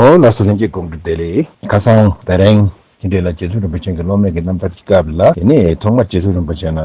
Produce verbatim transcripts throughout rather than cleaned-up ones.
ཨོ་ལགས་སོ། ལྷན་རྒྱས་ཁོང་ཁྲོ་བདེ་ལེགས། ཁ་སང་དེ་རིང་དེ་འདྲས་ལ་རྗེ་བཙུན་རིན་པོ་ཆེ་གི་སློབ་མའི་གི་རྣམ་ཐར་གྱི་སྐབས་ལ། དེ་ནས་ཐོག་མར་རྗེ་བཙུན་རིན་པོ་ཆེ་ལ་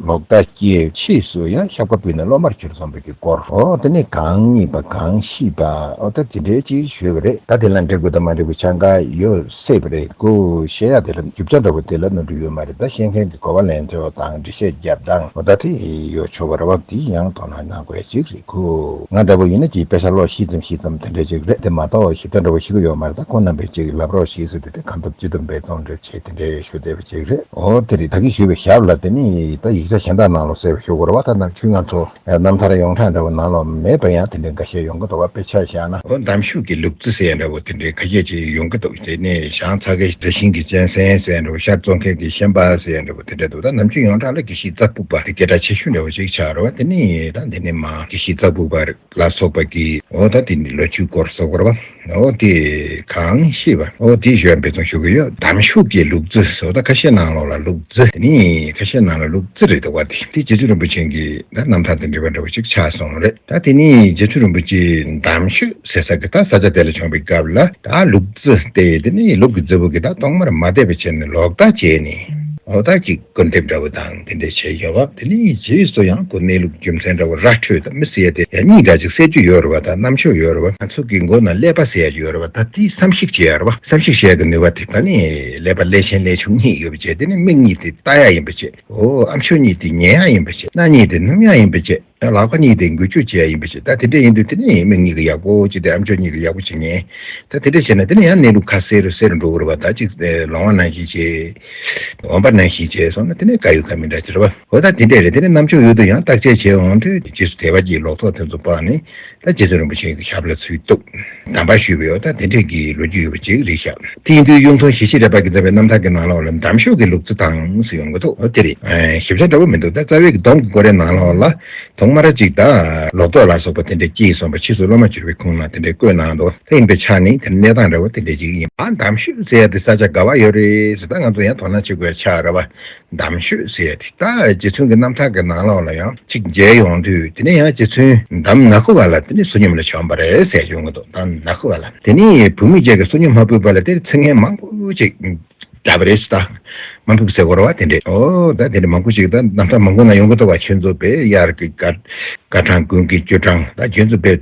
ལོག་ལྟ་སྐྱེས། ཕྱིས་སུ་ཡང་ཤབ་ཀ་པུ་့་ནས་སློབ་མར་གྱུར་སོང་བའི་གི་སྐོར། ཨོ་དེ་ནས་གང་རྙེད་པ་གང་ཤེས་པ། ཨོ་ད་དེ་འདྲས་ཅིག་ཞུས་པ་རེད། ད་དེ་ལ་འགྲིག་དགོས་དང་མ་འགྲིག་དགོས་ཆ་འགའ་ཡོད་སྲིད་པ་རེད། ཁོ་བཤད་ཡག་དེ་ལ་རྒྱུ་ཆ་འདྲ་བོ་དེ་ལ་གནོད་འགྲོ་ཡོད་མ་རེད། ད་བཤད་མཁན་གྱི་གོ་བ་ལེན་ཐོས་དང་འགྲེལ་བཤད་རྒྱབ་དང་། ཨོ་ད་དེ་ཡོད་ཆོག་པ་རེད་བ། དེ་ཡང་དོ་སྣང་གནང་དགོས་ཅིག་རེད། ཁོ་ང་འདྲ་བོ་ཡིན་ན་ཅིག་དཔེ་ཆ་ཀློག་ཤེས་ཙམ་ཤེས་ཙམ་དེ་འདྲ་ཅིག་རེད། དེ་མ་གཏོགས་ཞིབ་ཕྲ་འདྲ་བོ་ཤེས་ཀྱི་ཡོད་མ་རེད། ད་ཁོང་རྣམ་པས་ཅིག་ལབ་རོགས་ཞེས་ཟེར་དུས་དེ་གང་ཐུབ་ཅི་ཐུབ་འབད་བརྩོན་འགྲུས་བྱེད་དེ་འདྲའི་ཞུ་བདེ་བ་ཅིག་རེད། ཨོ་དེ་རེད། ད་གིན་ཞུས་པའི་ཞབས་ལ་དེ་ནི་ད་ཡིག་ཆ་གཞན་དག་ནང་ལོགས་གསལ་བ་ཞུ་དགོས་རེད་བ། ད་ནམ་རྒྱུན་ང་ཚོ་རྣམ་ཐར་ཡོངས་གྲགས་འདྲ་བོ་ནང་ལོགས་མེད་པ་ཡང་དེ་འདྲའི་འགའ་ཤས་ཡོང་གི་འདུག་བ། དཔེ་ཆ་བཞག་ན། ཨོ་འདམ་ཤུགས་ཀྱི་ལུག་རྫི་ཟེར་ཡ་འདྲ་བོ་དེ་འདྲའི་ཁ་ཤས་ཅིག་ཡོང་གི་འདུག་དེ་ནས་བྱང་ཚ་ཁའི་བདེ་ཆེན་གྱི་གཅན་གཟན་ཟེར་ཡ་འདྲ་བོ། ཤར་ཙོང་ཁའི་གི་ཤན་པ་ཟེར་ཡ་འདྲ་བོ་དེ་འདྲ་འདུག་ད་ནམ་རྒྱུན་ཡོངས་གྲགས་ལ་དགེ་བཤེས་ཙག་ཕུག་པ་དེ་སྐད་གྲགས་ཆེ་ཤོས་འདྲ་བོ་ཅིག་ཆགས་རེད་བ། དེ་ནས་ད་འདི་ནས་མ་དགེ་བཤེས་ཙག་ཕུག་པ་ལ་སོགས་པ་གི། ཨོ་ད་དེ་ནི་ལོ་རྒྱུས་སྐོར་སོགས་རེད་བ། ཨོ་དེ་གང་ཤེས་པ། ཨོ་དེ་ཞུ་ཡ་འབད་བརྩོན་ཞུ་གི་ཡོད། འདམ་ཤུགས་ཀྱི་ལུག་རྫི་ཟེར། ཨོ་ད་ཁ་ཤས་ནང་ལོགས་ལ་ལུག་རྫི། དེ་ནི་ཁ་ཤས་ནང་ལ་ལུག་རྫི་རེད་འདུག་བ། དེ་དེ་རྗེ་བཙུན་རིན་པོ་ཆེ་གི་ད་རྣམ་ཐར་དང་འབྲེལ་བ་འདྲ་བོ་ཞིག་ཆགས་སོང་རེད། ད་དེ་ནི་རྗེ་བཙུན་རིན་པོ་ཆེ་འདམ་ཤུགས་ཟེར་ས་གི་ད་ས་ཆ་དེ་ལ་བྱོན་པའི་སྐབས་ལ། ད་ལུག་རྫི་སྟེ། དེ་ནི་ལུག་གི་རྫི་བོ་གི་ད་གཏོང་མར་མ་བསྡད་པ་བྱས་ནས་ལོག་ལྟ་བྱས་ནས། ཨོ་ད་ཅིག་སྐུར་འདེབས་འདྲ་བོ་དང་དེ་འདྲ་བྱས་ཡོད་བ། དེ་ནི་རྗེས་སུ་ཡང་ཁོ་གནས་ལུགས་རྒྱུ་མཚན་འདྲ་བོ་ར་འཕྲོད་དང་མི་ཟེར་ཡ་དེ་ཡང་གཉིས་འདྲ་ཅིག་གསལ་རྒྱུ་ཡོད་རེད་བ། ད་རྣམ་དཔྱོད་ཡོད་རེད་བ། ང་ཚོ་གི་མགོ་ན་ཀླད་པ་ཟེར་ཡ་ཅིག་ཡོད་རེད་བ། ད་དེ་བསམ་གཞིག་བྱེད་ཡ་རེད་བ། བསམ་གཞིག་བྱེད་ཡ་གི་ནུས་པ་དེ་ད་ནི་ཀླད་པ་ཀླད་ཆེན་ཀླད་ཆུང་གཉིས་ཡོད་པ་བྱས། དེ་ནི་མིག་གཉིས་དེ་ལྟ་ཡ་ཡིན་པ་བྱས། ཨོ་ཨ་མཆོག་གཉིས་དེ་ཉན་ཡ་ཡིན་པ་བྱས། སྣ་གཉིས་དེ་སྣོམ་ཡ་ཡིན་པ་བྱས། ལག་པ་གཉིས་དེ་འགུལ་སྐྱོད་བྱེད་ཡ་ཡིན་པ་བྱས། ད་དེ་འདྲ་ཡིན་དུས་དེ་ནི་མིག་གཉིས་ཀྱིས་ཡག་པོ་ཅིག་དེ་ཨ་མཆོག་གཉིས་ཀྱིས་ཡག་པོ་ཅིག་ཉན། ད་དེ་འདྲ་བྱས་ན་དེ་ནི་ཡང་གནས་ལུགས་ཁ་གསལ་རུ་གསལ་རུ་འགྲོ་གི་རེད་བ། ད་ཅིག་ལོང་བ་ནང་བཞིན་བྱས། འོན་པ་ནང་བཞིན་བྱས་སོང་ན་དེ་ནས་དཀའ་ཡོད་ཁ་མི་འདྲ་ཅིག་རེད་བ། འོ་ད་དེ་འདྲས་རེད། དེ་ནས་རྣམ་དཔྱོད་ཡོད་དུ་ཡང་བརྟག་དཔྱད་བྱས་འོང་དུས་རྗེས་སུ་དད་པ་གྱི་ལོག་རྟོག་དེ་ཚོ་སྤངས་ནས། ད་རྗེ་བཙུན་རིན་པོ་ཆེ་གི་ཞབས་ལ་ཚུར་གཏུགས། གདམས་པ་ཞུས་པའི། འོ་ད་དེ་འདྲས་ཀྱི་ལོ་རྒྱུས་ཡོད་པ་ཅིག་རེད་ཤག་དེ་ཡིན་དུས་གཡུང་དྲུང་ཞི་བྱེད་རས་པ་གིས་མཛད་པའི་རྣམ་ཐར་གྱི་ནང་ལོགས་ལ་འདམ་ཤུགས་ཀྱི་ལུག་རྫི་དང་ཟེར་ཡོང་གི་འདུག་འོ་དེ་རེད། ཞིབ་ཆ་འདྲ་བོ་མི་འདུག་ད་རྩ་བའི་གི་སྡོམ་གྱི་སྐོར་རའི་ནང་ལོགས་ལ་ཐོག་མར་ཅིག་ད་ལོག་རྟོག་ལ་སོགས་པ་དེ་འདྲས་སྐྱེས་སོང་བ། ཕྱིས་སུ་སློབ་མ་གྱུར་པའི་ཁུངས་ལ་དེ་འདྲས་བཀོད་གནང་འདུག་དེ་ཡིན་པའི་ཆ་ནས་དེ་གནས་སྟངས་འདྲ་བོ་དེ་འདྲས་ཅིག་ཡིན། ཨ་འདམ་ཤུགས་ཟེར་ཡ་དེ་ས་ཆ་ག་བ་ཡོད་རེད་ཟེར། ད་ང་ཚོ་ཡང་དོ་སྣང་བྱེད་དགོས་ཆགས་རེད་བ། འདམ་ཤོད་ཟེར་ཡ་དེ་ད་རྗེ་བཙུན་གྱི་རྣམ་ཐར་གྱི་ནང་ལོགས་ལ་ཡང་གཅིག་མཇལ་ཡོང་དུས། དེ་ནས་ཡང་རྗེ་བཙུན་འདམ་ནག་ཁུ་བ་ལ་དེ་ནས་བསོད་སྙོམས་ལ་བྱོན་པ་རེད་ཟེར་ཡོང་གི་འདུག་འདམ་ནག་ཁུ་བ་ལ། དེ་ནས་བུད་མེད་ཅིག་གིས་བསོད་སྙོམས་མ་ཕུལ་བ་ལ་དེ་ཚིག་ངན་མང་པོ་ཅིག་བརྒྱབ་པ་རེད་ཟེར། ད་མ་ཕུལ་ཟེར་དགོས་རེད་བ། དེ་འདྲས། ཨོ་ད་དེ་འདྲས་མང་པོ་ཅིག་ད་རྣམ་ཐར་མང་པོ་ན་ཡོང་གི་འདུག་བ། ཁྱོད་ཚོ་དཔེ་དབྱར་གྱི་དགའ་དགའ་གྲང་དགུན་གྱི་སྐྱོ་གྲང་། ད་ཁྱོད་ཚོ་དཔེ་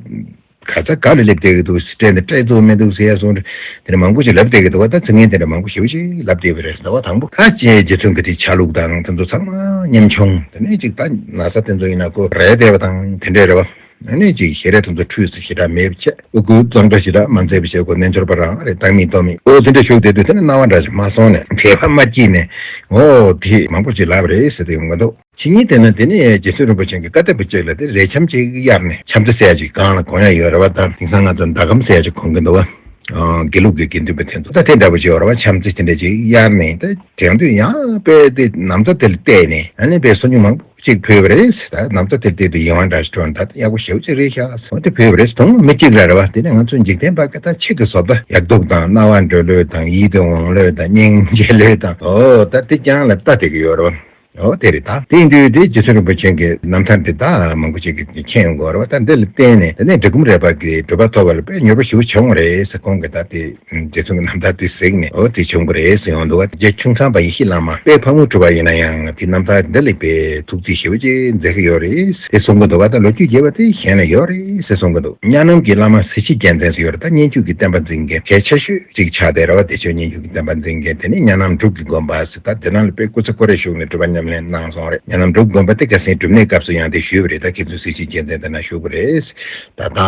ག་ས་ག་ལ་སླེབས་བསྡད་ཀྱི་འདུག་སྤྲད་ནས་སྤྲད་ཐུབ་མི་འདུག་ཟེར་ཡ་སོང་། དེ་ནས་མང་པོ་ཞིག་ལབ་བསྡད་ཀྱི་འདུག་བ། ད་ཚིག་ངན་དེ་འདྲ་མང་པོ་ཞེ་པོ་ཞིག་ལབ་བསྡད་པ་རེད་ཟེར་བ། དང་པོ་ད་ཅེས་རྗེ་བཙུན་གྱི་དེ་ཆ་ལུགས་དང་དེ་ཚོ་ཚང་མ་ཉམ་ཆུང་། དེ་ནས་ཅིག་ད་ན་ཚ་དེ་ཚོ་ཡིན་ན་ཁོ་རལ་བསྡད་པ་དང་དེ་འདྲས་རེད་བ། ཨ་ནས་ཅིག་ཞལ་རས་དེ་ཚོ་འཁྲུས་སུ་ཞེ་དྲག་མེད་པ་བྱས། དབུ་སྐུ་གཙང་སྦྲ་ཞེ་དྲག་མ་མཛད་པ་བྱས། ཁོ་རྣལ་འབྱོར་པ་རང་རེད། བཏང་མིན་གཏོང་མིན། ཨོ་དེ་འདྲ་ཞུགས་བསྡད་དུས་དེ་ནས་སྣང་བ་འདྲ་ཞིག་མ་སོང་ནས་དད་པ་མ་སྐྱེས་ནས། ཨོ་དེ་མང་པོ་ཞིག་ལབ་པ་རེད་ཟེར་དུས་ཡོང་གི་འདུག་ཕྱི་ཉིན་དེ་ན་དེ་ནས་རྗེ་བཙུན་རིན་པོ་ཆེ་གིས་བཀའ་བཏབ་པ་ཅིག་ལ། དེ་རས་འཆམ་ཅིག་གཡར་ནས། འཆམ་རྩེ་ཟེར་ཡ་ཅིག་གངས་ལ་གོན་ཡ་ཡོད་རེད་བ། ད་དེང་སང་ང་ཚོ་ཟླ་གམ་ཟེར་ཡ་ཅིག་གོན་གྱི་འདུག་བ། ཨ་དགེ་ལུགས་ཀྱི་དགེ་འདུན་པ་དེ་ཚོ་ད་དེ་འདྲ་པོ་ཅིག་ཡོད་རེད་བ། འཆམ་རྩེ་དེ་འདྲ་ཅིག་གཡར་ནས། ད་དེང་དུས་ཡང་དཔེ་དེ་ན་ཚ་དེ་ལ་བལྟས་ནས། ཨ་ནི་དཔེ་བསོད་སྙོམས་མང་པོ་ཅིག་ཕུལ་བ་རེད། ད་ན་ཚ་དེ་ལ་བལྟས་དུས་ཡིད་དབང་འདྲ་ཞིག་འཕྲོག་ནས། ད་ཡག་པོ་ཞེ་པོ་ཅིག་རེད་ཤག་འོ་དེ་ཕུལ་བ་རེད། དོན་དངོས་མི་གཅིག་ར་རེད་བ། དེ་ནས་ང་ཚོ་འཇིག་རྟེན་པ་གི་ད་ཕྱིས་ཀྱི་བཟོ་ལྟ། ཡག་སྡུག་དང་། རྣ་བ་འགྲོ་ལོས་དང་། ཡིད་དུ་འོང་ལོས་དང་། སྙིང་རྗེ་ལོས་དང་། ཨོ་ད་དེ་རྐྱང་ལ་ལྟ་བསྡད་ཀྱི་ཡོད་རེད་བ། ཨོ་དེ་རེད། ད་དེ་ཡིན་དུས་དེ་རྗེ་བཙུན་རིན་པོ་ཆེ་གི་རྣམ་ཐར་འདི་ད་མང་པོ་ཅིག་གིས་མཁྱེན་ཡོང་གི་ཡོད་རེད་བ། ད་འདི་ལ་བརྟེན་ནས་དེ་ནས་འབྲི་གུང་རས་པ་གི་གྲུབ་པ་ཐོབ་པ་ལ་དཔེ་མྱུར་པོ་ཞེ་པོ་བྱུང་བ་རེད་ཟེར། ཁོང་གིས་ད་དེ་རྗེ་བཙུན་གྱི་རྣམ་ཐར་དེ་གཟིགས་ནས། ཨོ་དེ་བྱུང་བ་རེད་ཟེར་ཡོང་འདུག་བ། རྗེ་ཁྱུང་ཚང་པ་ཡེ་ཤེས་བླ་མ་དཔལ་ཕག་མོ་གྲུ་པ་ཡིན་ན་ཡང་དེ་རྣམ་ཐར་འདི་ལ་དཔེ་ཐུགས་རྗེ་ཞེ་པོ་ཅིག་མཛད་ཀྱི་ཡོད་རེད་ཟེར་གསུང་གི་འདུག་བ། ད་ལོ་རྒྱུས་རྒྱས་པ་དེ་གཞན་ལ་ཡོད་རེད་ཟེར་གསུང་གི་འདུག་གཉའ་ནམ་གྱི་བླ་མ་གཟི་བརྗིད་རྒྱལ་མཚན་ཟེར་ཡོད་རེད། ད་སྙན་བརྒྱུད་ཀྱི་བསྟན་པ་འཛིན་མཁན་གལ་ཆེ་ཤོས་ཅིག་ཆགས་བསྡད་རེད་བ། བདེ་མཆོག་སྙན་བརྒྱུད་ཀྱི་བསྟན་པ་འཛིན་མཁན། དེ་ནས་གཉའ་ནམ་འབྲུག་གི་དགོན་པ་ཟེར། ད་དེ་ནང་ལ་དཔེ་སྐུ་ཚེ་ཁོ་རའི་གཞུག་ནས་སྒྲུབ་པ་ཉམས་ལེན་གནང་སོང་རེད། གཉའ་ནམ་འབྲུག་དགོན་པ་དེ་ཁ་སང་སྒྲུབ་གནས་སྐབས་སུ་ཡང་དེ་ཞུས་པ་རེད། ད་མཁན་ཟུར་གཟི་བརྗིད་རྒྱལ་མཚན་དེ་ན་བཞུགས་པ་རེད། ད་ད་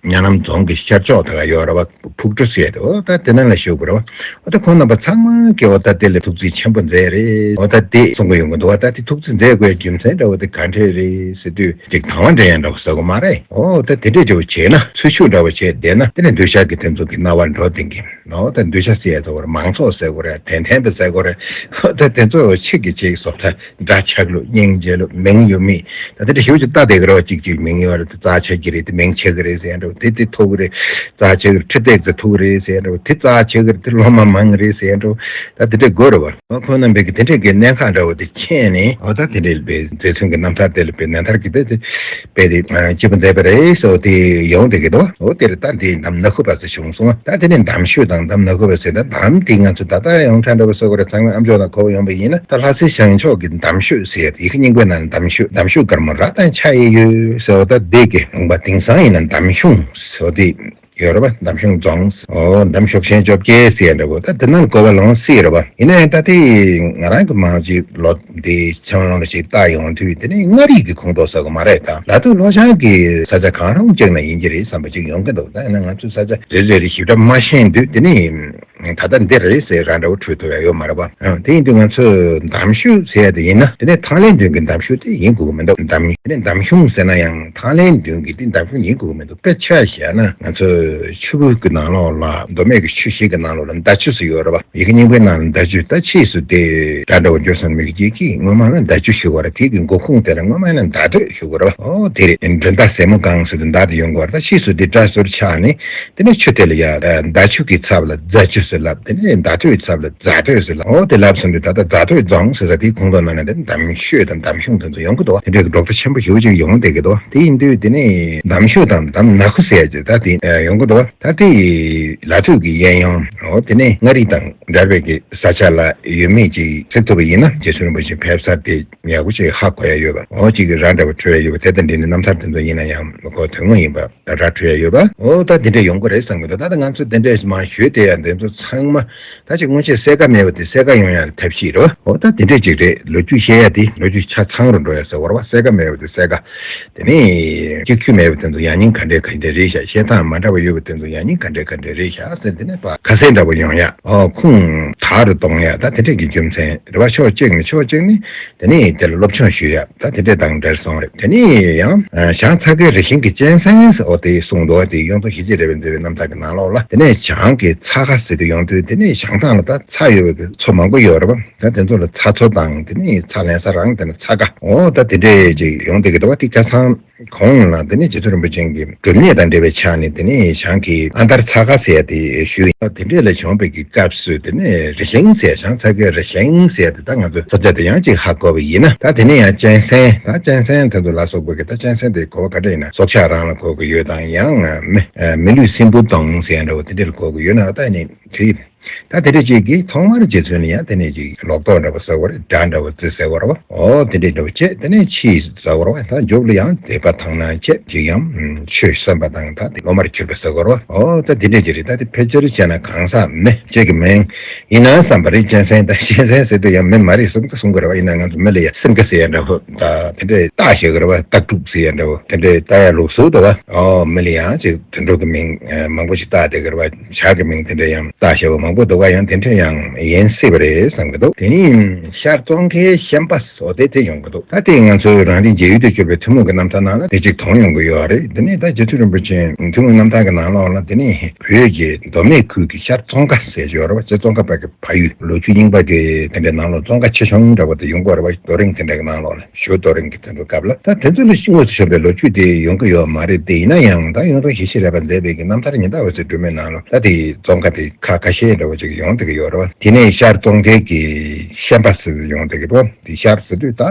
གཉའ་ནམ་རྫོང་གི་ཤར་ཕྱོགས་དེ་ག་ཡོད་རེད་བ། ཕུག་གྲུ་ཟེར་ཡ་དེ། འོ་ད་དེ་ནང་ལ་བཞུགས་པ་རེད་བ། འོ་ད་ཁོང་རྣམ་པ་ཚང་མ་གིས་འོ་ད་དེ་ལ་ཐུགས་རྗེ་ཆེན་པོ་མཛད་རེད། འོ་ད་དེ་གསུང་གི་ཡོང་གི་འདུག་བ། ད་དེ་ཐུགས་རྗེ་མཛད་དགོས་རྒྱུ་མཚན་འདྲ་བོ་དེ་ག་འདྲས་རེད་ཟེར་དུས། ཅིག་དང་བ་འདྲེན་ཡ་འདྲ་བོ་ཟེར་དགོས་མ་རེད། འོ་ད་དེ་འདྲས་འདྲ་བོ་བྱས་ན། ཚུལ་ཤུགས་འདྲ་བོ་བྱས་བསྡད་ན། དེ་ནས་འདོད་ཆགས་ཀྱི་དེ་ཚོ་གི་སྣང་བ་འགྲོ་བསྡད་མཁན། འོ་ད་འདོད་ཆགས་ཟེར་ཡ་ཚོ་བར་མང་ཚོགས་ཟེར་དགོས་རེད། དད་ལྡན་པ་ཟེར་དགོས་རེད། འོ་ད་དེ་ཚོ་ཆེད་ཀྱི་ཅིག་བཟོ་ལྟ། འདྲ་ཆགས་ལོ། སྙིང་རྗེ་ལོ། མིང་ཡོད་མེད། ད་དེ་འདྲ་ཞེ་པོ་ཅིག་ལྟ་བསྡད་ཀྱི་རེད་བ། ཅིག་ཅིག་མིང་ཡོད་རེད། དེ་རྩ་ཆགས་ཀྱི་རེད། དེ་མིང་ཆགས་ཀྱི་རེད་ཟེར་ཡ་འདྲ་བོ་དེ་དེ་ཐོབ་ཀྱི་རེད། རྩ་ཆགས་ཀྱི་རེད། ཁྲི་སྟེགས་ དེ་ཐུག་རེད་ཟེར་འགྲོ། དེ་རྩ་ཆེ་གི་རེད། དེ་སློབ་མ་མང་རེད་ཟེར་འགྲོ། ད་དེ་འདྲ་དགོས་རེད་བ། ཁོང་རྣམ་པས་ཀྱི་དེ་འདྲས་ཀྱི་གནད་འགག་འདྲ་བོ་དེ་མཁྱེན་ནས། འོ་ད་དེ་འདྲས་པའི་མཛད་མཚོན་གྱི་རྣམ་ཐར་དེ་ལ་པའི་གནད་འགག་གི་དེ་དེ་དཔེ་དེ་སྐྱིད་པོ་མཛད་པ་རེད་ཟེར་བ་དེ་ཡོང་བསྡད་ཀྱི་འདུག་འོ་དེར་ད་དེ་འདམ་ནག་ཁུ་པ་ཟེར་བྱུང་སོང་། ད་དེ་ནས་འདམ་ཤོད་དང་འདམ་ནག་ཁུ་པ་ཟེར། ད་འདམ་དེ་ང་ཚོ་ད་ལྟ་ཡོངས་གྲགས་འདྲ་བོ་ཟེར་དགོས་རེད། ཚང་མས་ཨམ་ཅོག་དང་གོ་བ་ཡོང་པ་ཡིན་ན། ད་ལྷ་སའི་བྱང་ཕྱོགས་ཀྱི་འདམ་ཤོད་ཟེར་ཡ་དེ་ཡི་གེ་རྙིང་པའི་ནང་ནས་འདམ་ཤོད། འདམ་ཤོད་དཀར་མོ་ར་དང་ཆ་ཡི་ཡོད་ཟེར་བ། ད་དེ་གི་ལུང་པ་དེང་སང་ཡིན་ན་འདམ་གཞུང་ཟེར་བ་དེ་ཡོད་རེད་བ། འདམ་གཞུང་རྫོང་། ཨོ་འདམ་ཤོག་ཆེན་བཅོ་བརྒྱད་ཟེར་ཡ་འདྲ་བོ། ད་དེ་ནང་གོ་བ་ལོང་སྲིད་རེད་བ། ཡིན་ན་ཡང་ད་དེ་ང་རང་གི་མང་ཆེ་ལོ་འདི་ཆང་ལོང་ལ་ཞིག་བལྟ་ཡོང་དུས་དེ་ནི་མངའ་རིས་ཀྱི་ཁོངས་གཏོགས་ཟེར་གོ་མ་རེད། ད་ལ་དུ་ལྷོ་བྱང་གི་ས་ཆ་གང་རུང་གཅིག་ན་ཡིན་གྱི་རེད་བསམ་པ་ཅིག་ཡོང་གི་འདུག་ད་ཡིན་ན་ང་ཚོའི་ས་ཆ་རེ་རེ་རེ་ཞིབ་ཕྲ་མ་ཤེས་དུས་དེ་ནི་ད་ལྟ་འདི་རེད་ཟེར་ར་འདྲ་བོ་འཕྲོད་ཐུབ་ཡ་ཡོད་མ་རེད་བ། ཨ་དེ་ཡིན་དུས་ང་ཚོས་འདམ་ཤོད་ཟེར་ཡ་དེ་ཡིན་ན་དེ་ནི་ཐང་ལྷའི་མདུན་གྱི་འདམ་ཤོད་དེ་ཡིན་དགོས་ཀྱི་མི་འདུག་འདམ་དེ་ནི་འདམ་གཞུང་ཟེར་ན་ཡང་ཐང་ལྷའི་མདུན་གྱི་དེ་འདམ་གཞུང་ཡིན་དགོས་ཀྱི་མི་འདུག་དཔེ་ཆ་བཞག་ན་ང་ཚོ་ཆུ་བོ་གི་ནང་ལོགས་ལ་མདོ་སྨད་ཀྱི་ཆུ་བཞི་གི་ནང་ལོགས་ལ་མདའ་ཆུ་ཟེར་ཡོད་རེད་བ། ཡི་གེ་རྙིང་པའི་ནང་ལ་མདའ་ཆུ། ད་ཕྱིས་སུ་དེ་སྒྲ་འདྲ་བོ་འཇོག་སོང་མི་གི་རྗེས་ཀྱི་སྔོན་མ་ལ་མདའ་ཆུ་ཞུ་བ་རེད། དེ་གི་འགོ་ཁུངས་དེ་ལ་སྔོན་མ་ཡིན་ན་མདའ་སྟོད་ཞུ་དགོས་རེད་བ། ཨོ་དེ་རེད། མགྲིན་མདའ་ཟེ་མོ་གང་ཟེར་དུས་མདའ་དེ་ཡོང་དགོས་རེད། ད་ཕྱིས་སུ་དེ་སྒྲ་ཟུར་ཆག་ནས་དེ་ནས་ཆུ་དེ་ལ་ཡ་མདའ་ཆུ་གི་ཚབ་ལ་རྫ་ཆུ་ཟེར་ལབ། དེ་ནས་མདའ་སྟོད་ཀྱི་ཚབ་ལ་རྫ་སྟོད་ཟེར་ལབ། ཨོ་དེ་ལབ་སོང་དུས་ད་ལྟ་རྫ་སྟོད་རྫོང་ཟེར་ས་དེའི་ཁོངས་གཏོགས་ནང་ནས་དེ་འདམ་ཤོད་དང་འདམ་གཞུང་དེ་ཚོ་ཡོང་གི་འདུག་དེ་འདྲའི་འབྲོག་པ་ཆེན་པོ་ཞེ་པོ་ཅིག་ཡོང་བསྡད་ཀྱི་འདུག་དེ་ཡིན་དུས་དེ་ནས་འདམ་ཤོད་དང་འདམ་ནག་ཁུ་ཟེར་ཡ་ཅིག་ད་དེ་ཡོང་གི་འདུག་ད་དེ་ལ་ཐུག་གི་གཡས་གཡོན། འོ་དེ་ནས་མངའ་རིས་དང་འདྲ་བའི་གི་ས་ཆ་ལ་ཡོད་མེད་ཅིག་གཟིགས་ཐུབ་པ་ཡིན་ན་རྗེ་བཙུན་རིན་པོ་ཆེ་ཕེབས་ས་དེ་ཡག་པོ་ཅིག་ཧ་གོ་ཡ་ཡོད་པ། འོ་ཅིག་གི་ར་འདྲ་བོ་འཕྲོད་ཡ་ཡོད་པ། དེ་དང་འབྲེལ་ནས་རྣམ་ཐར་དེ་ཚོ་ཡིན་ན་ཡང་གོ་དོན་དངོས་ཡིན་པ་ར་འཕྲོད་ཡ་ཡོད་པ། འོ་ད་དེ་འདྲ་ཡོང་གི་རེད་བསམ་གི་འདུག་ད་ལྟ་ང་ཚོ་དེ་འདྲས་མ་ཞུས་དེ་ཡ་འདི་ཚོ་ཚང་མ་ད་ཅིག་སྔོན་ཆད་གསལ་ཁ་མེད་པ་དེ་གསལ་ཁ་ཡོང་ཡ་ལ་ཐབས་ཤེས་རེད་བ། འོ་ད་དེ་འདྲས་ཅིག་རེད། ལོ་རྒྱུས་བཤད་ཡ་དེ་ལོ་རྒྱུས་ཆ་ཚང་རུ་འགྲོ་ཡ་ཟེར་བ་རེད་བ། གསལ་ཁ་མེད་པ་དེ་གསལ་ཁ། དེ་ནས་གཅིག་མཐུན་མེད་པ་དེ་ཚོ་ཡང་སྙིང་ག་འདྲས་ག་འདྲས་རེད་ཤག་བཤད་སྟངས་མ་འདྲ་བ་ཡོད་པ་དེ་ཚོ་ཡང་སྙིང་ག་འདྲས་ག་འདྲས་རེད་ཤག་ཟེར། དེ་ནས་ཕར་ཁ་གསལ་འདྲ་པོ་ཡོང་ཡ། ཨོ་ཁུངས་དག་རུ་གཏོང་ཡ། ད་དེ་འདྲས་ཀྱི་རྒྱུ་མཚན་རེད་བ། ཕྱོགས་གཅིག་ནས་ཕྱོགས་གཅིག་ནས་དེ་ནས་དེ་ལ་སློབ་སྦྱོང་ཞུ་ཡ། ད་དེ་འདྲས་དང་འབྲེལ་སོང་རེད། དེ་ནས་ཡང་ཨ་བྱང་ཚ་ཁའི་རི་ཤིང་གི་གཅན་གཟན་ཟེར་འོ་དེ་གསུངས་འདུག་དེ་གཡུ་མཚོ་ཞི་བྱེད་རས་པས་མཛེས་པའི་རྣམ་ཐར་གྱི་ནང་ལོགས་ལ། དེ་ནས་བྱང་གི་ཚ་ཁ་ཟེར་དུས་ཡོང་དུས་དེ་ནས་བྱང་ཐང་ལ་ད་ཚ་ཡོད་པའི་མཚོ་མང་པོ་ཡོད་རེད་བ། ད་དེ་ཚོ་ལ་ཚ་མཚོ་དང་དེ་ནས་ཚ་ལེན་ས་རང་དེ་ནས་ཚ་ཁ། འོ་ད་དེ་འདྲས་ཅིག་ཡོང་བསྡད་ཀྱི་འདུག་བ། དེ་ཁ་སང་གོང་ལ་དེ་ནས་རྗེ་བཙུན་རིན་པོ་ཆེ་གི་སྒྲུབ་གནས་དང་འབྲེལ་བའི་ཆ་ནས་དེ་ནས་བྱང་གི་ཨ་མདར་ཚ་ཁ་ཟེར་ཡ་དེ་ཞུས་ཡིན། དེ་འདྲས་ལ་བྱོན་པའི་གི་སྐབས་སུ་དེ་ནས་རི་ཤིང་ཟེར་བྱང་ཚ་ཁའི་རི་ཤིང་ཟེར་ཡ་དེ་ད་ང་ཚོ་ས་ཆ་དེ་ཡང་ཅིག་ཧ་གོ་བ་ཡིན་ན། ད་དེ་ནས་ཡང་གཅན་གཟན། ད་གཅན་གཟན་དེ་ཚོ་ལ་སོགས་པའི་གི་ད་གཅན་གཟན་དེ་གོ་བ་ག་འདྲ་ཡིན་ན་སྲོག་ཆགས་རང་ལ་གོ་གི་ཡོད་དང་། ཡང་མི་མི་ལུས་སྲིན་འབུ་དང་ཟེར་ཡ་འདྲ་བོ་དེ་འདྲས་ལ་གོ་གི་ཡོད་ན། ད་ནི་དེ་ད་དེ་འདྲ་ཅིག་གིས་ཐོག་མར་རྗེ་བཙུན་ལ་ཡང་དེ་ནས་ཅིག་ལོག་རྟོག་འདྲ་བོ་ཟེར་བ་རེད། དགྲ་འདྲ་བོ་རྩི་ཟེར་བ་རེད་བ། ཨོ་དེ་འདྲས་འདྲ་བོ་བྱས། དེ་ནས་ཕྱིས་ཟེར་བ་རེད་བ། ད་མཇུག་ལ་ཡང་དད་པ་དག་སྣང་བྱས་ཅིག་ཡང་ཆོས་བསམ་པ་དང་ད་དེ་སློབ་མར་གྱུར་པ་ཟེར་བ་རེད་བ། ཨོ་ད་དེ་འདྲས་ཅིག་རེད། ད་དེ་ཕལ་ཆེར་བྱས་ན་གང་ཟག་མི་གཅིག་གི་མིང་ཡིན་ན་བསམ་པ་རེད། གཅན་གཟན་ད་གཅན་གཟན་ཟེར་དུས་ཡང་མི་མ་རེད་གསུང་ད་གསུང་གི་རེད་བ། ཡིན་ན་ང་ཚོ་མི་ལ་ཡང་སེམས་དགའ་ཟེར་ཡ་འདྲ་བོ་ད་དེ་འདྲས་རྟགས་བཤད་གི་རེད་བ། སྟག་ཕྲུག་ཟེར་ཡ་འདྲ་བོ་དེ་འདྲས་བཏགས་ཡ་ལུགས་སྲོལ་འདུག་བ། ཨོ་མི་ལ་ཡང་ཅིག་དུད་འགྲོ་གི་མིང་ཨ་མང་པོ་ཞིག་བཏགས་བསྡད་ཀྱི་རེད་བ། བྱ་གི་མིང་དེ་འདྲ་ཡང་བཏགས་བཞག་པ་མང་པོ་འདུག་ག་ཡང་དེ་འདྲ་ཡང་ཡིན་སྲིད་པ་རེད་བསམ་གྱི་འདུག་དེ་ནས་ཤར་ཙོང་ཁའི་ཤན་པ་ཟེར་དེ་དེ་ཡོང་གི་འདུག་ད་དེ་ང་ཚོའི་རང་རིགས་མཇལ་ཡུལ་དུ་གྱུར་པའི་ཐུན་མོང་གི་རྣམ་ཐར་ནང་ལ་དེ་གཅིག་མཐོང་ཡོང་གི་ཡོད་རེད། དེ་ནས་ད་རྗེ་བཙུན་རིན་པོ་ཆེ་ཐུན་མོང་རྣམ་ཐར་གྱི་ནང་ལོགས་ལ་དེ་ནས་བོད་ཀྱི་མདོ་སྨད་ཁུལ་གྱི་ཤར་ཙོང་ཁ་ཟེར་ཡོད་རེད་བ། རྗེ་ཙོང་ཁ་པ་གི་བལ་ཡུལ། ལོ་རྒྱུས་རྙིང་པ་གི་དེ་འདྲའི་ནང་ལོགས་ཙོང་ཁ་ཆེ་ཆུང་འདྲ་བོ་དེ་ཡོང་གི་ཡོད་རེད་བ། རྡོ་རིང་དེ་འདྲ་གི་ནང་ལོགས་ལ། ཞོ་རྡོ་རིང་གི་དོན་དུ་སྐབས་ལ་ད་དེ་ཚོ་ལ་དངོས་སུ་བྱོན་པའི་ལོ་རྒྱུས་དེ་ཡོང་གི་ཡོད་མ་རེད། དེ་ཡིན་ན་ཡང་ད་གཡུང་དྲུང་ཞི་བྱེད་རས་པ་མཛད་པའི་གི་རྣམ་ཐར་ཉི་ཟླ་འོད་ཟེར་སྒྲོན་མེའི་ནང་ལ་ད་དེ་ཙོང་ཁ་དེ་ཁ་ཁ་ཤས་འདྲ་བོ་ཅིག་ཡོང་བསྡད་ཀྱི་ཡོད་རེད་བ། དེ་ནས་ཤར་ཙོང་ཁའི་གི་ཤན་པ་ཟེར་ཡོང་བསྡད་ཀྱི་འདུག་དེ་ཤར་ཟེར་དུས་ད་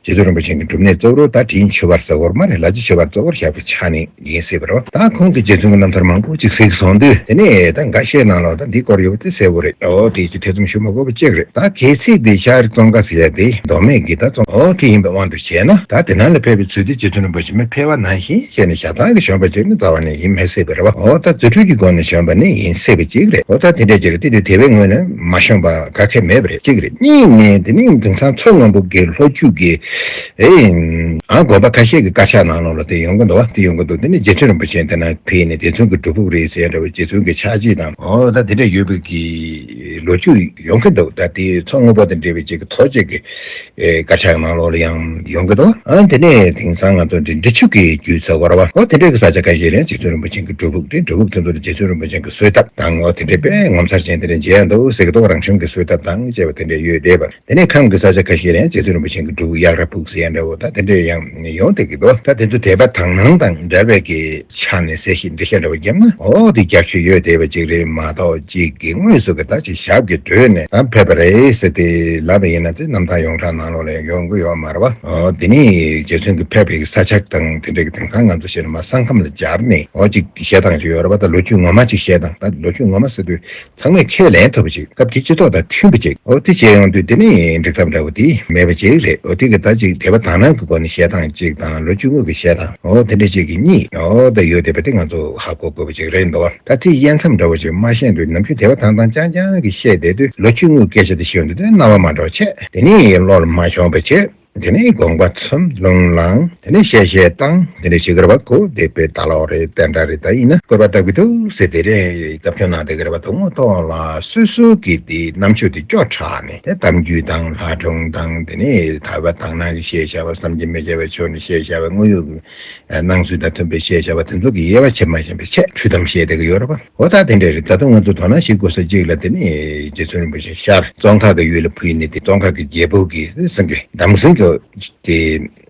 རྗེ་བཙུན་རིན་པོ་ཆེ་གི་སྒྲུབ་གནས་གཙོ་བོར་ད་དྲིན་ཆེ་བར་ཟེར་བ་མ་རེད། ལ་རྒྱ་ཆེ་བར་གཙོ་བོར་བཞག་པའི་ཆ་ནས་ཡིན་སྲིད་པ་རེད་བ། ད་ཁོང་གིས་རྗེ་བཙུན་གྱི་རྣམ་ཐར་མང་པོ་ཅིག་གཟིགས་སོང་དུས་དེ་ནས་ད་འགའ་ཤས་ནང་ལོགས་ད་འདི་སྐོར་ཡོད་པ་དེ་གསལ་པོ་རེད། ཨོ་དེ་ཅིག་ཐེ་ཚོམ་ཞུ་མ་དགོས་པ་གཅིག་རེད། ད་གལ་སྲིད་དེ་ཤར་ཙོང་ཁ་ཟེར་ཡ་དེ་མདོ་སྨད་ཀྱི་ད་ཙོང་ཨོ་དེ་ཡིན་པའི་དབང་དུ་བྱས་ན། ད་དེ་ནང་ལ་ཕེབས་པའི་ཚུལ་དེ་རྗེ་བཙུན་རིན་པོ་ཆེ་མི་ཕེབས་པ་ནང་བཞིན་བྱས་ནས་ཞབས་ཐང་གི་བྱོན་པ་ཅིག་ནི་རྩ་བ་ནས་ཡིན་མི་སྲིད་པ་རེད་བ། ཨོ་ད་རྫུ་འཕྲུལ་གྱི་སྒོ་ནས་བྱོན་པ་ནི་ཡིན་སྲིད་པ་གཅིག་རེད། ཨོ་ད་དེ་འདྲ་ཅིག་རེད། དེ་དུས་དེ་བས་སྔོན་ནས་མ་བྱོན་པ་ག་གེ་མེད་པ་རེད། གཅིག་རེད། གཉིས་ནས་དེ་ནི་དེང་སང་མཚོ་སྔོན་པོ་གི་ལྷོ་རྒྱུད་ཀྱི་ཨེ། ཨ་དགོན་པ་ཁ་ཤས་ཀྱི་དཀར་ཆག་ནང་ལོགས་ལ་དེ་ཡོང་གི་འདུག་བ། དེ་ཡོང་གི་འདུག་དེ་ནི་རྗེ་བཙུན་རིན་པོ་ཆེ་དེ་ན་ཕེབས་ནས་རྗེ་བཙུན་གྱི་སྒྲུབ་ཕུག་རེད་ཟེར་འདྲ་བོ། རྗེ་བཙུན་གྱི་ཕྱག་རྗེས་དང་ཨོ་ད་དེ་འདྲ་ཡོད་པའི་གི་ ལོ་རྒྱུས་ཡོང་གི་འདུག་ད་དེ་མཚོ་སྔོན་པོ་དང་འབྲེལ་བའི་ཅིག་གི་ཐོ་ཅིག་གི་ཨེ་དཀར་ཆག་ནང་ལོགས་ལ་ཡང་ཡོང་གི་འདུག་ཨ་དེ་ནས་དེང་སང་ང་ཚོ་འབྲི་འབྲི་ཆུ་གི་རྒྱུད་ཟེར་བ་རེད་བ། འོ་དེ་འདྲའི་གི་ས་ཆ་ཁ་ཤས་ལ་ཡང་རྗེ་བཙུན་རིན་པོ་ཆེ་གི་སྒྲུབ་ཕུག་དེ། སྒྲུབ་ཕུག་དེ་ཚོ་ལ་རྗེ་བཙུན་རིན་པོ་ཆེ་གི་གསོལ་ཐབ་དང་། འོ་དེ་འདྲའི་དཔེ་ངོ་མཚར་ཅན་དེ་འདྲ་མཇལ་ཡང་འདུག་ཟེར་གི་འདུག་རང་བྱུང་གི་གསོལ་ཐབ་དང་བཅས་པ་དེ་འདྲ་ཡོད་བསྡད་པ། དེ་ནས་ཁམས་ཀྱི་ས་ཆ་ཁ་ཤས་ལ་ཡང་རྗེ་བཙུན་རིན་པོ་ཆེ་གི་སྒྲུབ་ཕུག་གཡག་རྭ་ཕུག་ཟེར་ཡང་འདྲ་བོ། ད་དེ་འདྲ་ཡང་ཡོང་བསྡད་ཀྱི་འདུག་ད་དེ་ཚོ་དད་པ་དག་སྣང་དང་འབྲེལ་བའི་གི་ཆ་ནས་གསལ་བཤད་འགྲེལ་བཤད་འདྲ་བོ་བརྒྱབ་ན། འོ་དེ་རྒྱབ་ཆོས་ཡོད་བསྡད་པ་ཅིག་རེད་མ་གཏོགས། ཅིག་གི་དངོས་སུ་གི་ད་ཅིག་ཞབས་ཀྱིས་བགྲོད་ནས་ད་ཕེབས་པ་རེད་ཟེར་ཏེ་ལབ་པ་ཡིན་ན། དེ་རྣམ་ཐར་ཡོངས་གྲགས་ནང་ལོགས་ལ་ཡང་ཡོང་གི་ཡོད་མ་རེད་བ། འོ་དེ་ནས་རྗེ་བཙུན་གྱི་ཕེབས་པའི་ས་ཆ་དང་དེ་འདྲ་གི་དེང་སང་ང་ཚོ་བཤད་ན་མར་ས་ཁམས་ལ་སྦྱར་ནས་འོ་ཅིག་བཤད་སྟངས་ཅིག་ཡོད་རེད་བ། ད་ལོ་རྒྱུས་ངོ་མ་ཅིག་བཤད་སྟངས། ད་ལོ་རྒྱུས་ངོ་མ་ཟེར་དུས་ཚང་མས་ཁས་ལེན་ཐུབ་པ་ཅིག་སྐབས་དེའི་སྤྱི་ཚོགས་དང་མཐུན་པ་ཅིག་འོ་དེ་བྱས་ཡོང་དུས་དེ་ནི་འགྲིག་ཐབས་འདྲ་བོ་དེ་མེད་པ་ཅིག་རེད། འོ་དེ་གི་ད་ཅིག་དད་པ་དག་སྣང་གི་སྒོ་ནས་བཤད་སྟངས་ཅིག་དང་། ལོ་རྒྱུས་དངོས་ཀྱི་བཤད་སྟངས་འོ་དེ་འདྲ་ཅིག་གི་གཉིས་འོ་ད་ཡོད་བསྡད་པ་དེ་ང་ཚོ་ཧ་གོ་དགོས་པ་ཅིག་རེད་འདུག་ད་དེ་དབྱེ་མཚམས་འདྲ་བོ་ཅིག་མ་ཤེས་དུས་ནམ་རྒྱུན་དད་པ་དག་སྣང་རྐྱང་རྐྱང་གི་བཤད་བསྡད་དུས། ལོ་རྒྱུས་དངོས་སྐད་ཆ་དེ་ཤེས་ཡོང་དུས་དེ་རྣ་བ་མ་འགྲོ་བྱས། དེ་ནས་བློ་ལ་མ་ཤོང་བ་བྱས། དེ་ནས་དགོངས་པ་ཚུམས། རླུང་ལངས། དེ་ནས་གཤེ་གཤེ་བཏང་། དེ་ནས་ཞིག་ར་བ་གོ་དེ་དཔེ་ལྟ་ལོག་རེད། བསྟན་དགྲ་རེད། ད་ཡིན་ན་སྐོར་བ་ལྟ་གི་འདུག་ཟེར་དེ་རེད་སྟབས་ཁྱོད་ནང་དེ་གི་ར་བ་དུ་མོ་ཐོག་ལ་སོ་སོ་གི་དེ་རྣམ་དཔྱོད་དེ་སྐྱོ་དྲགས་ནས། དེ་གཏམ་རྒྱུད་དང་ལྷ་སྒྲུང་དང་། དེ་ནས་དད་པ་དག་སྣང་གི་བཤད་བྱ་བ། བསམ་གྱིས་མི་ཁྱབ་པའི་ཕྱོགས་ནས་བཤད་བྱ་བ། དངོས་ཡོད་ཀྱི་སྣང་ཚུལ་དང་མཐུན་པའི་བཤད་བྱ་བ་དེ་ཚོ་གི་དབྱེ་བ་ཕྱེ་མ་ཤེས་པའི་ཆེད་འཁྲུལ་གཏམ་བཤད་བསྡད་ཀྱི་ཡོད་རེད་པ། འོ་ད་དེ་འདྲ་རེད། ད་དུང་ང་ཚོ་དོ་སྣང་བྱེད་དགོས་ས་གཅིག་ལ། དེ་ནི་རྗེ་བཙུན་རིན་པོ་ཆེ་ཤར་ཙོང་ཁ་གི་ཡུལ་ལ་ཕུལ་ནས། དེ་ཙོང་ཁ་གི་རྒྱལ་པོ་གིས་སེང་གེ་འདམ་སེང་གི་དེ་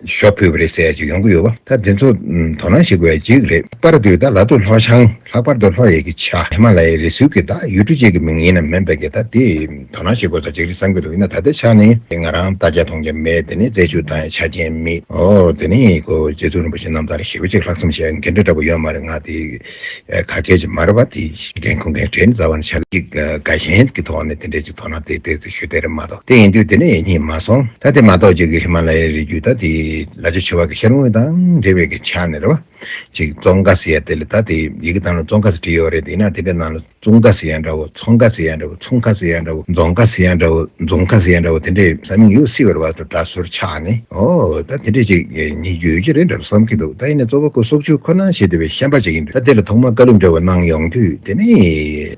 ཞོ་ཕུལ་བ་རེད་ཟེར་ཡ་ཅིག་ཡོང་གི་ཡོད་པ། ད་དེ་ཚོ་དོ་སྣང་བྱེད་དགོས་ཡ་གཅིག་རེད། པར་དུ་ད་ལ་དུ་ལྷོ་བྱང་། ལྷག་པར་དུ་ལྷོ་ཡི་གི་ཆ་ཧི་མ་ལ་ཡའི་རི་སུལ་གྱི་ད་ཡུལ་གྲུ་གཅིག་གི་མིང་ཡིན་ན་མིན་པའི་གི་ད་དེ་དོ་སྣང་བྱེད་དགོས་ས་གཅིག་རེད་བསམ་གྱི་འདུག་ཡིན་ན་ད་ལྟའི་ཆ་ནས་ང་རང་ལྟ་རྒྱ་མཐོང་རྒྱ་མེད། དེ་ནས་རྩད་གཅོད་བཏང་ཡ་ཆ་རྐྱེན་མེད། འོ་དེ་ནས་ཁོ་རྗེ་བཙུན་རིན་པོ་ཆེ་རྣམ་ཐར་ཞེ་པོ་ཅིག་ལྷག་བསམ་བྱས་འགན་འཁྲི་འདྲ་པོ་ཡོད་མ་རེད། ང་དེ་ཁ་སྐད་ཅིག་མ་རེད་པ། དེ་འགན་ཁུར་མཁན་གྲས་ནི་རྩ་བ་ནས་ཆ་ལག་ཅིག་དགའ་ཞེན་གྱི་ཐོག་ནས་དེ་འདྲས་ཅིག་དོ་སྣང་དེ་དེ་ཚོ་ཞུ་བསྡད་རེད་མ་གཏོགས། དེ་ཡིན་དུས་དེ་ནས་ཡིན་མ་སོང་། ད་དེ་མ་གཏོགས་ཅིག་གི་ཧི་མ་ལ་ཡའི་རི་རྒྱུད་ད་དེ་ལ་རྒྱ་ཆེ་བ་གི་ཤར་ངོས་དང་འབྲེལ་བའི་གི་ཆ་ནས་རེད་པ། ཅིག་ཙོང་ཁ་ཟེར་ཡ་དེ་ལ་ད་དེ་ཡི་གེ་དང་ལ་ཙོང་ཁ་ཟེར་བྲིས་ཡོད་རེད། དེ་ན་དེ་འདྲ་ནང་ལ་ཙུང་ཁ་ཟེར་ཡ་འདྲ་བོ། ཙོང་ཁ་ཟེར་ཡ་འདྲ་བོ། ཙུང་ཁ་ཟེར་ཡ་འདྲ་བོ། ཛོང་ཁ་ཟེར་ཡ་འདྲ་བོ། ཛོང་ཁ་ཟེར་ཡ་འདྲ་བོ། དེ་འདྲའི་ས་མིང་ཡོད་སྲིད་པ་རེད་པ། སྒྲ་ཟུར་ཆགས་ནས། ཨོ་ད་དེ་འདྲའི་ཅིག་ཉེ་རྒྱུ་ཡོད་ཀྱི་རེད་འདྲ་བསམ་གྱི་འདུག་ད་ཡིན་ན་གཙོ་བོ་ཁོ་སྲོག་ཆགས་ཁོ་ན་ཞེས་བསྡད་པའི་ཤན་པ་ཅིག་ཡིན་དུས། ད་དེ་ལ་ཐོག་མར་བཀའ་སློབ་འདྲ་བོ་གནང་ཡོང་དུས། དེ་ནས་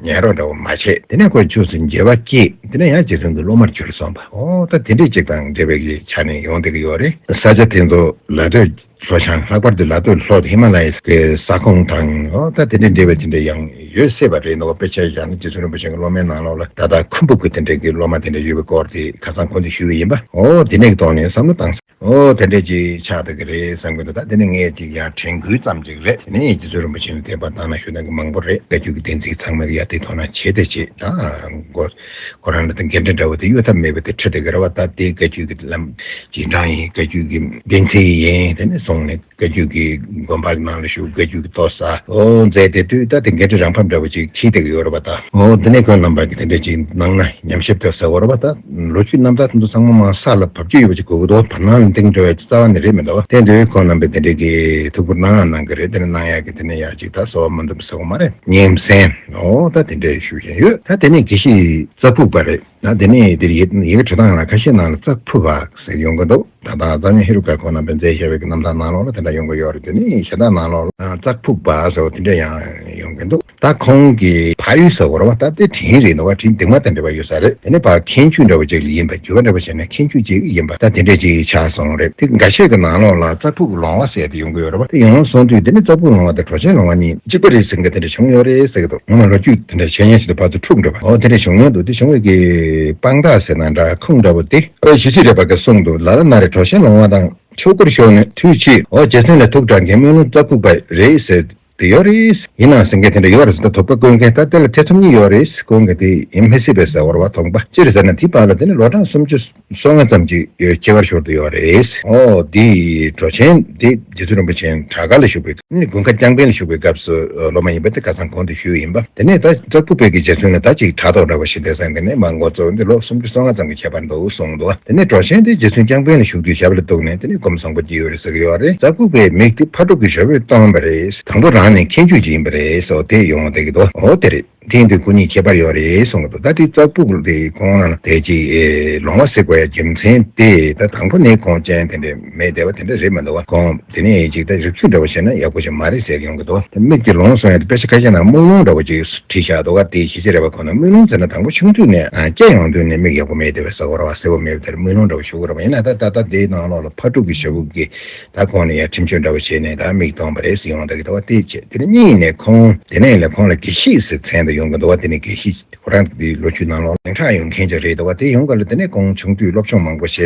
ཉན་རོགས་འདྲ་བོ་མ་བྱས། དེ་ནས་ཁོས་ཆོས་སུ་མཇལ་བ་སྐྱེས། དེ་ནས་ཡང་རྗེ་བཙུན་གྱི་སློབ་མར་གྱུར་སོང་པ། ཨོ་ད་དེ་འདྲའི་ཅིག་དང་འབྲེལ་བའི་ཆ་ནས་ཡོང་བསྡད་ཀྱི་ཡོད་རེད། ས་ཆ་དེ་ཚོ་ལ་སྟོད་ལྷོ་བྱང་། ལྷག་པར་དུ་ལ་སྟོད་ལྷོ་ཧི་མ་ལ་ཡའི་ས་ཁོངས་དང་། ཨོ་ད་དེ་འདྲའི་འབྲེལ་བའི་དེ་འདྲ་ཡང་ཡོད་སྲིད་པ་རེད་འདུག་དཔེ་ཆ་བཞག་ན་རྗེ་བཙུན་རིན་པོ་ཆེ་གི་སློབ་མའི་ནང་ལོགས་ལ་ད་ལྟ་ཁུམ་བུ་གི་དེ་འདྲའི་གི་སློབ་མ་དེ་འདྲ་ཡོད་པའི་སྐོར་དེ་ཁ་སང་གོང་དུ་ཞུས་པ་ཡིན་པ། ཨོ་དེ་ནས་གི་ཐོག་ནས་བསམ་བློ་བཏང་། ཨོ་དེ་འདྲས་ཅིག་ཆགས་བསྡད་ཀྱི་རེད་བསམ་གྱི་འདུག་ད་དེ་ནི་ངས་ཅིག་ཡང་དྲན་སྐུལ་ཙམ་ཅིག་རེད། དེ་ནས་རྗེ་བཙུན་རིན་པོ་ཆེ་ལ་དད་པ་དག་སྣང་ཞུ་མཁན་གྱི་མང་པོ་རེད། བཀའ་བརྒྱུད་ཀྱི་བདེན་ཚིག་ཚང་མའི་ཡ་དེ་དོ་སྣང་བྱེད་དེ་བྱེད། ད་ཁོ་ཁོ་རང་ལ་དེ་འགན་འཁྲི་འདྲ་བོ་དེ་གཡོལ་ཐབས་མེད་པ་དེ་འཁྲི་བསྡད་ཀྱི་རེད་བ། ད་དེ་བཀའ་བརྒྱུད་ཀྱི་ལམ་རྗེས་འབྲང་ཡིན། བཀའ་བརྒྱུད་ཀྱི་བདེན་ཚིག་ཡིན། དེ་ནས་སོང་ནས་བཀའ་བརྒྱུད་ཀྱི་དགོན་པ་ནང་ལ་བཞུགས། བཀའ་བརྒྱུད་ཀྱི་ལྟོ་ཟ་ཨོ་མཛད་དེ་དུས། ད་དེ་འགན་འཁྲི་རང་འཕམ་འདྲ་བོ་ཅིག་འཁྱེར་བསྡད་ཀྱི་ཡོད་རེད་བ། ད་ཨོ་དེ་ནས་ཁོང་རྣམ་པ་གིས་དེ་འདྲ་ཅིག་གནང་ན་ཉམས་ཞིབ་ཐོག་ཟེར་བ་རེད་བ། ད་ལོ་རྒྱུས་རྣམ་ཐར་དེ་ཚོ་ཚང་མ་མར་ས་ལ་བབས་ཀྱི་ཡོད་པ་ཅིག་དགོས་ཀྱི་འདུག་བར་སྣང་ལ་གཏིང་འགྲོ་བའི་རྩ་བ་ནས་རེད་མི་འདུག་དེ་འདྲའི་ཁོང་རྣམ་པས་དེ་འདྲའི་གི་ཐུགས་ཁུར་གནང་ཡང་གནང་གི་རེད། དེ་ནས་གནང་ཡག་གི་དེ་ནས་ཡག་ཅིག་ད་གསོལ་བ་མ་འདེབས་ཟེར་བ་མ་རེད། སྙན་གསན། ཨོ་ད་དེ་འདྲའི་ཞུ་བཞིན་ཡོད། ད་དེ་ནས་དགེ་བཤེས་རྩ་ཕུག་པ་རེད། ད་དེ་ནས་དེར་ཡི་ཡི་གེ་འབྲི་སྟངས་ལ་ཁ་ཤས་ནང་ལ་རྩ་ཕུག་པ་ཟེར་ཡོང་གི་འདུག་ད་ལྟ་རྩ་ཉོན་ཧེ་རུ་ཀ་ཁོང་རྣམ་པས་མཛད་བཞག་པའི་གི་རྣམ་ཐར་ནང་ལོགས་ལ་དེ་འདྲ་ཡོང་གི་ཡོད་རེད། དེ་ནས་གཞན་དག་ནང་ལོགས་ལ་རྩ་ཕུག་པ་ཟེར་བ་དེ་འདྲ་ཡང་ཡོང་གི་འདུག་ད་ཁོང་གི་ཕ་ཡུལ་ཟེར་བ་རེད་བ། ད་དེ་དྲིན་རེད་འདུག་བ། དྲིན་སྡིག་མ་དང་འབྲེལ་བ་ཡོད་ས་རེད། དེ་ནས་ཕར་མཁན་ཆུ་འདྲ་བོ་ཅིག་ལ་ཡིན་པ། བརྒྱུད་པ་འདྲ་བོ་བྱས་ན་མཁན་ཆུ་ཅིག་ཡིན་པ། ད་དེ་འདྲ་ཅིག་ཆགས་སོང་རེད། དེ་འགའ་ཤས་ཀྱི་ནང་ལོགས་ལ་རྩ་ཕུག་ལོང་བ་ཟེར་དེ་ཡོང་གི་ཡོད་རེད་བ། དེ་ཡོང་སོང་དུས་དེ་ནི་རྩ་ཕུག་ལོང་བ་དང་གྲོ་ཆེན་ལོང་བ་གཉིས་གཅིག་པ་རེད་ཟེར་མཁན་དེ་འདྲ་བྱུང་ཡོད་རེད་ཟེར་གི་འདུག་ངོ་མ་ལོ་རྒྱུས་དེ་འདྲ་བྱས་མཁན་ཞིག་ཏུ་ཕར་ཚུར་འཁྲུག་འགྲོ་བ། འོ་དེ་འདྲ་བྱུང་མྱོང་འདུག་དེ་བྱུང་བའི་གི་དཔང་རྟགས་ཟེར་ན་འདྲ་ཁུངས་འདྲ་བོ་དེ། ཨོ་ཞི་བྱེད་རས་པ་གིས་གསུངས་འདུག་ལ་ལ་ན་རེ་གྲོ་ཆེན་ལོང་བ་དང་ཆོས་སྐོར་ཤོར་ནས་ཐུགས་ཆེས། འོ་རྗེ་བཙུན་ལ་ཐུགས་དྲག་མཁན་སྨོན་ལམ་རྩ་ཕུག་པ་རེད་ཟེར་དེ་ཡོད་རེད། ཡིན་ནའང་ཟེར་མཁན་དེ་འདྲ་ཡོད་རེད་ཟེར། ད་དོགས་པ་བཀོད་མཁན་ད་དེ་ལ་ཐེ་ཚོམ་གཉིས་ཡོད་རེད། བཀོད་མཁན་དེ་ཡིན་མི་སྲིད་པས་ཟེར་བ་རེད་བ། དོགས་པ་ཅི་རེད་ཟེར་ན་དེའི་བར་ལ་དེ་ནི་ལོ་གྲངས་སུམ་ཅུ་སོ་ལྔ་ཙམ་ཅིག་ཁྱད་པར་ཤོར་དུ་ཡོད་རེད། ཨོ་དེ་གྲོ་ཆེན་དེ་རྗེ་བཙུན་རིན་པོ་ཆེ་བྲག་དཀར་ལ་བཞུགས་པའི་དགུན་ཁ་རྐྱང་པཎ་ལ་བཞུགས་པའི་སྐབས་སུ་སློབ་མ་ཡིན་པ་དེ་ཁ་སང་གོང་དུ་ཞུས་ཡིན་པ། དེ་ནས་ད་རྩ་ཕུག་པའི་གི་རྗེ་བཙུན་ལ་ད་ཅིག་ཕྲག་དོག་འདྲ་བོ་ཞིག་འདས་ས་འདི་ནས་མ་འགོ་ཚུགས་འདི་ལོ་སུམ་ཅུ་སོ་ལྔ་ཙམ་གྱི་ཁྱད་པར་འདུག་གསུངས་འདུག་དེ་ནས་གྲོ་ཆེན་དེ་རྗེ་བཙུན་རྐྱང་པཎ་ལ་བཞུགས་དུས་ཞབས་ལ་གཏུགས་ནས་དེ་ནས་སྒོམ་བཟང་པོ་སྐྱེས་ཡོད་རེད་ཟེར་གི་ཡོད་རེད། རྩ་ཕུག་པའི་མིག་དེ་ཕ་དྲུག་གི་ཞབས་པད་སྟོན་པ་རེད། དང་པོ་རང་ནས་མཁྱེན་དཔྱོད་ཅིག་ཡིན་པ་རེད་ཟེར་བ་དེ་ཡོང་བསྡད་ཀྱི་འདུག་འོ་དེ་རེད། དེ་ཡིན་དུས་ཁོ་གཉིས་ཁྱད་པར་ཡོད་རེད་གསུང་གི་འདུག་ད་དེ་ཙག་ཕུག་དེ་ཁོང་ལ་དེ་ཅིག་ལོང་བ་ཟེར་དགོས་ཡ་རྒྱུ་མཚན་དེ་ད་དང་པོ་ནས་ཁོང་ཅན་དེ་འདྲ་མེད་བསྡད་པ་དེ་འདྲ་རེད་མི་འདུག་བ། ཁོང་དེ་ནས་ཅིག་ད་རིགས་ཚུལ་འདྲ་བོ་བྱས་ན་ཡག་པོ་ཞིག་མ་རེད་ཟེར་ཡོང་གི་འདུག་ད་མིག་གི་ལོང་སོང་ཡ་དེ་དཔེ་ཆ་ཁ་ཤས་ནང་དམུས་ལོང་འདྲ་བོ་ཅིག་བྲིས་བཞག་འདུག་བ། དེ་ཞི་བྱེད་རས་པ་ཁོང་ན་དམུས་ལོང་ཟེར་ན་དང་པོ་ཆུང་དུས་ནས་ཨ་སྐྱེ་ཡོང་དུས་ནས་མིག་ཡག་པོ་མེད་བསྡད་པའི་ས་གོ་ར་བ་སེར་པོ་མེད་པ་དེར་དམུས་ལོང་འདྲ་བོ་ཞུ་གི་རེད་བ། ཡིན་ན་ད་ད་ལྟ་དེའི་ནང་ལོགས་ལ་ཕ་ཕྲུག་གི་ཞབས་བུ་གི་ད་ཁོང་ནས་ཡང་ཁྲིམས་གཅོད་འདྲ་བོ་བྱས་ནས་ད་མིག་སྟོང་པ་རེད་ཟེར་ཡོང་ད་གི་ད་བ་དེ་བྱས། དེ་ནས་གཉིས་ནས་ཁོང་དེ་ནས་ལས་ཁོང་ལ་དགེ་བཤེས་ཟེར་མཚན་དུ་ཡོང་གི་འདུག་བ། དེ་ནས་དགེ་བཤེས་ཁོ་རང་གི་ལོ་རྒྱུས་ནང་ལོགས་ལ་ལྡིང་ཁྲག་ཡོང་མཁན་ཅིག་རེད་འདུག་བ། དེ་ཡོང་ག་ལ་དེ་ནས་ཁོང་ཆུང་དུས་སློབ་སྦྱོང་མང་པོ་བྱས་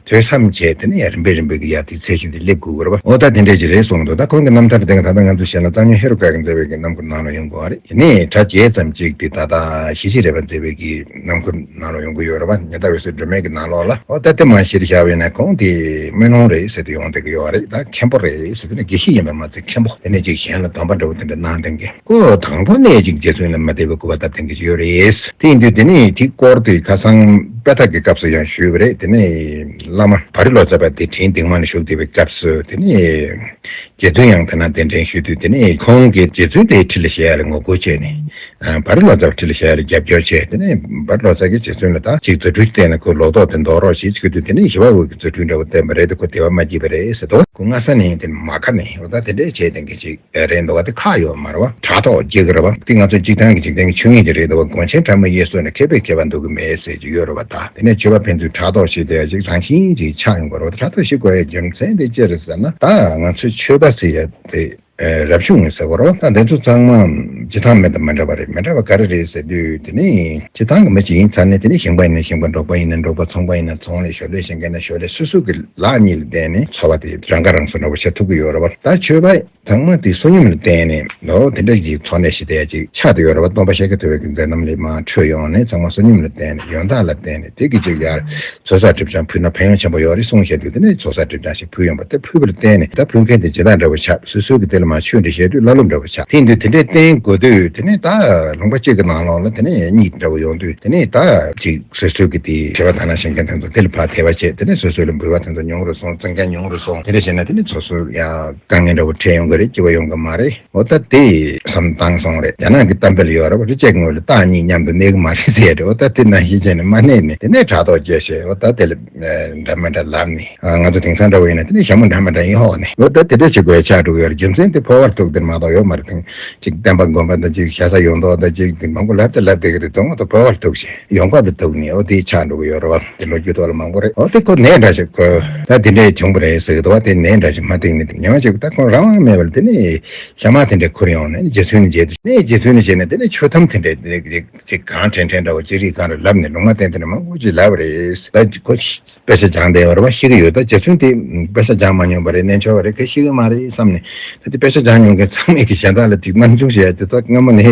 ཐོས་བསམ་བྱས་དེ་ནས་ཡང་རིམ་པས་རིམ་པས་ཀྱི་ཡར་དེ་ཚད་གཞི་དེ་སླེབས་དགོས་ཀྱི་རེད་བ། འོ་ད་དེ་འདྲས་ཅིག་རེད་གསུངས་འདུག་ད་ཁོང་གི་རྣམ་ཐར་དེ་ག་ད་ལྟ་ང་ཚོ་བཤད་ན་གཙང་སྨྱོན་ཧེ་རུ་ཀ་གིས་མཛད་པའི་གི་རྣམ་མགུར་ནང་ལ་ཡོང་དགོས་བ་རེད། དེ་ནས་གྲྭ་བརྒྱད་ཙམ་ཅིག་དེ་ད་ལྟ་ཞི་བྱེད་རས་པ་མཛད་པའི་གི་རྣམ་མགུར་ནང་ལ་ཡོང་གི་ཡོད་རེད་བ། ཉི་ཟླ་འོད་ཟེར་སྒྲོན་མེ་གི་ནང་ལོགས་ལ། འོ་ད་དེ་མ་གཞིར་བཞག་པ་ཡིན་ན་ཁོང་དེ་དམུས་ལོང་རེད་ཟེར་དུ་ཡོང་བསྡད་ཀྱི་ཡོད་རེད། ད་མཁན་པོ་རེད་ཟེར་དུས་ནི་དགེ་བཤེས་ཡིན་པ་མ་ཚད་མཁན་པོ། དེ་ནས་ཅིག་གཞན་ལ་སྡོམ་པ་འདྲ་བོ་དེ་འདྲ་གནང་མཁན་གྱི། ཁོ་དང་པོ་ནས་ཅིག་རྗེ་བཙུན་ལ་མ་དད་པའི་སྐུར་པ་བཏབ་མཁན་གྱི་ཡོད་རེད། དེ་ཡིན་དུས་དེ་ནས་དེ་སྐོར་དེ་ཁ་སང་དཔེ་ཐག་གི་སྐབས་སུ་ཡང་ཞུས་པ་རེད། དེ་ནས་བླ་མ་བ་རི་ལོ་ཙཱ་བ་དེ་དྲིན་སྡིག་མ་ལ་བཞུགས་བསྡད་པའི་སྐབས་སུ་དེ་ནས། རྗེ་བཙུན་ཡང་དེ་ན་གདན་འདྲེན་ཞུས་དུས་དེ་ནས་ཁོང་གིས་རྗེ་བཙུན་དེའི་ཁྲི་ལ་བཞེས་ཡ་ལ་ངོ་རྒོལ་བྱས་ནས། ཨ་བ་རི་ལོ་ཙཱ་བ་ཁྲི་ལ་བཞེས་ཡ་ལ་རྒྱབ་སྐྱོར་བྱས། དེ་ནས་བ་རི་ལོ་ཙཱ་གིས་རྗེ་བཙུན་ལ་ད་ཅིག་རྫུ་འཕྲུལ་བསྟན་ནས་ཁོའི་ལོ་ཏོག་དེ་འདོར་རོགས་ཞེས་བྱས་དུས་དེ་ནས་ཞི་བ་འོད་ཀྱིས་རྫུ་འཕྲུལ་འདྲ་བོ་བསྟན་པ་རེད་དེ་ཁོ་དད་པ་མ་བགྱིས་པ་རེད་ཟེར་དོ། ཁོ་སྔ་ས་ནས་དེ་མ་ཁ་ནས་འོ་ད་དེ་འདྲས་བྱས་དེ་འགའ་ཅིག་རེད་འདུག་བ། དེ་ཁག་ཡོད་མ་རེད་བ། དྲ་ཐོག་རྒྱག་གི་རེད་བ། དེ་ང་ཚོ་སྤྱིར་བཏང་གི་འཇིག་རྟེན་གྱི་ཆོས་ཉིད་དེ་རེད་འདུག་བ། དགོན་ཆེན་གྲྭ་མི་གཡས་སོ་ནས་མཁས་པའི་མཁས་པ་འདུག་གི་མེད་ཟེར་གྱི་ཡོད་རེད་བ། ད་དེ་ནས་ཆོས་པ་ཕན་ཚུན་དྲ་ཐོག་ཞིག་དེ་ཅིག་རང་བཞིན་ཅིག་ཆགས་ཡོང་གི་རེད་བ། དྲ་ཐོག་ཞིག་དགོས་ཡའི་རྒྱུ་མཚན་དེ་ཅི་རེད་ཟེར་ན། ད་ང་ཚོའི་ཆོས་པ་ཟེར་ཡ་དེ་རབ་བྱུང་ངི་ཟེར་བ་རེད་བ། ད་འདི་ཚོ་ཚང་མ་སྤྱིར་བཏང་མི་དང་མི་འདྲ་བ་རེད། མི་འདྲ་བ་ག་རེ་རེད་ཟེར་དུས་དེ་ནི་སྤྱིར་བཏང་གི་མི་ཅིག་ཡིན་ཚར་ནས་དེ་ནི་ཞིང་པ་ཡིན་ན་ཞིང་པ། འབྲོག་པ་ཡིན་ན་འབྲོག་པ། ཚོང་པ་ཡིན་ན་ཚོང་ལས། ཞོར་ལས་བྱེད་མཁན་ན་ཞོར་ལས། སོ་སོ་གི་ལག་གཉིས་ལ་བརྟེན་ནས་འཚོ་བ་དེ་རང་ཁ་རང་གསོ་འདྲ་བོ་བྱེད་ཐུབ་ཀྱི་ཡོད་རེད་བ། ད་ཆོས་པ་ཚང་མ་དེ་བསོད་སྙོམས་ལ་བརྟེན་ནས་ལོ་དེ་འདྲ་ཞིག་འཚོ་གནས་ཞིག་དེ་ཡ་ཅིག་ཆགས་བསྡད་ཡོད་རེད་བ། སྟོན་པ་ཤཱཀྱ་ཐུབ་པའི་གི་མཛད་རྣམ་ལས་མར་འཕྲོས་ཡོང་ནས་ཚང་མ་བསོད་སྙོམས་ལ་བརྟེན་ནས་ཡོན་བདག་ལ་བརྟེན་ནས་དེ་གི་ཅིག་ཡར་ཚོགས་བསགས་སྒྲིབ་སྦྱང་ཕུལ་ན་ཕན་ཡོན་ཆེན་པོ་ཡོད་རེད་གསུངས་བཞག་དུས་དེ་ནས་ཚོགས་བསགས་སྒྲིབ་སྦྱང་ཞིག་ཕུལ་ཡོང་བ་དེ་ཕུལ་བ་ལ་བརྟེན་ནས་ད་ཕུལ་མཁན་དེ་ཇི་ལྟར་འདྲ་བོ་ཆགས། སོ་སོའི་གི་དེ་ལ་མར་ཆོས་འདི་བཤད་དུས་བླ་སློབ་འདྲ་བོ་ཆགས། དེ་ཡིན་དུས་དེ་འདྲའི་བསྟེན་དགོས་དུས་དེ་ནས་ད་ལུང་པ་གཅིག་གི་ནང་ལོགས་ལ་དེ་ནས་གཉིས་འདྲ་བོ་ཡོང་དུས་དེ་ནས་ད་ཅིག་སོ་སོའི་གི་དེ་བྱེ་བ་དག་ན་ཞེན་མཁན་དེ་ཚོ་དེ་ལ་ཕར་དད་པ་བྱེད། དེ་ནས་སོ་སོ་ལ་འབུལ་བ་དེ་ཚོ་ཉུང་རུ་སོང་། བཙན་མཁན་ཉུང་རུ་སོང་། དེ་འདྲ་བྱས་ན་དེ་ནས་སོ་སོ་ཡང་དཀའ་ངལ་འདྲ་བོ་འཕྲད་ཡོང་གི་རེད། སྐྱིད་པ་ཡོང་གི་མ་རེད། འོ་ད་དེ་བསམ་བཏང་སོང་རེད། རྒྱ་ནག་གི་གཏམ་དཔེ་ལ་ཡོད་རེད་བ། རི་སྐྱེས་ཀྱི་ངོས་ལ་སྟག་གཉིས་མཉམ་དུ་གནས་ཀྱི་མ་རེད་ཟེར་རེད། འོ་ད་དེ་ནང་བཞིན་བྱས་ནས་མ་གནས་ནས་དེ་ནས་དྲ་ཐོག་བཅད་བྱས། འོ་ད་དེ་ལ་འདྲ་མི་འདྲ་ལབ་ནས། ང་ཚོ་དེང་སང་འདྲ་བོ་ཡིན་ན་དེ་ནས་ཞྭ་མོ་འདྲ་མི་འདྲ་ཡིན་ཧོག་ནས། འོ་ད་དེ་འདྲ་བྱེད་དགོས་ཡ་ཆགས་འགྲོ་གི་ཡོད་རེད། རྒྱུ་མཚན་དེ་འཕོ་བར་ཐུག་དེ་མ་གཏོགས་ཡོད་མ་རེད། དེང་ཅིག་བསྟན་པ་དགོན་པ་དང་ཅིག་ཤ་ཟ་ཡོང་མདོག་དང་ཅིག་དེ་མང་པོ་ལབ་དེ་ལབ་བསྡད་ཀྱི་རེད། དོན་དུ་འཕོ་བར་ཐུག་བྱས་ཡོང་འབབ་ལ་ཐུག་ནས་འོ་དེ་ཆགས་འགྲོ་གི་ཡོད་རེད་བ། དེ་ལོ་རྒྱུས་ཐོག་ལ་མང་པོ་རེད། འོ་དེ་ཁོ་ནད་འདྲ་ཞིག་ཁོ་ད་དེ་འདྲས་བྱུང་བ་རེད་ཟེར་གི་འདུག་བ། དེ་ནད་འདྲ་ཞིག་མ་བསྟེན་ནས་ཉེ་བ་ཅིག་ད་ཁོ་རང་དབང་མེད་པར་དེ་ནས་ཞྭ་དམར་དེ་འདྲས་ཁུར་ཡོང་ནས་རྗེ་བཙུན་ནས་མཇལ་དུས་ནས་རྗེ་བཙུན་ནས་བྱས་ནས་དེ་ནས་ཆོས་གཏམ་དེ་འདྲས་དེ་འདྲས་ཅིག་གང་དྲན་དྲན་འདྲ་བོ་ཅིག་རིགས་གང་རེད་ལབ་ནས་ལུང་མ་བསྟན་དེ་འདྲ་མང་པོ་ཅིག་ལབ་པ་རེད། ད་ཁོ་དཔེ་ཆ་སྦྱངས་བསྡད་ཡོད་རེད་བ། ཤེས་ཀྱི་ཡོད། ད་རྗེ་བཙུན་དེ་དཔེ་ཆ་སྦྱངས་མ་མྱོང་བ་རེད། རྣལ་འབྱོར་བ་རེད། ག་ཤེས་ཀྱི་མ་རེད་བསམ་ནས། ད་དེ་དཔེ་ཆ་སྦྱངས་མྱོང་མཁན་ཚང་མས་ཀྱི་གཞན་དག་ལ་དེ་དམར་འཛུགས་བྱེད་ཡ་དེ་ད་སྔ་མོ་ནས་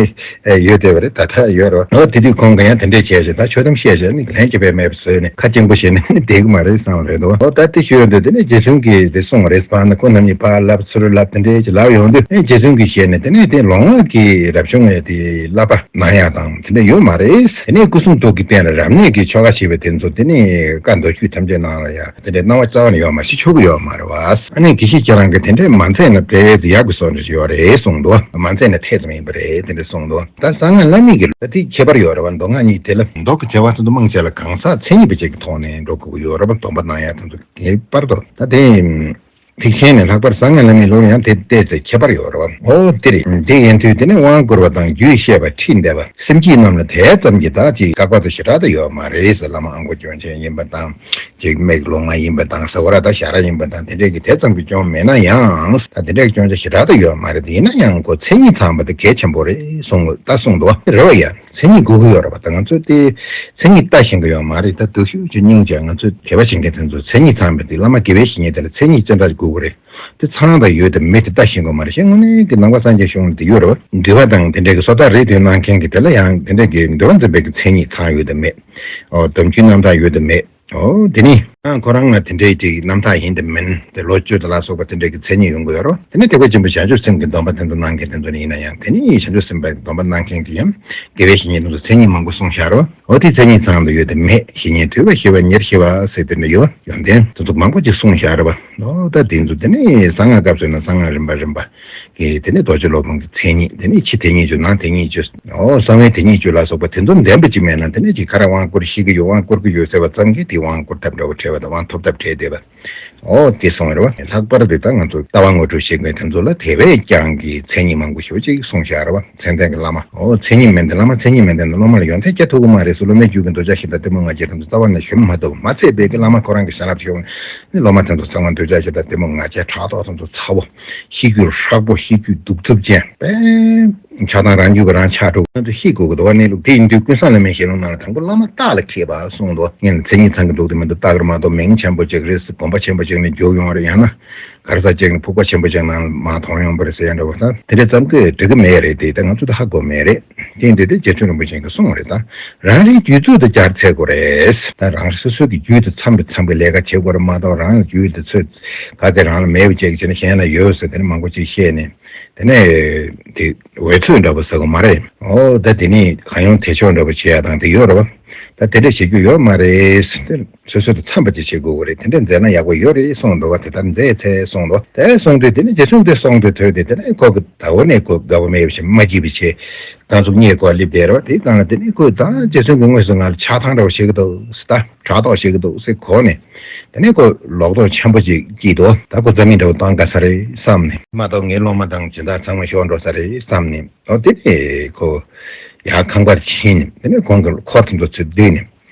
ཡོད་བསྡད་པ་རེད། ད་ད་ཡོད་རེད་བ། འོ་དེ་དུས་ཁོང་གིས་ཡང་དེ་འདྲས་བྱས་ཤིང་ད་ཆོས་གཏམ་བཤད་བྱས་ནས་ལན་གྱི་བས་མེད་པ་བཟོས་ནས་ཁ་སྐྱེངས་པོ་བྱས་ནས་བསྡད་ཀྱི་མ་རེད་བསམ་རེད་འདུག་འོ་ད་དེ་ཞུས་ཡོང་དུས་དེ་ནས་རྗེ་བཙུན་གྱིས་དེ་གསུངས་རེད། ཕར་ནས་ཁོ་རྣམ་གཉིས་ཕར་ལབ་ཚུར་ལབ་དེ་འདྲས་ཀྱི་ལབ་ཡོང་དུས་ཨེ་རྗེ་བཙུན་གྱིས་ཞལ་ནས་དེ་ནས་དེ་ལོང་བ་གི་རབ་བྱུང་བའི་དེ་བསླབ་པ་གནང་ཡག་དང་དེ་འདྲ་ཡོད་མ་རེད། དེ་ནས་སྐུ་གསུང་ཐུགས་ཀྱི་རྟེན་ལ་རབ་གནས་ཀྱི་ཆོ་ག་བྱེད་པའི་དེ་ཚོ་དེ་ནས་བཀའ་མདོ་རྒྱུད་ཐམས་ཅད་ནང་ལ་ཡང་དེ་འདྲའི་སྣང་བ་རྩ་བ་ནས་ཡོད་མ་ཤེས་ཆོག་གི་ཡོད་མ་རེད་བ། ཨ་ནི་དགེ་བཤེས་ཁྱེད་རང་གིས་དེ་འདྲའི་མ་མཛད་ན་དེ་ཡག་གི་བཟོ་འདྲ་ཞིག་ཡོད་རེད་གསུངས་འདུག་མ་མཛད་ན་ཐད་ཙམ་ཡིན་པ་རེད་དེ་འདྲ་གསུངས་འདུག་ད་གསང་སྔགས་བླ་མེད་ཀྱི་ལུགས་དེ་ཁྱད་པར་ཡོད་རེད་བ། མདོ་སྔགས་གཉིས་དེ་ལ་མདོ་གི་བྱ་བ་ཚོ་མང་ཆེ་ལ་གང་ཟག་མཚན་ཉིད་པ་ཅིག་གི་ཐོག་ནས་འགྲོ་དགོས་ཀྱི་ཡོད་རེད་བ། སྡོམ་པ་གནང་ཡག་དེ་ཚོ་ངེས་པར་དུ་ད་དེ། ཐེག་ཆེན་ནས་ལྷག་པར་གསང་སྔགས་བླ་མེད་ལུགས་ལ་ཡང་དེ་ཏོག་ཙམ་ཁྱད་པར་ཡོད་རེད་བ། འོ་དེ་རེད། དེ་ཡིན་དུས་དེ་ནི་དབང་བསྐུར་བ་དང་རྒྱུད་བཤད་པ་ཁྲིད་འདེབས་པ་སེམས་བསྐྱེད་རྣམས་ལ་དེ་ཙམ་གྱིས་ད་ཅིག་བཀག་པ་དང་ཞེ་དྲག་ཏུ་ཡོད་མ་རེད་ཟེར། བླ་མ་ཨ་མགོ་སྐྱོན་ཅན་ཡིན་པ་དང་ཅིག་མིག་ལོང་བ་ཡིན་པ་དང་ཟེར་བ་ར་ད་ཞ་ར་ཡིན་པ་དང་དེ་འདྲས་ཀྱི་དེ་ཙམ་གྱི་སྐྱོན་མེད་ན་ཡང་ད་དེ་འདྲས་ཀྱི་སྐྱོན་ཆ་ཞེ་དྲག་ཏུ་ཡོད་མ་རེད། དེ་ཡིན་ན་ཡང་ཁོ་མཚན་ཉིད་ཚང་བ་དེ་གལ་ཆེན་པོ་རེད་གསུངས་ད་གསུངས་འདུག་བ། རེད་བ་ཡ། མཚན་ཉིད་དགོས་ཀྱི་ཡོད་རེད་བ། ད་ང་ཚོས་དེ་མཚན་ཉིད་ལྟ་ཤེས་ཀྱི་ཡོད་མ་རེད། ད་སྡུག་ཤོས་ཀྱི་སྙིང་རྗེ་ང་ཚོས་དད་པ་བྱེད་མཁན་དེ་ཚོ་མཚན་ཉིད་ཚང་བའི་དེ་བླ་མ་དགེ་བའི་བཤེས་གཉེན་དེ་ལ་མཚན་ཉིད་ཅི་འདྲ་དགོས་ཀྱི་རེད། དེ་ཚང་དང་ཡོད་དེ་མེད་དེ་ལྟ་ཤེས་ཀྱི་ཡོད་མ་རེད། ཞེས་དངོས་གནས་ཀྱི་ནང་པ་སངས་རྒྱས་གཞུང་ལ་དེ་ཡོད་རེད་བ། འདུལ་བ་དང་དེ་འདྲའི་གི་སོ་ཐར་རིགས་དེ་གནང་མཁན་གྱི་དེ་ལ་ཡང་དེ་འདྲའི་གི་འདུལ་བ་འཛིན་པའི་གི་མཚན་ཉིད་ཚང་ཡོད་དེ་མེད། ཨོ་སྡོམ་རྒྱུན་རྣམ་དག་ཡོད་དེ་མེད། ཨོ་དེ་ནི་ཁོ་རང་ལ་དེ་འདྲའི་ཅིག་རྣམ་དག་ཡིན་དེ་མིན་དེ་ལོ་བཅུ་དེ་ལ་སོགས་པ་དེ་འདྲའི་གི་མཚན་ཉིད་ཡོང་གི་ཡོད་རེད་བ། དེ་ནི་ཐེག་པ་ཆེན་པོ་བྱང་ཆུབ་སེམས་ཀྱི་སྡོམ་པ་དེ་ཚོ་གནང་མཁན་དེ་ཚོ་ནི་ཡིན་ན་ཡང་དེ་ནི་བྱང་ཆུབ་སེམས་དཔའི་སྡོམ་པ་གནང་མཁན་གྱི་ཡང་དགེ་བའི་བཤེས་གཉེན་དེ་ཚོ་མཚན་ཉིད་མང་པོ་གསུངས་བཞག་རེད་བ། ཨོ་དེ་མཚན་ཉིད་ཚང་དུ་ཡོད་དེ་མེད། བཤེས་གཉེན་ཐོས་པ་ཤེས་པ་ཉེར་ཤེས་པ་ཟེར་དེ་འདྲ་ཡོད་བ། ཡོན་ཏན་དེ་ཚོ་མང་པོ་ཅིག་གསུངས་བཞག་རེད་བ། ཨོ་ད་དེ་ཚོ་དེ་ནི་གསང་སྔགས་སྐབས་སུ་ཡིན་ན་གསང་སྔགས་རིམ་པ་རིམ་པ། གི་དེ་ནས་རྡོ་རྗེ་སློབ་དཔོན་གྱི་མཚན་ཉིད། དེ་ནས་ཕྱི་དེ་ཉིད་བརྗོད། ནང་དེ་ཉིད་བརྗོད། ཨོ་གསང་བའི་དེ་ཉིད་བརྗོད་ལ་སོགས་པ་དེ་ཚོ་ལྡན་པ་ཅིག་མེད་ན། དེ་ནས་ཅིག་ག་རེ་དབང་བསྐུར་ཤེས་ཀྱི་ཡོད། དབང་བསྐུར་གྱི་ཡོད་ཟེར་བ་ཙམ་གྱིས་དེ་དབང་བསྐུར་ཐབས་འདྲ་བོ་བྲལ་བ་དང་། དབང་ཐོབ་ཐབས་བྲལ་བསྡད་པ། ཨོ་དེ་གསུངས་རེད་བ། ལྷག་པར་དུ་ད་ང་ཚོ་ལྟ་བ་ངོ་སྤྲོད་བྱེད་མཁན་དེ་ཚོ་ལ་དེ་བས་ཀྱང་གི་མཚན་ཉིད་མང་པོ་ཞེ་པོ་ཅིག་གསུངས་བཞག་རེད་བ། མཚན་ལྡན་གྱི་བླ་མ། ཨོ་མཚན་ཉིད་མེད་ན། བླ་མ་མཚན་ཉིད་མེད་ན་སློབ་མ་ལ་ཡོན་ཏན་སྐྱེ་ཐུབ་ཀྱི་མ་རེད་ཟེར། སློབ་མའི་རྒྱུད་ཀྱི་འདོད་ཆགས་ཞེ་སྡང་གཏི་མུག་ང་རྒྱལ་དེ་ཚོ་རྩ་བ་ནས་ཞུམ་མ་ཐུབ། མ་ཚད་པའི་གི་བླ་མ་ཁོ་རང་གི་བྱིན་རླབས་ཤོར་ནས་སློབ་མ་དེ་ཚོ་ཚང་མ་འདོད་ཆགས་ཞེ་སྡང་གཏི་མུག་ང་རྒྱལ་ཕྲག་དོག་དེ་ཚོ་ཚ་བོ། གཤིས་རྒྱུད་ཧྲག་པོ། གཤིས་རྒྱུད་གདུག་རྩུབ་ཅན། དཔེ་ཆགས་སྡང་རང་རྒྱུད་ཀྱི་རང་ཆགས་འགྲོ། ང་ཚོ་ཤེས་དགོས་ཀྱི་འདུག་བ། གནས་ལུགས་དེ་ཡིན་དུས་ཀུན་བཟང་བླ་མའི་ཞལ་ལུང་ནང་ལ་དང་པོ་བླ་མ་རྟགས་ལ་མཁས་པ་གསུངས་འདུག། ངས་མཚན་ཉིད་ཚང་གི་འདུག་དེ་མི་འདུག། རྟགས་ཀྱི་མ་གཏོགས། མིང་ཆེན་པོ་ཅིག་རེད། གོམ་པ་ཆེན་པོ་ཅིག་ནས་རྒྱུགས་ཡོང་བ་རེད། ཡང་ན་ག་རེ་ཟ་ཅིག་ནས་ཕུག་པ་ཆེན་པོ་ཅིག་ནང་མར་མཐོང་ཡོང་བ་རེད་ཟེར་ཡ་འདྲ་བོ། ད་དེ་འདྲ་ཙམ་གྱིས་འགྲིག་གི་མེད་རེད། དེ་ད་ང་ཚོ་ད་ཧ་གོ་མེད་རེད། དེ་ཡིན་དུས་དེ་རྗེ་བཙུན་རིན་པོ་ཆེ་གིས་གསུངས་རེད། ད་རང་རེའི་རྒྱུད་ཚོད་དུ་སྦྱར་འཚལ་དགོས་རེད། ད་རང་སོ་སོའི་གི་རྒྱུད་དུ་འཚམ་པའི་འཚམ་པའི་ལས་ཀ་བྱེད་དགོས་རེད་མ་གཏོགས། རང་རྒྱུད་དུ་ཚོད་ག་དེ་རང་ལ་མེད་པ་བྱས་བྱས་ནས་གཞན་ལ་ཡོད་ཟེར་དེ་ནས་མང་པོ་ཅིག་བཤད་ནས། དེ་ནས་དེ་འོལ་ཚོད་འདྲ་པོ་ཟེར་གོ་མ་རེད། ཨོ་ད་དེ་ནས་གང་ཡོང་དེ་ཆོག་འདྲ་པོ་བྱེད་ཡ་དང་དེ་ཡོད་རེད་བ། ད་དེ་འདྲ་བྱེད་རྒྱུ་ཡོད་མ་རེད། དེ་སོ་སོ་དང་འཚམ་པ་ཅིག་བྱེད་དགོས་ཀྱི་རེད། དེ་འདྲ་མཛད་ན་ཡག་པོ་ཡོད་རེད་གསུངས་འདུག་བ། དེ་ལྟར་མཛད་ཚེ་གསུངས་འདུག། དེ་གསུངས་དུས་དེ་ནས་རྗེ་བཙུན་དེ་གསུངས་དུས་ཐོས་ཏེ། དེ་ནས་ཁོ་གི་ཟླ་བོ་ནས་ཁོ་དགའ་བོ་མེད་པ་ཞིག་མ་སྐྱིད་པ་བྱས། ད་ཚོ་གཉིད་ཁོ་ལེབ་བསྡད་རེད་བ། དེའི་སྒང་ལ་དེ་ནས་ཁོས་ད་རྗེ་བཙུན་གྱིས་དངོས་སུ་ང་ལ་ཆགས་སྡང་འདྲ་བོ་བྱེད་ཀྱི་འདུག་ཟེར། ད་ཕྲག་དོག་བྱེད་ཀྱི་འདུག་ཟེར་གོ་ནས། དེ་ནས་ཁོ་ལོག་རྟོག་ཆེན་པོ་ཅིག་སྐྱེས་འདུག། ད་ཁོ་རྩ་མེད་འདྲ་བོ་གཏོང་དགའ་ས་རེད་བསམ་ནས། མ་གཏོགས་ངའི་སློབ་མ་དང་སྦྱིན་བདག་ཚང་མ་ཤོར་འགྲོ་ས་རེད་བསམ་ནས། ཨོ་དེ་ནས་ཁོ་ཡར་ཁང་པར་ཕྱིན་ནས། དེ་ནས་གོང་གི་འཁོར་དེ་ཚོ་ཚུར་བསྡུས་ནས་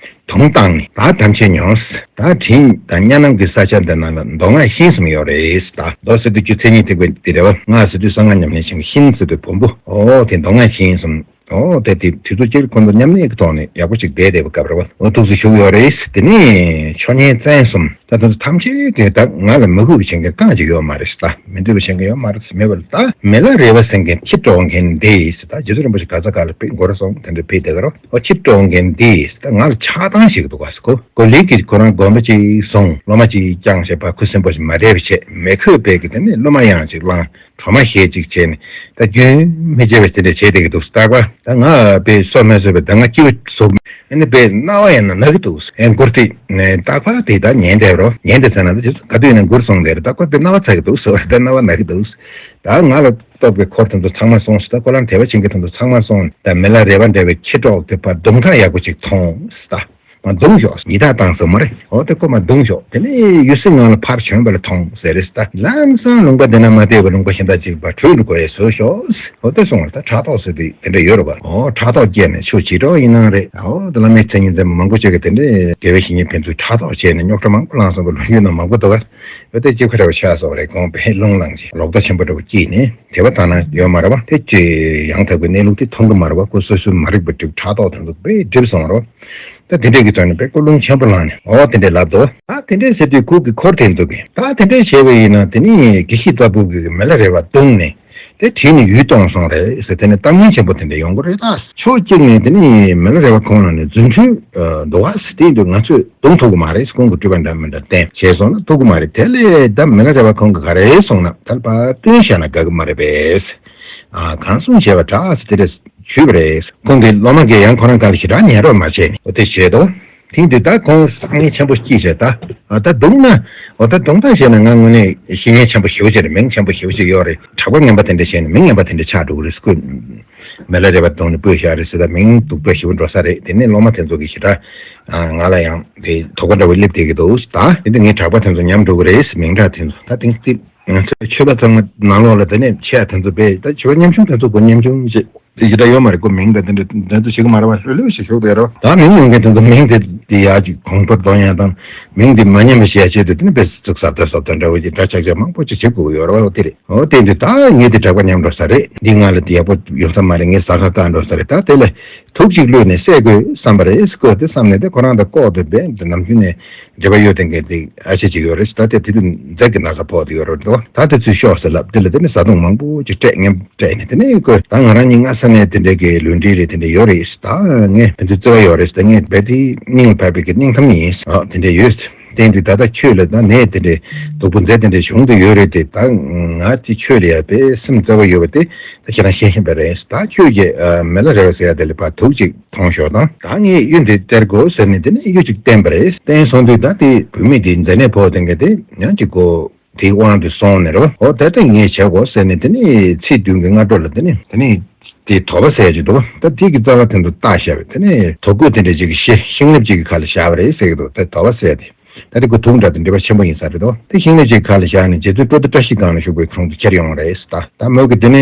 དུང་བཏང་ནས། ད་དམ་ཆོས་ཉོན། ད་དྲིན་དང་གཉའ་ནང་གི་ས་ཆ་འདི་ནང་ལ་མདོ་སྔགས་ཞིང་གསུམ་ཡོད་རེད། ད་མདོ་ཟེར་དུས་རྒྱུ་མཚན་ཉིད་ཐེག་པའི་དེ་རེད་བ། སྔགས་ཟེར་དུས་གསང་སྔགས་ཉམས་ལེན་ཞིང་གི། ཞིང་ཟེར་དུས་བོན་པོ། ཨོ་དེ་མདོ་སྔགས་ཞིང་གསུམ། ཨོ་དེ་དེ་དུས་ཚོད་གཅིག་ཁོ་ཚོ་མཉམ་གནས་ཀྱི་ཐོག་ནས་ཡག་པོ་ཅིག་བསྡད་བསྡད་པའི་སྐབས་རེད་བ། ཨོ་ཐུགས་སུ་ཞུགས་ཡོད་རེད། དེ་ནས་ཆོས་ཉན་བཙན་གསུམ། ད་དེ་ཚོ་ཐམས་ཅད་ཀྱིས་ད་ང་ལ་མི་དགོས་པ་བྱེད་མཁན་གང་ཅིག་ཡོད་མ་རེད། ད་མི་འདོད་པ་བྱེད་མཁན་ཡོད་མ་རེད། མེད་པར་ད་མི་ལ་རས་པ་ཟེར་མཁན་ཁྱི་དཀྲོག་མཁན་འདི་ད་རྗེ་བཙུན་རིན་པོ་ཆེ་ག་ས་ག་ལ་ཕེབས། སྒོ་ར་སོང་དེ་འདྲ་ཕེབས་བསྡད་ཀྱི་རེད། ཨོ་ཁྱི་དཀྲོག་མཁན་འདི་ད་ང་ལ་ཆགས་སྡང་བྱེད་ཀྱི་འདུག་ག་ཟེར། ཁོ་ཁོ་ལས་ཀྱི་ཁོ་རང་དགོན་པ་ཅིག་བཟུང་། སློབ་མ་ཅིག་བསྐྱངས་བྱས། ཕར་ཁུ་སིམ་པོ་ཞིག་མ་བསྡད་པ་བྱས། མི་ཁོས་པའི་གི་དེ་ནས་སློབ་མ་ཡང་ཅིག་བླངས། གྲོ་མ་བཞེས་ཅིག་བྱས་ནས། ད་རྒྱུན་མི་བརྗེད་པ་དེ་འདྲ་བྱས་བསྡད་ཀྱི་འདུག། རྟག་པར་ད་ང་དཔེ་སོ་མ་བཟོད་པའི་ད་ང་སྐྱིད་པོ་བཟོ། ཨ་ནི་དཔེ་རྣ་བ་ཡང་ན་ན་གི་འདུག། ཨེ་མགུར་དེ་ནས་རྟག་པར་དེ་ད་ཉན་བསྡད་རོ། ཉན་བསྡད་ཚར་ན་ད་ཅི་ག་དུས་ཡིན་ན་མགུར་གསུངས་བསྡད་རེད། ད་ཁོ་དཔེ་རྣ་བ་ཚ་གི་འདུག་ཟེར་བ་རེད། ད་རྣ་བ་ན་གི་འདུག། ད་ང་ལ་སྟོབས་ཀྱི་འཁོར་དེ་ཚོ་ཚང་མ་སོང་ཟེར། ད་ཁོ་རང་དད་པ་བྱེད་མཁན་དེ་ཚོ་ཚང་མ་སོང་། ད་མི་ལ་རས་པ་འདྲ་བའི་ཁྱི་དཀྲོག་དེ་ཕར་རྡུང་ཐབས་ཡག་པོ་ཅིག་མཐོང་ཟེར། ད། མར་བརྡུངས་ཤོག། ཡི་དྭགས་བཏང་སོང་མ་རེད། འོ་དེ་ཁོ་མར་བརྡུངས་ཤོག། དེ་ནས་གཡུལ་སའི་ངང་ལ་ཕར་བྱོན་པ་ལ་ཐོངས་ཟེར་རེད་ད། ལམ་སང་ལུང་པ་འདི་ན་མ་བསྡད་པར་ལུང་པ་གཞན་དག་ཅིག་ཕར་བྲོས་འགྲོ་དགོས་ཡས་བཟོས་ཤོག། འོ་དེ་སོང་བ་ད་ཕྲག་དོག་ཟེར་དུས་དེ་འདྲ་ཡོད་རེད་པ། འོ་ཕྲག་དོག་སྐྱེས་ནས་ཆུ་བྱི་འགྲོ་ཡིན་ནའང་རེད། འོ་དེ་བླ་མའི་མཚན་ཉིད་འཛིན་པ་མང་པོ་ཅིག་གིས་དེ་འདྲའི་དགེ་བའི་བཤེས་གཉེན་ཕན་ཚུན་ཕྲག་དོག་བྱས་ནས་རྙོག་དྲ་མང་པོ་བསླངས་སོང་བའི་ལོ་རྒྱུས་ནང་མང་པོ་འདུག་ག། འོ་དེ་ཅིག་ཁ་བྲལ་བ་ཆགས་སོང་བ་རེད། དགོངས་པའི་རླུང་ལངས་ཤིང་ལོག་ལྟ་ཆེན་པོ་འདྲ་བོ་སྐྱེས་ནས་དད་པ་དག་སྣང་ཡོད་མ་རེད་པ། དེ་ཅི་ཡང་དག་པའི་གནས་ལུགས་དེ་མཐོང་གི་མ་རེད་པ། ཁོ་སོ་སོའི་མ་རིག་པ་སྒྲིབ་ཕྲག་དོག་དེ་ཚོ་དཔེ་སྒྲིབ་སོང་བ་རེད་པ། ད་དེ་འདྲས་ཀྱི་དོན་ནི་དཔེ་ཀུན་སློང་ཆེན་པོ་ལངས་ནས་འོ་དེ་འདྲས་ལབ་འདུག། ད་དེ་འདྲས་ཟེར་དུས་ཁོ་གི་འཁོར་དེ་འདུག་གི། ད་དེ་འདྲས་བྱས་པ་ཡིན་ན་དེ་ནི་དགེ་བཤེས་རྩ་ཕུག་གིས་མི་ལ་རས་པ་བརྡུངས་ནས་དེ་བྲིས་ནས་ཡུལ་གཏོང་སོང་རེད་ཟེར། དེ་ནི་གཏམ་ངན་ཆེན་པོ་དེ་འདྲས་ཡོང་གི་རེད། ད་ཕྱོགས་གཅིག་ནས་དེ་ནི་མི་ལ་རས་པ་ཁོང་ལ་ནི་རྫུ་འཕྲུལ་འདུག་ག་ཟེར། དེ་འདུག་ང་ཚོས་བརྡུང་ཐུབ་ཀྱི་མ་རེད། ཁོང་གི་སྤྲུལ་པ་འདྲ་མི་འདྲ་བསྟན་བྱས་སོང་ན་ཐུབ་ཀྱི་མ་རེད། དེ་ལས་ད་མི་ལ་རས་པ་ཁོང་གིས་ག་རེ་གསུངས་ན་ད་ལ་ཕར་བསྟུན་བཞག་ན་དགའ་གི་མ་རེད་པས། ཨ་གང་གསུང་བྱས་པ་འདྲ་ཟེར་དེ་འདྲས་ཞུས་པ་རེད། ཁོང་གི་སློབ་མ་གིས་ཡང་ཁོ་རང་སྒང་ལ་ཞེ་དྲག་ཉན་རོགས་མ་བྱས་ནས་འོ་དེ་བྱས་འདུག། དེང་དུས་ད་ཁོང་སང་ཉིན་ཆེན་པོ་སྐྱིད་བྱས་ད། ཨ་ད་བརྡུངས་ན་འོ་ད་བརྡུངས་ཐབས་བྱས་ན་ང་དངོས་གནས་བཤེས་གཉེན་ཆེན་པོ་ཞེ་པོ་ཅིག་རེད། མིང་ཆེན་པོ་ཞེ་པོ་ཅིག་ཡོད་རེད། གྲགས་པ་ངན་པ་དེ་འདྲ་བྱས་ནས་མིང་ངན་པ་དེ་འདྲ་ཆགས་འགྲོ་གི་རེད། སྐུ་མི་ལ་རས་པ་བརྡུངས་ནས་སྤོས་བཞག་རེད་ཟེར། ད་མིང་སྡུག་པོ་ཞེ་པོ་འགྲོ་ས་རེད། དེ་ནས་སློབ་མ་དེ་ཚོ་གིས་ཞེ་དྲག་ང་ལ་ཡང་དེ་དོགས་པ་འདྲ་བོ་སླེབས་བསྡད་ཀྱི་འདུག། ད་དེ་འདྲ་ངའི་གྲགས་པ་དེ་ཚོ་ཉམས་འགྲོ་གི་རེད། མིང་གྲགས་དེ་ཚོ་ད་དེང་སྐྱིད། ང་ཚོའི་ཆོས་པ་ཚང་མ་ནང་ལོགས་ལ་དེ་ནས་ཆེ་བ་དེ་ཚོ་བས་ད་ཆོས་པ་ཉམ་ཆུང་དེ་ཚོ་གོ་ཉམ་ཆུང་བྱེད་དེ་ཞེ་དྲག་ཡོད་མ་རེད། ཁོ་མིང་དང་དེ་འདྲ་དེ་ཚོ་ཞིག་མ་རེད་པ། ལྷོད་ལྷོད་ཞིག་ཞུགས་བསྡད་རོགས། ད་མིང་ཡོང་མཁན་དེ་ཚོ་མིང་དེ་དེ་ཡག་ཅིག་གོང་མཐོར་གཏོང་ཡ་དང་མིང་དེ་མ་ཉམས་པ་བྱེད་ཡ་ཆེད་དུ་དེ་ནི་བས་ཙུག་ཟབ་ད་ཟབ་ད་འདྲ་བོ་ཅིག་འདྲ་ཆག་ཆག་མང་པོ་ཅིག་བྱེད་དགོས་ཀྱི་ཡོད་རེད་པ། འོ་དེ་རེད། འོ་དེ་འདི་ད་ངས་དེ་གྲགས་པ་ཉམས་འགྲོ་ས་རེད། འདི་ང་ལ་དེ་ཡག་པོ་ཡོང་ས་མ་རེད། ངས་ཟ་ཁ་བཀག་འགྲོ་ས་རེད། ད་དེ་ལ་དུག་ཅིག་བླུགས་ནས་བསད་དགོས་བསམ་པ་རེད། བསྐོས་དེ་བསམ་ནས་དེ་ཁོ་རང་དང་ལྐོག་ཏུ་བས་ནམ་རྒྱུན་ནས་འབྲེལ་བ་ཡོད་དེ་འགས་དེ་ཨ་ཆེ་ཅིག་ཡོད་རེད། ད་དེ་དེ་དུས་མཛད་ཀྱི་ན་ཚ་ཕོག་དེ་ཡོད་རེད་དོ། ད་དེ་ཚུར་ཤོག་ཟེར་ལབ། དེ་ལ་དེ་ནི་བཟའ་བཏུང་མང་པོ་ཅིག་སྤྲད་མཉམ་སྤྲད་ནས་དེ་ནས་ཁོས་ད་ང་རང་གཉིས་སྔ་ས་ནས་དེ་འདྲའི་གི་ལུས་འབྲེལ་རེད། དེ་འདྲ་ཡོད་རེད། ད་ངས་དེ་ཚོ་བརྩེ་བ་ཡོད་རེད། ད་ངས་རྦད་དེ་སྙིང་ལ་ཕབ་པའི་གི་སྙིང་གཏམ་ཡིན། ཨ་དེ་འདྲ་ཡོད། བསྟན་དུས་ད་ལྟ་ཁྱོད་ལ་ད་ནད་དེ་འདྲའི་སྡུག་པོ་མཛད་དེ་འདྲ་བྱུང་དུ་ཡོད་རེད་དེ། ད་ང་དེ་ཁྱོད་ལ་ཡ་དཔེ་སེམས་བརྩེ་བ་ཡོད་པ་དེ་ད་ཁྱེད་རང་ཤེས་བཞིན་པ་རེད། ད་ཁྱོད་ཀྱིས་མི་ལ་རས་པ་ཟེར་ཡ་དེ་ལ་ཕར་དུག་ཅིག་འཐུང་ཤོག་དང་། ད་ངས་གཡུ་འདི་སྟེར་དགོས་ཟེར་ནས་དེ་ནས་གཡུ་ཅིག་བསྟན་པ་རེད། བསྟན་སོང་དུས་ད་དེ་བུད་མེད་དེ་མཛེ་ནད་ཕོག་དེ་འགས་དེ་ཡང་ཅིག་གོ་དེའི་དབང་དུ་སོང་ནས་རེད་བ། འོ་ད་ལྟ་ངས་བྱེད་དགོས་ཟེར་ནས་དེ་ནས་ཚེས་བདུན་གྱི་སྔ་དྲོ་ལ་དེ་ནས་དེ་ནས་དེ་དོ་པ་ཟེར་ཡ་ཅིག་འདུག་བ། ད་དེ་གི་རྩ་བ་དེ་ཚོ་བཏགས་བཞག་པས། དེ་ནས་དོ་བཀོད་དེ་འདྲ་ཅིག་གི་ཤེ་ཤིང་ལེབ་ཅིག་གི་ཁ་ལ་བཞག་པ་རེད་ཟེར་གི་འདུག་ད་དོ་པ་ཟེར་ཡ་དེ། ད་དེ་ཁོ་དུག་འདྲ་དེ་འབྲེལ་བ་ཆེན་པོ་ཡིན་ས་རེད་དོ། དེ་ཤིང་ལེབ་ཅིག་གི་ཁ་ལ་བཞག་ནས་རྗེ་བཙུན་ཀྲོ་དྷི་བཀྲ་ཤིས་སྒང་ལ་བཞུགས་པའི་དྲུང་དུ་ཁྱེར་ཡོང་བ་རེད་ད། ད་མོ་གི་དེ་ནས་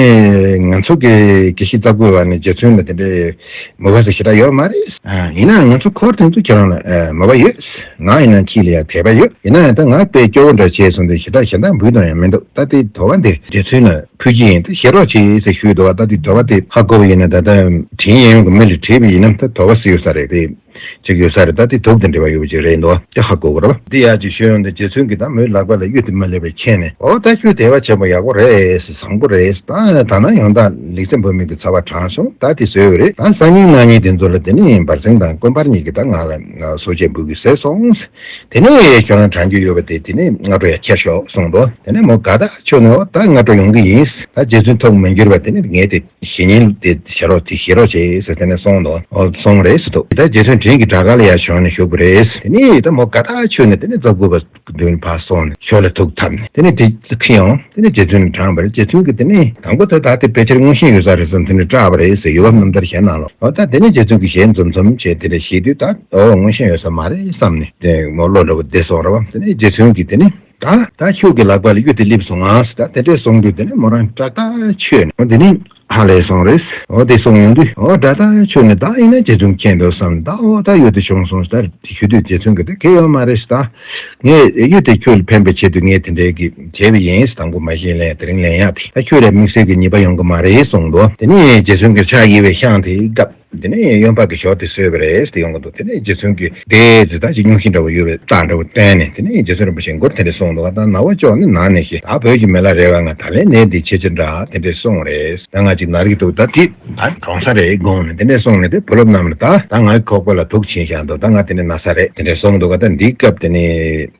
ང་ཚོ་གི་དགེ་བཤེས་རྩ་བཀོད་པ་ནས་རྗེ་བཙུན་ལ་དེ་འདྲའི་མོས་པ་ཟེར་ཞེ་དྲག་ཡོད་མ་རེད། ཨ། ཡིན་ནའང་ང་ཚོ་འཁོར་དེ་ཚོ་ཁྱེད་རང་ལ་ཨ་མོས་པ་ཡོད། ང་ཡིན་ན་ཁྱེད་ལ་ཡང་དད་པ་ཡོད། ཡིན་ན་ཡང་ད་ང་དཔེ་སྐྱོ་བོ་འདྲ་བྱས་སོང་དུས་ཞེ་དྲག་གཞན་དག་འབུལ་དང་ཡང་མི་འདུག་ད་དེ་དོ་པ་འདི་རྗེ་བཙུན་ལ་ཕུལ་གྱི་ཡིན། ད་ཞེ་རོགས་བྱེད་ཟེར་ཞུས་འདུག་བ། ད་དེ་དོ་པ་དེ་ཧ་གོ་བ་ཡིན་ན་ད་ལྟ་དྲིན་གཡས་གཡོན་གྱི་མི་ལ་དྲིས་པ་ཡིན་ན་ད་དོ་པ་ཟེར་ཡོད་ས་རེད། དེ་ཅིག་ཡོད་ས་རེད། ད་དེ་དུག་དང་འབྲེལ་བ་ཡོད་པ་ཅིག་རེད་འདུག་དེ་ཧ་གོ་དགོས་རེད་བ། དེ་ཡག་ཅིག་ཤོད་ཡོང་དུས་རྗེ་བཙུན་གྱིས་ད་མོའི་ལག་པ་ལ་གཡུ་དེ་མ་སླེབས་པའི་ཁྱེད་ནས་ཨོ་ད་ཁྱོད་དད་པ་ཆེན་པོ་ཡག་པོ་རེད། བཟང་པོ་རེད། ད་ད་ན་ཡང་ད་ལེགས་བཙུན་བུད་མེད་ཀྱི་ཚ་བ་དྲངས་སོང་། ད་དེ་བཟོས་པ་རེད། ད་སང་ཉིན་གནངས་ཉིན་དེ་ཚོ་ལ་དེ་ནས་འབར་གསེང་དང་དཀོན་པར་གཉིས་ཀྱིས་ད་ང་ལ་གསོལ་ཇ་འབུལ་གྱི་བཟོས་སོང་། དེ་ནས་ཁྱོད་རང་དྲང་རྒྱུ་ཡོད་པ་དེ་དེ་ནས་སྔ་དྲོ་ཡར་ཁྱེར་ཤོག་གསུངས་འདུག་དེ་ནས་མོ་དགའ་ཐག་ཆོད་ནས་ཨོ་ད་སྔ་དྲོ་ཡོང་གི་ཡིན། ད་རྗེ་བཙུན་ཐུགས་མི་འགྱུར་བ་དེ་ནས་ངས་དེ་གཞེས་ནིང་དེ་ཞེ་རོགས་དེ་ཞེ་རོགས་བྱེད་ཟེར་དེ་ནས་གསུངས་འདུག་ཨོ་སོང་རེད་ཟེར་འདུག་ད་རྗེ་བཙུན་དྲིན་གྱི་དྲག་ག་ལ་ཡར་བྱོན་ནས་བཞུགས་པ་རེད། དེ་ནས་ད་མོ་དགའ་ཐག་ཆོད་ནས་དེ་ནས་རྩ་བཀོད་པ་མདུན་ཕར་སོང་ནས་ཞོར་ལ་ཐུགས་འཐམ་ནས་དེ་ནས་དེ་ཁྲིད་ཡོང་། དེ་ནས་རྗེ་བཙུན་ལ་དྲངས་པ་རེད། རྗེ་བཙུན་གྱིས་དེ་ནས་དང་པོ་ད་ད་དེ་ཕལ་ཆེར་མངོན་ཤེས་ཡོད་ས་རེད་བསམ་དེ་ནས་སྐྲག་པ་རེད་ཟེར་ཡོད་པ་རྣམ་ཐར་གཞན་ནང་ལོགས། ཨོ་ད་དེ་ནས་རྗེ་བཙུན་གྱིས་ཞལ་འཛུམ་འཛུམ་བྱས་དེ་འདྲ་བཤད་དུས་ད་ཨོ་མངོན་ཤེས་ཡོད་ས་མ་རེད་བསམ་ནས་དེ་མོ་བློ་འདྲ་བོ་བདེ་སོང་རེད་བ། དེ་ནས་རྗེ་བཙུན་གྱིས་དེ་ནས་ད་ད་ཁྱོད་ཀྱི་ལག་པ་ལ་གཡུ་དེ་སླེབས་སོང་ང་ཟེར། ད་དེ་འདྲས་གསུངས་དུས་དེ་ནས་མོ་རང་སྐྲག་ཐག་ཆོད་ནས་ཨོ་དེ་ནས་ཧ་ལས་སོང་རེད། ཨོ་དེ་གསུངས་ཡོང་དུས་ཨོ་སྐྲག་ཐག་ཆོད་ནས་ད་ཡིན་ན་རྗེ་བཙུན་མཁྱེན་འདུག་བསམ་ནས་ད་ཨོ་ད་གཡུ་དེ་བྱུང་སོང་ཟེར་ད་ཞུ་དུས་རྗེ་བཙུན་གྱིས་དེ་གལ་ཡོད་མ་རེད་ཟེར། ད་ངས་གཡུ་དེ་ཁྱོད་ལ་ཕན་པའི་ཆེད་དུ་ངས་དེ་འདྲའི་གི་བྱས་པ་ཡིན། དང་པོ་མ་གཞི་ལེན་དེ་རིང་ལེན་ཡག་དེ་ད་ཁྱོད་ལ་དམིགས་བསལ་གྱི་ཉེས་པ་ཡོང་གི་མ་རེད་གསུངས་འདུག་དེ་ནས་རྗེ་བཙུན་གྱི་ཕྱག་གཡས་པའི་ཤངས་དེའི་སྐབས། དེ་ནས་གཡོན་པ་གི་ཞོ་དེ་ཟོས་པ་རེད་ཟེར་ཡོང་གི་འདུག་དེ་ནས་རྗེ་བཙུན་གྱིས་དེ་ཟེར་ད་ཅིག་སྙུང་གཞི་འདྲ་བོ་ཡོད་པའི་རྟགས་འདྲ་བོ་བསྟན་ནས་དེ་ནས་རྗེ་བཙུན་རིན་པོ་ཆེ་མགུར་དེ་འདྲ་གསུངས་འདུག་ད་ནག་པོ་ཅོག་ནི་ནང་ནས་ཤི། ད་བོད་ཀྱི་མི་ལ་རས་པ་ང་ད་ལན་ནད་འདི་ཆེ་ཆེ་འདྲ་དེ་འདྲས་གསུངས་རེད། ད་ང་ཅིག་ན་རིག་འདུག་ད་དེ་ད་གྲོངས་ས་རེད་དགོངས་ནས་དེ་འདྲས་གསུངས་ནས་དེ་བུ་སློབ་རྣམས་ལ་ད་ད་ང་ཁོག་པ་ལ་དུག་བྱིན་བཞག་འདུག་ད་ང་དེ་འདྲས་ན་ས་རེད་དེ་འདྲས་གསུངས་འདུག་ད་འདིའི་སྐབས་དེ་ནས་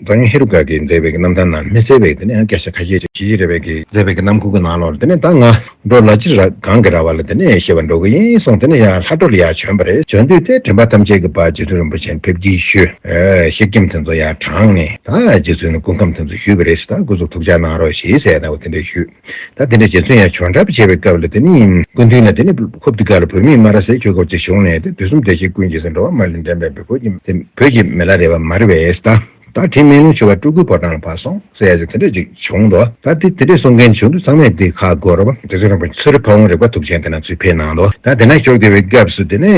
འཛམ་གླིང་ཧེ་རུ་ཀ་གིས་མཛད་པའི་གི་རྣམ་ཐར་ནང་མི་གསལ་བའི་དེ་ནས་ཡང་སྐད་ཆ་ཁ་ཤས་ཅིག་ཞི་ཞི་རས་པའི་གི་མཛད་པའི་གི་རྣམ་འགྱུར་གི་ནང་ལོགས་ལ་དེ་ནས་ད་ང་འགྲོ་ལ་ཅི་ར་གང་གི་ར་བ་ལ་དེ་ནས་ཤི་བར་འགྲོ་གི་ཡིན་གསུངས། དེ་ནས་ཡང་ལྷ་འགྲོ་ལ་ཡར་བྱོན་པ་རེད། བྱོན་དུས་དེ་དྲན་པ་ཐམས་ཅད་ཀྱི་བར་རྗེ་བཙུན་རིན་པོ་ཆེ་ཕེབས་ཀྱིས་ཞུས། ཤི་ཁྱིམ་དེ་ཚོ་ཡར་དྲངས་ནས་ད་རྗེ་བཙུན་ལ་སྐུ་ཁམས་དེ་ཚོ་ཞུས་པ་རེད། ད་སྐུ་གཟུགས་ཐུགས་ཅག་གནང་རོགས་ཞེས་ཟེར་ད་འོ་དེ་འདྲ་ཞུས། ད་དེ་འདྲ་རྗེ་བཙུན་ཡང་བྱོན་གྲབས་བྱས་པའི་སྐབས་ལ་དེ་ནི་སྐུ་མདུན་ལ་དེ་ནི་ཧུབ་ཏི་ཀ་ལ་བུད་མེད་སྨ་ར་ཟེར་ཆོས་སྐོར་ཅིག་བྱུང་ནས་དེ་དུས་གསུམ་བདེ་གཤེགས་ཀུན་གྱི་སྲས་འགྲོ་བ་མ་ལུས་འདྲེན་པའི་བུ་ཁྱིམ་དེ་བོད་ཀྱི་མི་ལ་རས་པ་མ་རེད་པས། ད་ད་དེ་སྨན་ལུང་ཆེ་བ་སྤྲུལ་སྐུའི་ཕོ་བྲང་ལ་ཕར་སོང་ཟེར་ཡ་ཅིག་དེ་འདྲ་ཅིག་བྱུང་འདུག་ད་དེ་དེ་འདྲ་གསུང་མཁན་བྱུང་དུས་ཚང་མས་དེ་ཁ་སྒོར་བ་དེ་ཚོ་རིན་པོ་ཆེ་ཚུ་རི་ཕ་བོང་རིག་པ་ཐུགས་ཆེན་དེ་ན་ཚུར་ཕེབས་གནང་འདུག་ད་དེ་ན་ཤོག་དེ་བའི་སྐབས་སུ་དེ་ནས་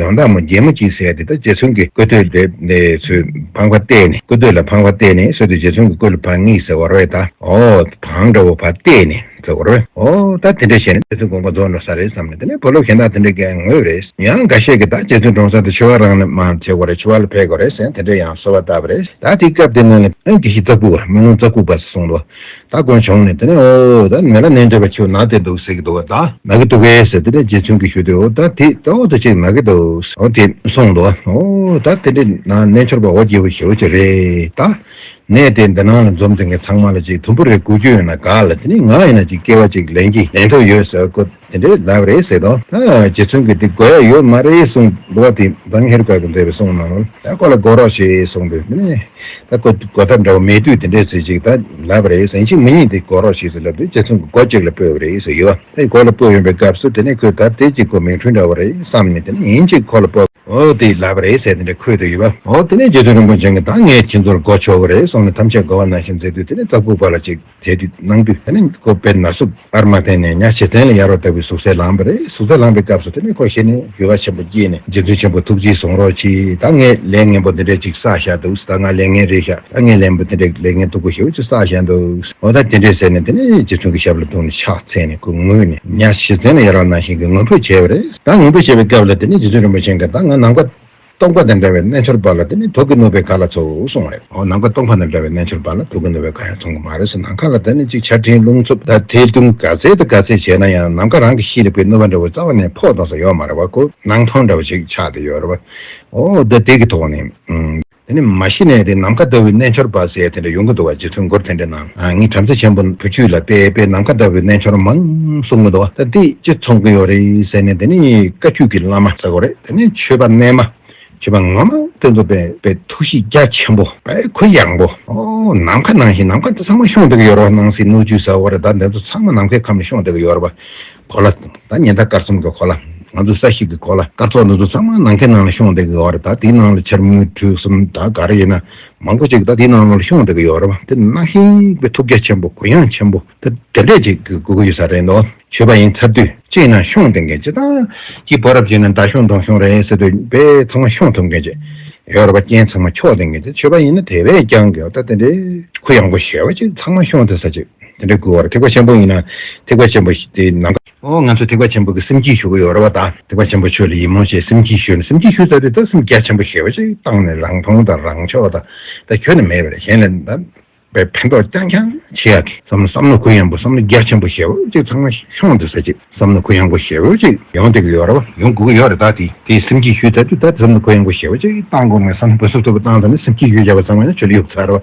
ཡོན་བདག་མོ་རྒྱལ་མོ་གཅིག་ཟེར་ཡ་དེ་ད་རྗེ་བཙུན་གྱི་སྐུ་སྟོད་ལས་ཚུར་ཕང་པ་བལྟས་ནས་སྐུ་སྟོད་ལ་ཕང་པ་བལྟས་ནས་ཟེར་དུས་རྗེ་བཙུན་གྱི་སྐུ་ལ་ཕར་ངེས་ཟེར་བ་རེད། ད་ཨོ་བང་འདྲ་བོ་ཕར་བལྟས་ནས་ཟེར་བ་རེད། ཨོ་ད་དེ་འདྲ་བྱས་ནས་རྗེ་བཙུན་དགོངས་པ་རྫོགས་འགྲོ་ས་རེད་བསམ་ནས་དེ་ནས་བུ་སློབ་གཞན་དག་དེ་འདྲ་གས་ངོས་རེད། ཡང་འགའ་ཤས་ཀྱིས་ད་རྗེ་བཙུན་གྲོངས་ས་དེ་ཆུ་བ་རང་ནས་མར་བྱེད་དགོས་རེད། ཆུ་བ་ལ་ཕེབས་དགོས་རེད་ཟེར་དེ་འདྲ་ཡང་གསོལ་བ་བཏབ་པ་རེད། ད་དེའི་སྐབས་དེ་ནང་ནས་ཨ་དགེ་བཤེས་རྩ་ཕུག་པ་སྨོན་ལུང་རྩ་ཕུག་པ་གསུངས་འདུག་ད་དགོངས་བྱུང་ནས་དེ་ནས་ཨོ་ད་མི་ལ་ནད་འདྲེན་པ་ཁྱོད་ན་བསྡད་འདུག་ཟེར་གྱི་འདུག་ད་ན་གི་འདུག་གས་ཟེར་དེ་འདྲ་རྗེ་བཙུན་གྱིས་ཞུས་དུས་ཨོ་ད་དེ་ད་ཨོ་ད་ཅིག་ན་གི་འདུག་ཨོ་དེ་གསུངས་འདུག་ཨོ་ད་དེ་འདྲ་ན་རྣལ་འབྱོར་པ་ཨོ་སྐྱེ་བོ་ཞེ་བོ་ཅིག་རེད། ད་ནད་དེ་འདི་ནང་ལ་འཛོམས་ཏེ་ངས་ཚང་མ་ལ་ཅིག་དུམ་བུ་རེ་དགོས་རྒྱུ་ཡོད་ན་ག་ལ་དེ་ནི་ང་ཡིན་ན་ཅིག་སྐྱེ་བ་ཅིག་ལེན་གྱི་ལེན་ཐུབ་ཡོད་ཟེར་ཁོ་དེ་འདྲའི་ལབ་རེད་ཟེར་དང་། ད་རྗེ་བཙུན་གྱིས་དེ་དགོས་ཡ་ཡོད་མ་རེད་གསུངས་འདུག་བ། དེ་འཛམ་ཧེ་རུ་ཀ་གི་མཛད་པའི་གསུང་ནང་ལ་ད་ཁོ་ལ་དགོས་རོགས་ཞེས་གསུངས་འདུག་དེ་ནས་ད་ཁོ་དགོས་ཐབས་འདྲ་བོ་མེད་དུས་དེ་འདྲས་ཟེར་ཅིག་ད་ལབ་རེད་ཟེར་ཅིག་མི་ཉིད་དེ་དགོས་རོགས་ཞེས་ཟེར་ལབ་དུས་རྗེ་བཙུན་གྱིས་སྒོ་གཅིག་ལ་སྤོས་པ་རེད་ཟེར་ཡོད། ད་སྒོ་ལ་སྤོས་ཡོང་པའི་སྐབས་སུ་དེ་ནས་ཁོས་ད་དེ་ཅིག་ཁོ་མིག་འཕྲུལ་འདྲ་བོ་རེད་བསམ་ནས་དེ་ནས་ཡིན་ཅིག་ཁོ་ལ་སྤོས། ཨོ་དེ་ལབ་རེད་ཟེར་དེ་འདྲ་ཁོས་དེ་ཡོད་པ། ཨོ་དེ་ནས་རྗེ་བཙུན་རིན་པོ་ཆེ་གིས་ད་ངས་ཁྱེད་ཚོར་སྒོ་ཕྱོགས་པ་རེད་གསུངས་ནས་ཐམས་ཅད་དགའ་བ་ནང་བཞིན་མཛད་དུས་དེ་ནས་རྩ་ཕུག་པ་ལ་ཅིག་དེ་དུས་གནང་དུས་དེ་ནས་ཁོ་དཔེ་ན་ཟུག་པར་མ་བསྟན་ནས་ཉ་ཆེ་བཙན་ལ་ཡ་རོ་ལྟ་བུའི་ཟུག་གཟེར་ལངས་པ་རེད། ཟུག་གཟེར་ལངས་པའི་སྐབས་སུ་དེ་ནས་ཁོ་ཞེ་ནས་འགྱོད་པ་ཆེན་པོ་སྐྱེས་ནས་རྗེ་བཙུན་ཆེན་པོ་ཐུགས་རྗེས་བཟུང་རོགས་གྱིས། ད་ངས་ལས་ངན་པོ་འདི་འདྲས་ཅིག་བསགས་བཞག་འདུག་ད་ང་ལས་ངན་རེད་བཞག་ད་ངས་ལན་པོ་འདི་འདྲས་ལས་ངན་སྡུག་པོ་ཞེ་པོ་ཅིག་བསགས་བཞག་འདུག་ཨོ་ད་དེ་འདྲས་ཟེར་ནས་དེ་ནས་རྗེ་བཙུན་གྱི་ཞབས་ལ་བརྡུངས་ནས་ཕྱག་འཚལ་ནས་ཁོ་ངུས་ནས་ཉ་ཆེ་བཙན་ལ་ཡ་རོ་ནང་བཞིན་གྱི་ངུ་འབོད་བྱས་པ་རེད། ད་ངུ་འབོད་བྱས་པའི་སྐབས་ལ་དེ་ནས་རྗེ་བཙུན་རིན་པོ་ཆེ་གིས་ད་ང་ནམ་མཁའ་སྟོང་པ་དང་འདྲ་བའི་རྣལ་འབྱོར་པ་ལ་དེ་ནི་དུག་གིས་བརྣབས་པའི་ག་ལ་ཚོར་གསུངས་རེད། འོ་ནམ་མཁའ་སྟོང་པ་དང་འདྲ་བའི་རྣལ་འབྱོར་པ་ལ་དུག་གིས་བརྣབས་པའི་ག་ཡང་མཚུངས་ཀྱི་མ་རེད་ཟེར། ནམ་མཁའ་ལ་དེ་ནི་གཅིག་ཆར་སྤྲིན་རླུང་འཚུབ་ད་དེའི་དུང་ག་ཚད་དང་ག་ཚད་བྱས་ན་ཡང་ནམ་མཁའ་རང་གི་ཤེད་ལ་དཔེ་བརྣབ་པ་འདྲ་བོ་རྩ་བ་ནས་ཕོག་གཏོང་ས་ཡོད་མ་རེད་བ། ཁོ་སྣང་སྟོང་འདྲ་བོ་ཞིག་ཆགས་བསྡད་ཡོད་རེད་བ། འོ་ད་དེ་གི་ཐོག་ནས་ཨང་། དེ་ནི་མ་གཞི་ནས་དེ་ནམ་མཁའ་ལྟ་བུའི་རྣལ་འབྱོར་པ་ཟེར་དེ་འདྲ་ཡོང་གི་འདུག་བ། རྗེ་བཙུན་མགུར་དེ་འདྲ་ནང་ངས་བྲམ་ཟེ་ཆེན་པོ་བུ་ཁྱུད་ལ་དཔེ་དཔེ་ནམ་མཁའ་ལྟ་བུའི་རྣལ་འབྱོར་མང་གསུང་གི་འདུག་བ། ད་དེ་ཅི་མཚུངས་ཀྱི་ཡོད་རེད་ཟེར་ནས་དེ་ནི་བཀའ་བརྒྱུད་ཀྱི་བླ་མ་ཟེར་དགོས་རེད། དེ་ནི་ཆོས་པ་རྣལ་མ། བྱས་པ་ངོ་མ་དེ་ཚོ་དཔེ་དཔེ་ཐུགས་གཤིས་རྒྱ་ཆེན་པོ། དཔེ་གུ་ཡངས་པོ། ཨོ་ནམ་མཁའ་ནང་བཞིན། ནམ་མཁའ་དེ་ཚང་མ་ཤོང་བསྡད་ཀྱི་ཡོད་རེད་བ། སྣང་སྲིད་སྣོད་བཅུད་ཟེར་བ་རེད། ད་འདི་ཚོ་ཚང་མ་ནམ་མཁའི་ཁམས་ནས་ཤོང་བསྡད་ཀྱི་ཡོད་རེད་བ། གོ་ལ། ད་ཉི་ཟླ་སྐར་གསུམ་གྱི་གོ་ལ། ང་ཚོ་ས་གཞི་གི་གོ་ལ། སྐར་ཚོགས་འདི་ཚོ་ཚང་མ་ནམ་མཁའི་ནང་ལ་ཤོང་བསྡད་ཀྱི་ཡོད་རེད། ད་དེའི་ནང་ལ་ཆར་མུ་དྲོད་གསུམ་ད་ག་རེ་ཡིན་ན་མང་པོ་ཅིག་ད་དེའི་ནང་ལ་ཤོང་བསྡད་ཀྱི་ཡོད་རེད་བ། དེ་ནང་བཞིན་དཔེ་ཐུགས་རྒྱ་ཆེན་པོ་གུ་ཡངས་ཆེན་པོ། དེ་དེ་འདྲས་ཅིག་དགོས་ཀྱི་ཡོད་ས་རེད་འདུག་བྱས་པ་ཡིན་ཚར་དུས་གཅིག་ན་ཤོང་བསྡད་མཁན་ཅིག་དང་། གཅིག་བར་རབ་བྱས་ན་མདའ་ཤོང་མདུང་ཤོང་རེད་ཟེར་དུས་དཔེ་ཚང་མ་ཤོང་ཐུབ་མཁན་ཅིག་ཡོད་རེད་པ། རྐྱེན་ཚང་མ་ཆོག་བསྡད་མཁན་ཅིག་བྱས་པ་ཡིན་ན་དེ་བས་ཀྱང་གི་ད་དེ་འདྲའི་གུ་ཡངས་པོ་ཞེ་པོ་ཅིག་ཚང་མ་ཤོང་ཐུབ་ས་ཅིག་དེ་འདྲའི་དགོས་པ་རེད། ཐེག་པ་ཆེན་པོ་ཡིན་ན་ཐེག་པ་ཆེན་པོ་ཞིག་དེ་ནམ་མཁའ། ཨོ་ང་ཚོ་ཐེག་པ་ཆེན་པོ་གི་སེམས་བསྐྱེད་ཞུ་གི་ཡོད་རེད་བ། ད་ཐེག་པ་ཆེན་པོ་ཆོས་ལ་ཡིད་སྨོན་བྱས་སེམས་བསྐྱེད་ཞུས་ནས། སེམས་བསྐྱེད་ཞུས་ཚར་དུས་ད་སེམས་རྒྱ་ཆེན་པོ་ཞེ་པོ་ཅིག་བཏང་ནས་རང་མཐོང་དང་རང་ཕྱོགས་དང་ད་ཁྱོན་ནས་མེད་པ་རེད། གཞན་ལ་ད། པའི་ཕན་ཐོགས་རྐྱང་རྐྱང་བྱེད་ཡག་གི་བསམ་བློ་བསམ་བློ་གུ་ཡངས་པོ་བསམ་བློ་རྒྱ་ཆེན་པོ་ཞེ་པོ་ཅིག་ཚང་མ་ཤོང་འདུག་ས་ཅིག་བསམ་བློ་གུ་ཡངས་པོ་ཞེ་པོ་ཅིག་ཡོང་བསྡད་ཀྱི་ཡོད་རེད་བ། ཡོང་དགོས་ཀྱི་ཡོད་རེད། ད་དེ་དེ་སེམས་ཀྱིས་ཞུས་ཚར་དུས་ད་བསམ་བློ་གུ་ཡངས་པོ་ཞེ་པོ་ཅིག་བཏང་དགོས་ངས་བསམ་བློ་གུ་སུབ་སུབ་བཏང་ད་ནི་སེམས་ཀྱིས་ཞུས་བྱས་པ་ཚང་མ་ནི་ཆུ་ལ་གཡུག་ཚར་བ།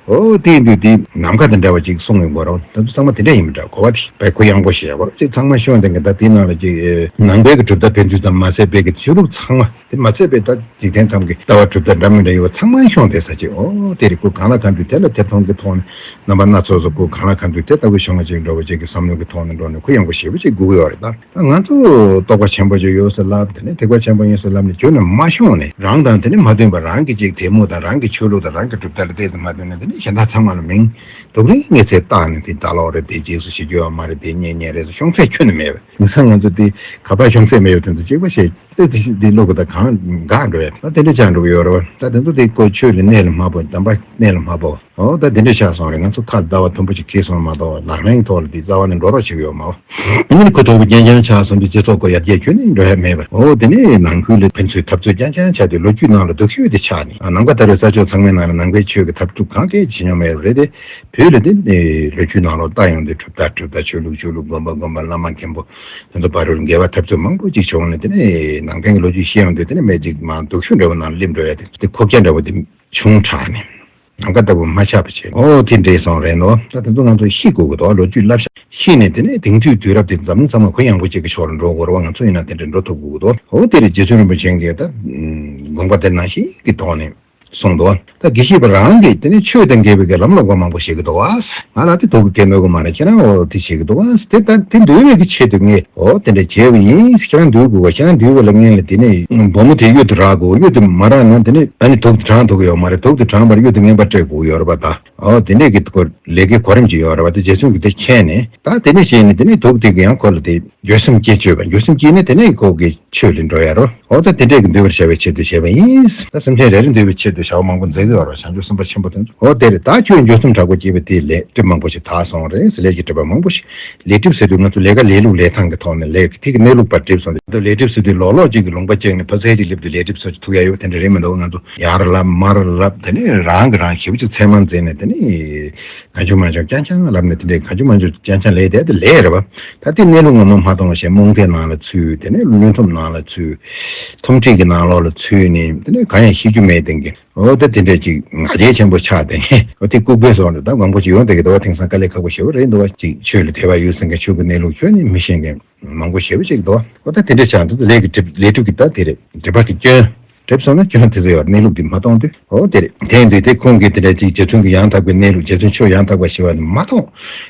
ཨོ་དེ་ཡིན་དུས་དེ་ནམ་མཁའ་དང་འདྲ་བ་ཅིག་གསུངས་ཡོང་དགོས་རེད་བ། ད་དུ་ཚང་མ་དེ་འདྲ་ཡིན་མི་འདྲ་གོ་བ་དེ་པའི་གུ་ཡངས་པོ་ཞེ་པོ་ཅིག་ཚང་མ་ཤོང་བསྡད་མཁན། ད་དེའི་ནང་ལ་ཅིག་ནང་པའི་གི་གྲུབ་མཐའ་ཕན་ཚུན་ཙམ་མ་ཟད་པའི་གི་ཆོས་ལུགས་ཚང་མ། དེ་མ་ཚད་པའི་ད་འཇིག་རྟེན་ཁམས་ཀྱི་ལྟ་བ་གྲུབ་མཐའ་འདྲ་མི་འདྲ་ཡོད་པ་ཚང་མ་ཤོང་བསྡད་ས་ཅིག་ཨོ་དེ་རེད། ཁོ་གང་ལ་གང་འདུལ་དེ་ལ་དེ་མཐོང་གི་ཐོག་ནས་རྣམ་པ་སྣ་ཚོགས་སུ་ཁོ་གང་ལ་གང་འདུལ་དེ་ལྟ་བུ་ཤོང་བ་ཅིག་འགྲོ་བ་ཅིག་གི་བསམ་བློ་གི་ཐོག་ནས་འགྲོ་ནས་གུ་ཡངས་པོ་ཞེ་པོ་ཅིག་དགོས་ཀྱི་ཡོད་རེད། ད་ད་ང་ཚོ་རྟོགས་པ་ཆེན་པོ་ཅིག་ཡོད་ཟེར་ལབ། དེ་ནས་ཐེག་པ་ཆེན་པོ་ཡིན་ཟེར་ལབ་ནས་རྒྱུན་ནས་མ་ཤོང་ནས་རང་དང་དེ་ནས་མ་མཐུན་པ། རང་གི་ཅིག་དད་མོས་དང་རང་གི་ཆོས་ལུགས་དང་རང་གི་གྲུབ་མཐའ་ལ་བལྟས་ཏེ་མ་མཐུན་ནས་དེ་ནས་གཞན་དག་ཚང་མ་ལ་མིང་སྡུག་རིང་ངེས་ཚེ་བཏགས་ནས་དེ་ད་ལོག་རེད། དེ་རྗེས་སུ་ཞི་རྒྱུ་ཡོད་མ་རེད། དེ་གཉེན་ཉེ་རེད་ཟེར་ཤོང་ཚད་ཁྱོན་ནས་མེད་པས། དེང་སང་ང་ཚོ་དེ་ག་པར་ཤོང་ཚད་མེད་པ་དེ་ཚོ་གཅིག་པ་བྱས། ཨེ་དེ་ཤི་དེ་བློ་གི་ད་གང་འགག་འགྲོ་ཡ། ད་དེ་འདྲ་ཆགས་འགྲོ་གི་ཡོད་རེད་བ། ད་དེ་ཚོ་དེ་ཀོ་ཆོས་ལ་གནས་ལ་མ་བབ། དམ་པ་གནས་ལ་མ་བབ། འོ་ད་དེ་འདྲ་ཆགས་སོང་རེད། ང་ཚོ་ཁ་རྩ་བ་མཐོན་པོ་ཅིག་ཁེལ་སོང་མ་གཏོགས་ལག་ལེན་ཐོག་ལ་དེ་རྩ་བ་ནས་འགྲོ་རོགས་བྱེད་ཀྱི་ཡོད་མ་བ། དེ་ནི་ཁོ་ཐོག་གི་རྐྱང་རྐྱང་ཆགས་སོང་དུས་སྤྱི་ཚོགས་ཀོ་ཡར་རྒྱས་ཁྱོན་ནས་འགྲོ་ཡ་མེད་པ། འོ་དེ་ནི་ནང་ཁུལ་ལ་ཕན་ཚུན་འཐབ་རྩོད་རྐྱང་རྐྱང་ཆགས་དུས་ལོ་རྒྱུས་ནང་ལ་སྡུག་ཤོས་དེ་ཆགས་ནས། ནམ་མཁའ་ལྟ་བུའི་ས་ཕྱོགས་ཚང་མའི་ནང་ལ་ནང་པའི་ཆོས་ཀྱི་འཐབ་འཁྲུག་གང་གས་བྱེད་མྱོང་མེད་པ་རེད་དེ། བོད་ལ་དེ་ནི་ལོ་རྒྱུས་ནང་ལོགས་ལྟ་ཡོང་དུས་གྲུབ་མཐའ་གྲུབ་མཐའ། ཆོས་ལུགས་ཆོས་ལུགས། དགོན་པ་དགོན་པ། བླ་མ་མཁན་པོ། དེ་ཚོ་བར་དུ་འགལ་བ་འཐབ་རྩོད་མང་པོ་ཅིག་བྱུང་ནས། དེ་ནས་ནང་བསྟན་གྱི་ལོ་རྒྱུས་ཤེས་ཡོང་དུས་དེ་ནས་སྨད་ཅིག་མ་སྡུག་ཤོས་འདྲ་བོ་ནང་སླེབས་འགྲོ་ཡ་དེ་དེ་ཁོག་རྒྱ་འདྲ་བོ་དེ་བྱུང་དྲགས་ནས་ནམ་མཁའ་ལྟ་བུ་མ་ཆགས་པ་བྱས། ཨོ་དེ་འདྲས་སོང་རེད་ནོ། ད་དེ་ཚོ་ང་ཚོ་ཤེས་དགོས་ཀྱི་འདུག་ལོ་རྒྱུས་བསླབ་བྱ་ཤེས་ནས་དེ་ནས་དེང་དུས་དུས་རབས་དེ་འཛམ་གླིང་ཚང་མ་གུ་ཡངས་པོ་ཅིག་གི་ཕྱོགས་ལ་འགྲོ་དགོས་རེད་བ། ང་ཚོ་ཡིན་ན་དེ་འདྲས་འགྲོ་ཐུབ་དགོས་ཀྱི་འདུག་ཨོ་དེ་རེད། རྗེ་བཙུན་རིན་པོ་ཆེ་གིས་ད་དགོངས་པ་དེ་ནང་བཞིན་གྱི་ཐོག་ནས། གསུངས་འདུག་ད་དགེ་བཤེས་པ་རང་གིས་དེ་ནས་ཆོས་དང་འགལ་བའི་གི་ལམ་ལ་མགོ་མང་པོ་བཞེས་ཀྱི་འདུག་ང་ལ་དེ་དུག་གི་སྐད་མོས་གི་མ་རེད། ཁྱེད་རང་འོ་དེ་བྱེད་ཀྱི་འདུག་དེ་ལྟ་དེ་འདུལ་བའི་གི་ཆེད་དུ་ངས་འོ་དེ་འདྲ་བྱས་པ་ཡིན། ཁྱེད་རང་འདུལ་དགོས་པ། ཁྱེད་རང་འདུལ་བ་ལ་སྔོན་ལ་དེ་ནས་བུ་མོ་དེ་གཡུལ་དུ་རག་དགོས། གཡུལ་དུ་མ་རག་ན་དེ་ནས་ཨ་ནི་དུག་དེ་དྲངས་ཐུབ་ཀྱི་ཡོད་མ་རེད། དུག་དེ་དྲངས་པར་གཡུལ་དུ་རྔན་པ་སྤྲད་དགོས་ཡོད་རེད་པ། ད་འོ་དེ་འདྲས་ཀྱི་སྐོར་ལས་ཀའི་གོ་རིམ་ཅིག་ཡོད་རེད་པ། དེ་རྗེ་བཙུན་གྱིས་དེ་མཁྱེན་ནས། ད་དེ་ནས་བྱས་ནས་དེ་ནས་དུག་དེ་གི་ཡང་ཁོ་ལ་དེ་འགྱོད་སེམས་སྐྱེ་བཅུག་པ། འགྱོད་སེམས་སྐྱེས་ནས་དེ་ནས་ཁོ་གི་ཆོས་ལ་འགྲོ་ཡ་རོ། འོ་ད་དེ་འདྲས་ཀྱི་འདུལ་བར་བྱ་བའི་ཆེད་དུ་བྱས་པ་ཡིན། ད་སེམས་ཅན་རེ་རེ་འདུལ་བའི་ཆེད་དུ་བྱ་བ་མང་པོ་མཛད་ཀྱི་ཡོད་རེད། བྱང་ཆུབ་སེམས་དཔའ་ཆེན་པོ་དེ་ཚོ། འོ་དེ་རེད། ད་ཁྱོད་འགྱོད་སེམས་དྲག་པོ་སྐྱེས་པ་དེ་ལས་སྒྲིབ་མང་པོ་ཞིག་དག་སོང་རེད། ལས་ཀྱི་སྒྲིབ་པ་མང་པོ་ཞིག་ལས་སྒྲིབ་ཟེར་དུས་ང་ཚོ་ལས་ཀ་ལས་ལུགས་ལས་སྟངས་ཀྱི་ཐོག་ནས་ལས་ཀྱི་ཐིག་གི་གནས་ལུགས་པ་སྒྲིབ་སོང་སྟེ། ད་ལས་སྒྲིབ་ཟེར་དུས་ལོག་ལོག་ཅིག་གི་ལུང་པ་བཅད་ནས་ཕ་ཚལ་གྱི་སླེབས་དུས་ལས་སྒྲིབ་ཟེར་ཅིག་ཐུག་ཡ་ཡོད། དེ་འདྲ་རེད་མི་འདུག་ང་ཚོ་ཡར་ལབ་མར་ལབ་དེ་ནས་རང་གི་རང་ཞེ་པོ་ཅིག་མཚན་མ་འཛིན་ནས། དེ་ནས་གང་བྱུང་མང་བྱུང་རྐྱང་རྐྱང་ལབ་ནས། དེ་འདྲའི་གང་བྱུང་མང་བྱུང་རྐྱང་རྐྱང་ལས་དེ་དེ་ལས་རེད་བ། ད་དེ་གནས་ལུགས་ངོ་མ་མ་མཐོང་བ་བྱས། རྨོངས་དད་ནང་ལ་ཚུད། དེ་ནས་བླུན་ཐུམ་ནང་ལ་ཚུད། ཐུམ་སྒྲིལ་གྱི་ནང་ལོགས་ལ་ཚུད་ནས། དེ་ནས་གང་ཡང་ཤེས་རྒྱུ་མེད་དེང་གི། འོ་ད་དེ་འདྲ་ཅིག་ང་རྒྱལ་ཆེན་པོ་ཆགས་དེ་ནས། འོ་དེ་ལྐུགས་པའི་སོང་རེད། ད་མང་པོ་ཅིག་ཡོང་བསྡད་ཀྱི་འདུག་བ། དེང་སང་དཀའ་ལས་ཁག་པོ་ཞེ་པོ་རེད་འདུག་བ། ཅིག་ཆོས་ལ་དད་པ་ཡོད་ཟེར་མཁན་ཆོས་ཀྱི་གནས་ལུགས་ཁྱོན་ནས་མི་ཤེས་མཁན་མང་པོ་ཞེ་པོ་ཅིག་འདུག་བ། འོ་ད་དེ་འདྲ་ཆགས་འདུག་ལས་ཀྱི་སྒྲིབ་ལས་སྒྲིབ་ཀྱི་ད་དེ་རེད། སྒྲིབ་པ་གི་སྐྱོན། སྒྲིབ་སོང་ན་སྐྱོན་དེ་ཚོ་ཡོད་རེད། གནས་ལུགས་འདི་མ་མཐོང་དུས། འོ་དེ་རེད། དེ་ཡིན་དུས་དེ་ཁོང་གིས་དེ་འདྲ་ཅིག་རྗེ་བཙུན་གྱི་ཡང་དག་པའི་གནས་ལུགས། རྗེ་བཙུན་ཆོས་ཡང་དག་པ་ཞེས་པ་འདི་མ་མཐོང་།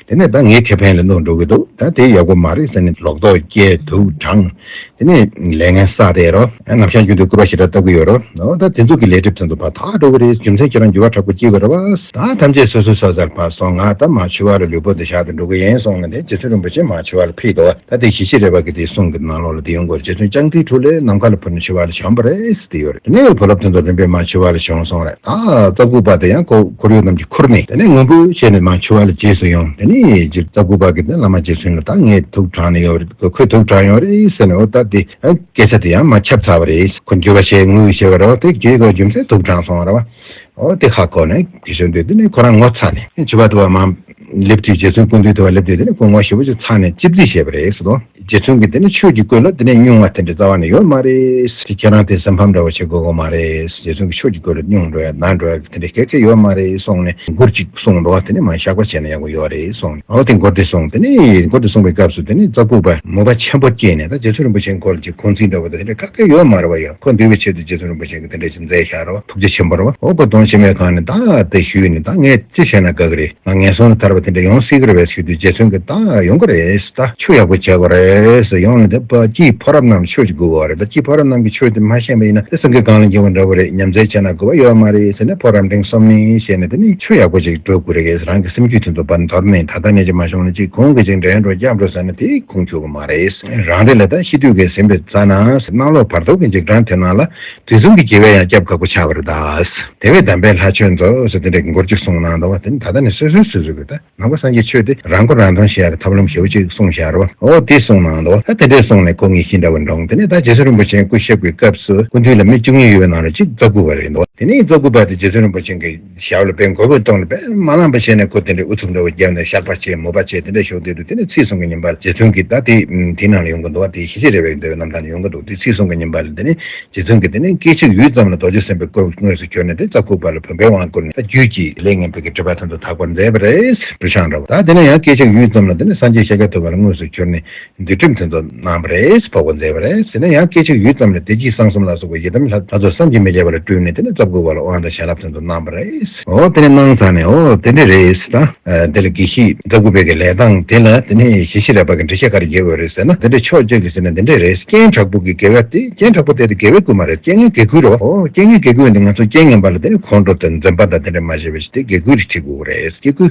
དེ་ནས་ད་ངའི་ཁེ་ཕན་ལ་གནོད་འགྲོ་གི་འདུག་ད་དེ་ཡག་པོ་མ་རེད་ཟེར་ནས་ལོག་རྟོག་སྐྱེས། དུག་དྲངས། དེ་ནས་ལས་ངན་བསགས་བསྡད་རོ། ནམ་ཞག་རྒྱུན་དུ་སྐུར་པ་ཞེ་དྲག་བཏབ་ཀྱི་ཡོད་རོ། འོ་ད་དེ་ཚོ་གི་ལས་སྒྲིབ་དེ་ཚོ་ཕར་དག་འགྲོ་གི་རེད། རྒྱུ་མཚན་ཁྱེད་རང་འགྱུར་བ་དྲག་པོ་སྐྱེ་གི་རེད་བ། ད་ཐམས་ཅད་སོ་སོའི་སོ་སོར་ཕར་སོང་། ང་ད་མར་ཆུ་བར་ལ་ལུས་པོ་འདི་བཞག་སྟེ་འགྲོ་གི་ཡིན་གསུངས་ནས། དེ་རྗེ་བཙུན་རིན་པོ་ཆེ་མར་ཆུ་བར་ལ་ཕེབས་འདུག་བ། ད་དེ་ཞི་བྱེད་རས་པ་གི་དེའི་གསུང་གི་ནང་ལོགས་ལ་དེ་ཡོང་གི་ཡོད་རེད། རྗེ་བཙུན་ལྕགས་མཐིལ་གྲུ་ལས་ནམ་མཁའ་ལ་འཕུར་ནས་ཆུ་བར་ལ་བྱོན་པ་རེད་ཟེར་དེ་ཡོད་རེད། དེ་ནས་བུ་སློབ་དེ་ཚོ་རིམ་པས་མར་ཆུ་བར་ལ་བྱོན་སོང་རེད། ད་རྩ་དགུ་པ་དེ་ཡང་ཁོ་ཁོར་ཡུག་རྣམས་ཀྱིས་ཁུར་ནས། དེ་ནས་ངུ་འབོད་བྱས་ནས་མར་ཆུ་བར་ལ་རྗེས་སུ་ཡོང་། དེ་ནས་རྩ་དགུ་པ་གིས་དེ་བླ་མ་རྗེ་བཙུན་ལ། ད་ངས་དུག་དྲངས་ནས་ཡོད་རེད། ཁོས་དུག་དྲངས་ཡོད་རེད་ཟེར་ནས། འོ་ད་དེ་སྐད་ཆ་དེ་ཡང་མར་ཁྱབ་ཚར་བ་རེད། ཁོ་འགྱོད་པ་བྱས་ངུ་བྱས་པ་རེད་བ། དེ་རྗེས་ཁོ་རྒྱུ་མཚན་དུག་དྲངས་སོང་བ་རེད་བ། འོ་དེ་ཧ་གོ་ནས་དེ་བཞིན་དུ་དེ་ནས་ཁོ་རང་ངོ་ཚ་ནས་ཆུ་བར་དུ་བ་མར་ སླེབས་དུས། རྗེ་བཙུན་སྐུ་མདུན་དུ་བ་སླེབས་དུས་དེ་ནས་ཁོ་ངོ་ཞེ་པོ་ཅིག་ཚ་ནས་ཅིབ་ཅིབ་བྱས་པ་རེད་ཟེར་དོ། རྗེ་བཙུན་གྱིས་དེ་ནས་ཆོས་ཀྱི་སྐོར་ལ་དེ་ནས་སྙུང་བ་དེ་འདྲ་རྩ་བ་ནས་ཡོད་མ་རེད། དེ་ཁྱེད་རང་དེ་སེམས་ཕམ་འདྲ་བོ་བྱེད་དགོས་དགོས་མ་རེད། རྗེ་བཙུན་གྱིས་ཆོས་ཀྱི་སྐོར་ལ་སྙུང་འགྲོ་ཡ་ན་འགྲོ་ཡ་དེ་འདྲ་གལ་ཆེ་ཡོད་མ་རེད་གསུངས་ནས་མགུར་ཅིག་གསུངས་འདུག་བ། དེ་ནས་མ་བཤགས་པ་བྱས་ན་ཡག་པོ་ཡོད་རེད་གསུངས་ནས། འོ་དེ་མགུར་དེ་གསུངས། དེ་ནས་མགུར་དེ་གསུངས་པའི་སྐབས་སུ་དེ་ནས་ཙ་ཁུ་པ་མོས་པ་ཆེན་པོ་སྐྱེས་ནས། ད་རྗེ་བཙུན་རིན་པོ་ཆེའི་སྐོར་ལ་ཅིག་ཁུངས་བཙུན་འདྲ་བོ་དེ་འདྲ་ག་གེ་ཡོད་མ་རེད་བ། ཡ་ཁོ་འདུལ་བའི་ཆེད་དུ་རྗེ་བཙུན་རིན་པོ་ཆེ་གིས་དེ་འདྲ་ཞིག་མཛད་བཞག་རོགས། ཐུགས་རྗེ་ཆེན་པོ་རེད་བ། འོ་ཁོ་གདོང་ཞིབ་མའི་སྒང་ནས་ད་དེ་ཞུས་ནས། ད་ངས་ཅི་བྱས་ན་དགའ་གི་རེད། ང་ངན་སོང་ལས་ཐར་བ་དེ་འདྲ་ཡོང་སྲིད་གི་རེད་བས་ཞུས་དུས། རྗེ་བཙུན་གྱིས་ད་ཡོང་གི་རེད། ད་ཆོས་ཡག་པོ་བྱེད་དགོས་རེད་ཟེར། ཡོང་ནས་དེ་པ་སྐྱེས་ཕོ་རབ་རྣམས་ཆོས་ཀྱི་དགོས་པ་རེད། ད་སྐྱེས་ཕོ་རབ་རྣམས་ཀྱིས་ཆོས་དེ་མ་ཤེས་པ་ཡིན་ན་དེ་སེང་གེ་གངས་ལ་འགྱེལ་བ་འདྲ་བོ་རེད། ཉམས་རྩལ་བྱས་ན་དགོས་པ་ཡོད་མ་རེད་ཟེར་ནས། ཕོ་རབ་འབྲིང་གསུམ་ནས་བཤད་ནས། དེ་ནས་ཆོས་ཡག་པོ་ཅིག་སྒྲུབ་དགོས་རེད། རང་གི་སེམས་རྒྱུད་དེ་ཚོ་བར་འདོར་ནས། ད་ལྟ་ནས་ཅིག་མ་བྱུང་ན་ཅིག་གོང་གི་ཅིག་འདྲེན་འགྲོ་རྒྱབ་འགྲོ་ཟེར་ན་དེ་ཁུངས་འཁྱོལ་གི་མ་རེད། རང་རེ་ལ་ད་ཤི་དུས་ཀྱི་ཟིན་པའི་རྩ་ན་གནམ་ལོ་བར་དོ་གི་ཅིག་གྲངས་དེ་ནང་ལ་དུས་གསུམ་གྱི་དགེ་བས་ཡང་སྐྱབས་ཁག་པོ་ཆགས་པ་རེད་ད། དེ་བས་དམ་པའི་ལྷ་ཆོས་མཛོད་ཟེར་དེ་འདྲའི་མགུར་ཅིག་གསུངས་གནང་འདུག་བ། དེ་ནི་ད་ལྟ་ནས་སོ་སོའི་སོ་སོ་གི་ད་ནང་པ་སངས་རྒྱས་ཆོས་དེ་རང་མགོ་རང་ཐོན་བྱེད་ཡ་གི་ཐབས་ལམ་ཞེ་པོ་ཅིག་གསུངས་བཞག་རེད་བ། འོ་དེ་གསུངས་གནང་འདུག་བ། ད་དེ་འདྲས་གསུངས་ནས་ཁོ་ངེས་ཤེས་འདྲ་བོ་འདྲོངས། དེ་ནས་ད་རྗེ་བཙུན་རིན་པོ་ཆེའི་སྐུ་གཤེགས་པའི་སྐབས་སུ་སྐུ་མདུན་ལ་མི་བཅུ་གཉིས་ཡོད་པའི་ནང་ལ་གཅིག་ཙ་གུ་པ་རེད་འདུག་བ། དེ་ནས་ཙ་གུ་པ་དེ་རྗེ་བཙུན་རིན་པོ་ཆེ་གི་ཞབས་ལ་དཔེ་མགོ་བོས་བཏང་ནས་དཔེ་མ་ལངས་པ་བྱས་ནས། ཁོ་དེ་འདྲའི་ཨུ་ཚུགས་འདྲ་བོ་བརྒྱབ་ནས་བཤགས་པ་བྱས། མོས་པ་བྱས། དེ་འདྲ་ཞོག་དེ་དུས་དེ་ནས་ཚེས་གསུམ་གྱི་ཉིན་པ་ལ་རྗེ་བཙུན་གྱིས། ད་དེ་དེའི་ནང་ལ་ཡོང་གི་འདུག་བ། དེ་ཞི་བྱེད་རས་པའི་འདུལ་བའི་རྣམ་ཐར་ལ་ཡོང་གི་འདུག། དེ་ཚེས་གསུམ་གྱི་ཉིན་པ་ལ་དེ་ནས་རྗེ་བཙུན་གྱིས་དེ་ནས་སྐད་ཅིག་ཡུད་ཙམ་ལ་རྡོ་རྗེ་སེམས་དཔའི་སྐུ་དངོས་སུ་གྱུར་ནས། དེ་ཙ་གུ་པ་ལ་བུམ་པའི་དབང་བསྐུར་ནས། ད་རྒྱུད་ཀྱི་ལས་ངན་པའི་གི་སྒྲིབ་པ་དེ་ཚོ་དག་པར་མཛད་པ་རེད། བུ་ཆང་འདྲ་བོ། ད་དེ་ནས་ཡང་སྐད་ཅིག་ཡུད་ཙམ་ལ་དེ་ནས་སངས་རྒྱས་ཤཱཀྱ་ཐུབ་པ་ལ་དངོས་སུ་གྱུར་ནས། འདུལ་ཁྲིམས་དེ་ཚོ་གནང་བ་རེད། ཕོག་པ་མཛད་པ་རེད། ཟེར་ནས་ཡང་སྐད་ཅིག་ཡུད་ཙམ་ལ་བདེ་སྐྱིད་གསང་གསུམ་ལ་སོགས་པ་ཡི་དམ་ལྷ་ལྷ་ཚོགས་བསམ་གྱིས་མི་ཁྱབ་པ་ལ་སྤྲུལ་ནས། དེ་ནས་ཙ་གུ་པ་ལ་དབང་དང་བྱིན་རླབས་དེ་ཚོ་གནང་བ་རེད། འོ་དེ་ནས་གནང་ཚར་ནས། འོ་དེ་འདྲ་རེད་ཟེར། ད་དེ་ལ་དགེ་བཤེས་ཙ་གུ་པའི་གི་ལས་སྟངས་དེ་ལ་དེ་ནས་ཞི་བྱེད་རས་པ་གིས་འགྲེལ་བཤད་ག་རེ་རྒྱབ་ཡོད་རེད་ཟེར་ན། དེ་འདྲ་ཕྱོགས་གཅིག་གིས་ཟེར་ན་དེ་འདྲ་རེད། རྐྱེན་དྲག་པོ་གི་དགེ་བ་དེ། རྐྱེན་དྲག་པོ་དེ་དེ་དགེ་བའི་བསྐུལ་མ་རེད། རྐྱེན་ངན་དགེ་བསྐུལ་རེད་བ། འོ་རྐྱེན་ངན་དགེ་བསྐུལ་འདི་ང་ཚོ་རྐྱེན་ངན་པ་ལ་དེ་ནས་ཁོང་ཁྲོ་དང་འཛེམ་པ་དང་དེ་འདྲ་མ་བྱས་པ་ཞིག་དེ་དགེ་བསྐུལ་རེ་བྱེད་དགོས་རེད། དགེ་བསྐུལ་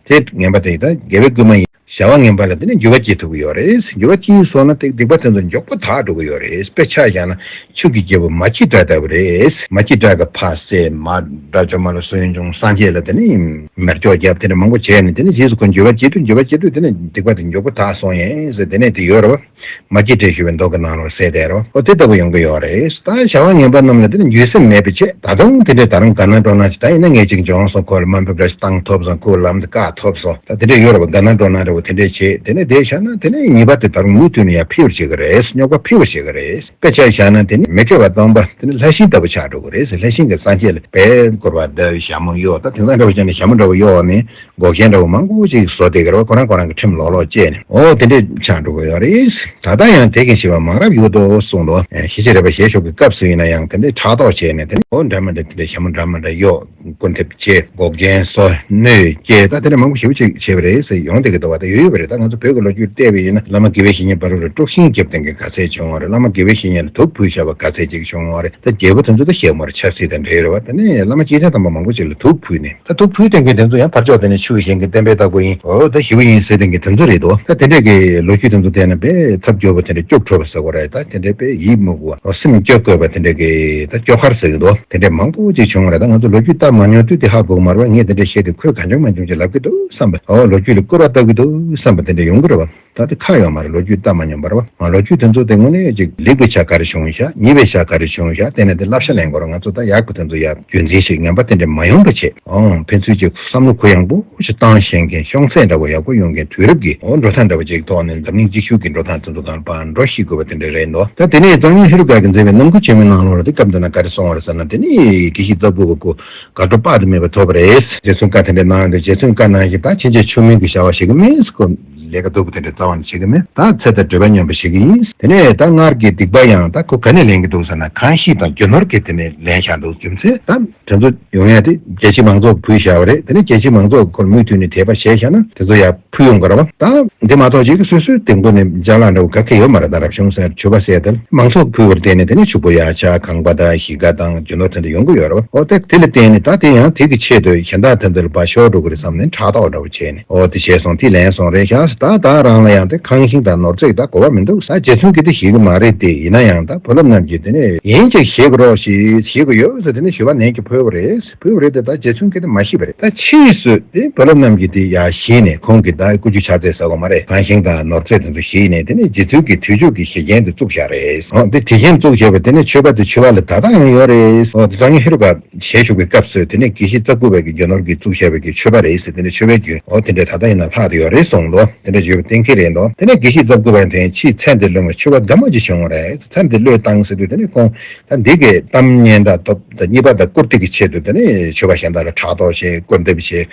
དེ་ངན་པ་དེ་ད་དགེ་བའི་བསྐུལ་མ་ཡིན། བྱ་བ་ངན་པ་ལ་དེ་ནས་འགྱུར་བ་སྐྱེ་ཐུབ་ཀྱི་ཡོད་རེད། འགྱུར་བ་སྐྱེས་སོང་ན་དེ་སྡིག་པ་དེ་ཚོ་མགྱོགས་པོ་དག་འགྲོ་གི་ཡོད་རེད། དཔེ་ཆ་བཞག་ན་ཆུ་གི་རྒྱལ་པོ་མ་སྐྱེས་དགྲ་ལྟ་བུ་རེད། མ་སྐྱེས་དགྲ་གི་ཕ་བསད། མ་དགྲ་བཅོམ་མ་ལ་སོགས་ཡུལ་འབྱུང་སངས་རྒྱས་ལ་དེ་ནས་མེར་སྐྱོག་བརྒྱབ། དེ་འདྲ་མང་པོ་བྱས་ནས། དེ་ནས་རྗེས་སུ་ཁོ་འགྱུར་བ་སྐྱེ་དུས། འགྱུར་བ་སྐྱེ་དུས་དེ་ནས་སྡིག་པ་དེ་མགྱོགས་པོ་དག་སོང་ཡིན་ཟེར། དེ་ནས་དེ་ཡོད་རེད་བ། མ་སྐྱེས་དགྲ་ཞུ་བའི་མདོ་གི་ནང་ལ་ཟེར་བསྡད་རོ། ཨོ་དེ་ལྟ་བུ་ཡོང་གི་ཡོད་རེད། ད་བྱ་བ་ངན་པ་རྣམས་ལ་དེ་ནི་འགྱོད་སེམས་མེད་པའི་ཆེད། ད་དུང་དེ་འདྲའི་ད་རུང་དགའ་སྣང་སྤྲོ་སྣང་ཞིག་ད་ཡིན་ན་ངས་ཅིག་འབྱོངས་སོང་། ཁོ་ལ་དམའ་འབེབས་འདྲ་ཞིག་བཏང་ཐུབ་སོང་། ཁོ་ལམ་དུ་བཀག་ཐུབ་སོང་། ད་དེ་འདྲ་ཡོད་རེད་བ། དགའ་སྣང་སྤྲོ་སྣང་འདྲ་བོ་དེ་འདྲས་བྱེད། དེ་ནས་བསྡད་བཞག་ན་དེ་ནས་ཉེས་པ་དེ་ད་རུང་མུ་མཐུད་ནས་ཡར་འཕེལ་བར་བྱེད་ཀྱི་རེད། རྙོག་པ་འཕེལ་བར་བྱེད་ཀྱི་རེད། དཔེ་ཆ་བཞག་ན་དེ་ནི་མི་དགེ་བ་སྡོམ་པ་དེ་ནི་ལྷ་ཤིང་ལྟ་བུ་ཆགས་འགྲོ་གི་རེད། ལྷ་ཤིང་གི་སངས་རྒྱས་ལ་དཔེ་བསྐུར་བ་འདྲ། ཞྭ་མོ་གཡོགས། ད་དེང་སང་འདྲ་བོ་བྱས་ནས་ཞྭ་མོ་འདྲ་བོ་གཡོགས་ནས། འགོག་རྐྱེན་འདྲ་བོ་མང་པོ་ཅིག་བཟོ་བསྡད་ཀྱི་རེད་བ། ཁོ་རང་ཁོ་རང་གི་ཁྲིམས་ལོག་ལོག་བཅད་ནས། འོ་དེ་འདྲས་ཆགས་འགྲོ་གི་ཡོད་རེད། ད་ལྟ་ཡང་དེ་གི་ཞི་བ་མང་རབ་ཡོད་དོ་གསུངས་འདུག། ཞི་བྱེད་རས་པ་ཞལ་ཤོག་གི་སྐབས་སུ་ཡིན་ན་ཡང་དེ་འདྲས་ཕྲག་དོག་བྱས་ནས། དེ་འདྲས་འོ་འདྲ་མི་འདྲ། དེ་འདྲས་ཞྭ་མོ་འདྲ་མི་འདྲ་གཡོགས། སྐུར་འདེབས་བྱས། འགོག་རྐྱེན་བཟོ། གནོད་སྐྱེལ། ད་དེ་འདྲས་མང་པོ་ཞེ་པོ་ཅིག་བྱས་པ་རེད་ཟེར་ཡོང་བསྡད་ཀྱི་འདུག་བ། ད་ཡོད་ཡོད་པ་རེད། ད་ང་ཚོ་བོད་ཀྱི་ལོ་རྒྱུས་བལྟས་པ་ཡིན་ན། བླ་མ་དགེ་བའི་བཤེས་གཉེན་བར་དུ་ལ་དཀྲུག་ཤིང་བརྒྱབ་བསྡད་མཁན་ག་ཚད་བྱུང་བ་རེད། བླ་མ་དགེ་བའི་བཤེས་གཉེན་ལ་དུག་ཕུལ་བཞག་པ་ག་ཚད་ཅིག་བྱུང་བ་རེད། ད་རྒྱལ་པོ་དེ་ཚོ་ད་ཞལ་མོར་ཆབ་སྲིད་དང་འབྲེལ་རེད་བ། དེ་ནས་བླ་མ་སྐྱེས་ཆེན་དམ་པ་མང་པོ་ཅིག་ལ་དུག་ཕུལ་ནས། ད་དུག་ཕུལ་བསྡད་མཁན་དེ་ཚོ་ཡང་ཕར་ཕྱོགས་དེ་ནས་ཆོས་བཞིན་གྱི་བསྟན་པའི་བདག་པོ་ཡིན། འོ་ད་ཞི་བ་ཡིན་ཟེར་བསྡད་མཁན་དེ་ཚོ་རེད་དོ། ད་དེ་འདྲས་ཀྱི་ལོ་རྒྱུས་དེ་ཚོ་བལྟས་ན་དཔེ་ཚབས་སྐྱོ་པོ་དེ་འདྲས། སྐྱོ་བྲོ་བ་ཟེར་དགོས་རེད། ད་དེ་འདྲས་དཔེ་ཡིད་མི་དགོས་པ། འོ་སེམས་སྐྱོ་དགོས་པ་དེ་འདྲས་ཀྱི། ད་སྐྱོ་ཁར་ཟེར་གྱི་འདུག། དེ་འདྲས་མང་པོ་ཅིག་བྱུང་བ་རེད། ད་ང་ཚོ་ལོ་རྒྱུས་ལྟ་མ་མྱོང་དུས་དེ་ཧ་གོ་གི་མ་རེད་བ། ངས་དེ་འདྲས་བཤད་དུས་ཁོས་གང་བྱུང་མང་བྱུང་ཅིག་ལབ་ཀྱི་འདུག་བསམ་པ། འོ་ལོ་རྒྱུས་ལ་སྐུར་བ་བཏབ་ཀྱི་འདུག་བསམ་པ་དེ་འདྲས་ཡོང་གི་རེད་བ། ད་དེ་ཁག་ཡོད་མ་རེད། ལོ་རྒྱུས་ལྟ་མ་མྱོང་བ་རེད་བ། ང་ལོ་རྒྱུས་དེ་ཚོ་དེ་དངོས་གནས་ཅིག་ལེགས་པའི་ཆ་ག་རེ་བྱུང་བཞག། ཉེས་པའི་ཆ་ག་རེ་བྱུང་བཞག། དེ་ནས་དེ་བསླབ་བྱ་ལེན་དགོས་རེད། ང་ཚོ་ད་ཡག་པོ་དེ་ཚོ་ཡར་རྒྱུན་འཛིན་ཞིག་ངན་པ་དེ་འདྲ་མ་ཡོང་བ་བྱེད། ཨང་། ཕན་ཚུན་ཅིག་བསམ་བློ་གུ་ཡངས་པོ་ཞིག་བཏང་ཤེས་མཁན། ཤོང་ཚད་འདྲ་བོ་ཡག་པོ་ཡོང་མཁན། དུས་རབས་ཀྱི་འོ་འགྲོ་སྟངས་འདྲ་བོ་ཅིག་ཐོག་ནས་འཛམ་གླིང་སྤྱི་ཤུགས་ཀྱི་འགྲོ་སྟངས་དེ་ཚོ་དང་ཕར་འགྲོ་ཤེས་དགོས་པ་དེ་འདྲ་རེད་འདུག། ད་དེ་ནས་གཙང་སྨྱོན་ཧེ་རུ་ཀ་གིས་མཛད་པའི་རྣམ་མགུར་ཆེན་མོའི་ནང་ལོགས་ལ་དེ་སྐབས་འདི་ན་ག་རེ་གསུངས་པ་རེད་ཟེར་ན། དེ་ནས་དགེ་བཤེས་ཙ་བུ་པ་ཁོ་དགའ་སྤྲོ་དཔག་ཏུ་མེད་པ་ཐོབ་པ་རེད། རྗེ་བཙུན་བཀའ་དེ་འདྲ་གནང་དུས། རྗེ་བཙུན་བཀའ་གནང་བཞིན་ད་ཕྱིན་ཆད་ཆོས་མིན་གྱི་བྱ་བ་བྱེད་ཀྱི་མེད། ཁོ་ལས་ཀ་སྡུག་པོ་དེ་འདྲ་རྩ་བ་ནས་བྱེད་ཀྱི་མེད། ད་ཚེ་དང་སྒྲིབ་པ་སྙོམས་པར་བྱེད་ཀྱི་ཡིན། དེ་ནས་ད་སྔར་གྱི་སྡིག་པ་ཡང་ད་ཁོ་ག་ནས་ལེན་གྱི་འདུག་ཟེར་ན། གང་ཞིག་དང་རྒྱུ་ནོར་གྱིས་དེ་ནས་ལེན་བཞག་འདུག། རྒྱུ་མཚན་ད་དེ་ཚོ་ཡོང་ཡ་དེ་རྒྱལ་སྤྱི་མང་ཚོགས་ཕུལ་བཞག་པ་རེད། དེ་ནས་རྒྱལ་སྤྱི་མང་ཚོགས་ཁོར་མུ་མཐུད་ནས་དད་པ་བྱས་བཞག་ན་དེ་ཚོ་ཡར་ཕུལ་ཡོང་གི་རེད་བ། ད་འདི་མ་གཏོགས་ཅིག་སོ་སོའི་དེ་མགོ་ནས་ཅ་ལག་འདྲ་བོ་ག་གེ་ཡོད་མ་རེད། ད་རབ་བྱུང་ཟེར་མཆོད་པ་ཟེར་དེ་མང་ཚོགས་ཕུལ་བར་བརྟེན་ནས་དེ་ནས་ཕྱུག་པོ་ཡར་ཆག། ཁང་པ་དང་གཞིས་ཀ་དང་རྒྱུ་ནོར་དེ་འདྲ་ཡོང་གི་ཡོད་རེད་བ། འོ་ད་དེ་ལ་བརྟེན་ནས་ད་དེ་ཡང་དེ་གི་ཆེད་དུ་གཞན་དག་དེ་ཚོ་ལ་ཕར་ཤོར་འགྲོ་གི་རེད་བསམ་ནས་ཕྲག་དོག་འདྲ་བོ་བྱས་ནས། འོ་དེ་བྱས་སོང་། དེ་ལེན་སོང་རེད་ཤག། ད་ད་རང་ལ་ཡང་དེ་ཁང་ཤིང་དང་ནོར་རྫས་ད་གོ་བ་མི་འདུག་ད་རྗེ་བཙུན་གྱིས་དེ་ཞུ་གི་མ་རེད་དེ། ཡིན་ན་ཡང་ད་བུ་སློབ་རྣམས་ཀྱིས་དེ་ནས་ཡིན་ཅིག་ཞུ་དགོས་རོགས་ཞེས་ཞུ་གི་ཡོད་ཟེར། དེ་ནས་ཞུ་བ་ནན་གྱིས་ཕུལ་བ་རེད། ཕུལ་བ་རེད་དེ་ད་རྗེ་བཙུན་གྱིས་དེ་མ་ཤེས་པ་རེད། ད་ཕྱིས་སུ་དེ་བུ་སློབ་རྣམས་ཀྱིས་དེ་ཡར་ཞུས་ནས་ཁོང་གིས་ད་སྐུ་རྒྱུ་ཕྱག་རྫས་ཟེར་དགོས་མ་རེད། ཁང་ཤིང་དང་ནོར་རྫས་དེ་ཚོ་ཞུས་ནས་དེ་ནས་རྗེ་བཙུན་གྱིས་དུས་མཆོད་ཀྱི་གཞི་རྐྱེན་དེ་བཙུགས་བཞག་རེད། འོ་དེ་གཞི་རྐྱེན་བཙུགས་བཞག་པ་དེ་ནས་མཆོད་པ་དེ་མཆོད་པ་ལ་ད་ལྟ་ཡང་ཡོད་རེད། འོ་དེ་སངས་རྒྱས་ཧེ་རུ་ཀ་ཞལ་བཞུགས་པའི་སྐབས་སུ་དེ་ནས་དགེ་བཤེས་རྩ་དགུ་པའི་གི་རྒྱུ་ནོར་གྱིས་བཙུགས་བཞག་པའི་གི་མཆོད་པ་རེད་ཟེར། དེ་ནས་མཆོད་པའི་རྒྱུན་འོ་དེ་འདྲས་ད་ལྟ་ཡིན་ན་ལྷག་ཏུ་ཡོད་རེད་གསུངས་འདུག་དེ་འདྲས་བརྗོད་པ་གཏན་འཁེལ་རེད་འདུག་དེ་ནས་དགེ་བཤེས་རྩ་དགུ་པ་དེ་ཕྱིས་ཚེ་འདི་བློས་མཆོད་པ་འདི་མོ་ཅིག་བྱུང་བ་རེད། ཚེ་འདི་བློས་བཏང་ཟེར་དུས་དེ་ནས་ཁོང་ད་འདི་གི་གཏམ་སྙན་གྲགས་ཐོབ་ད་གཉིས་པ་དང་བཀུར་སྟི་གི་ཆེད་དུ་དེ་ནས་མཆོད་པ་གཞན་དག་ལ་ཕྲག་དོག་བྱེད། སྐུར་འདེབས་བྱེད།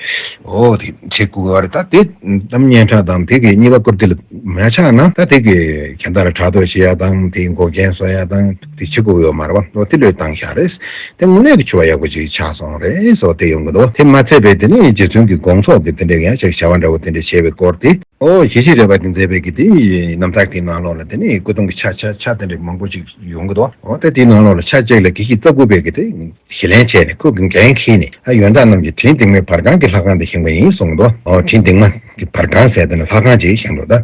འོ་དེ་བྱེད་དགོས་པ་རེད། ད་དེ་གཏམ་སྙན་གྲགས་དང་དེ་གི་གཉིས་པ་བཀུར་སྟི་ལ་མ་ཆགས་ན་ད་དེ་གི་གཞན་དག་ལ་ཕྲག་དོག་བྱེད་ཡ་དང་དེ་འགོག་རྐྱེན་བཟོ་ཡ་དང་དེ་བྱེད་དགོས་ཡོད་མ་རེད་པ། འོ་དེ་བློས་བཏང་བཞག་རེད། དེ་དངོས་གནས་ཀྱི་ཆོ་ག་ཡག་པོ་ཅིག་ཆགས་སོང་རེད་ཟེར་དེ་ཡོང་གི་འདུག་དེ་མ་ཚད་པའི་དེ་ནས་རྗེ་བཙུན་གྱི་དགོངས་རྫོགས་ཀྱི་དེ་འདྲའི་ཡང་ཅིག་བྱ་བ་འདྲ་བོ་དེ་འདྲ་བྱས་པའི་སྐོར་དེ། ཨོ་ཞི་བྱེད་རས་པ་དེ་མཛད་པའི་གི་དེ་རྣམ་ཐར་དེའི་ནང་ལོགས་ལ་དེ་ནས་སྐུ་གདུང་གི་ཆ་ཆ་ཆ་དེ་འདྲ་མང་པོ་ཅིག་ཡོང་གི་འདུག་ཨོ་ད་དེའི་ནང་ལོགས་ལ་ཆ་གཅིག་ལ་དགེ་བཤེས་རྩ་དགུ་པའི་གི་དེ་ཞི་ལན་བྱས་ནས་ཁོ་གི་འགན་འཁྱེར་ནས་ཨ་ཡོན་བདག་རྣམས་ཀྱིས་དྲིན་སྟེང་མའི་བར་ཁང་གི་ལྷ་ཁང་དེ་བཞེངས་པ་ཡིན་གསུངས་འདུག་ཨོ་དྲིན་སྟེང་མ་གི་བར་ཁང་ཟེར་དེ་ནི་ལྷ་ཁང་ཅིག་བཞེངས་འདུག་ད།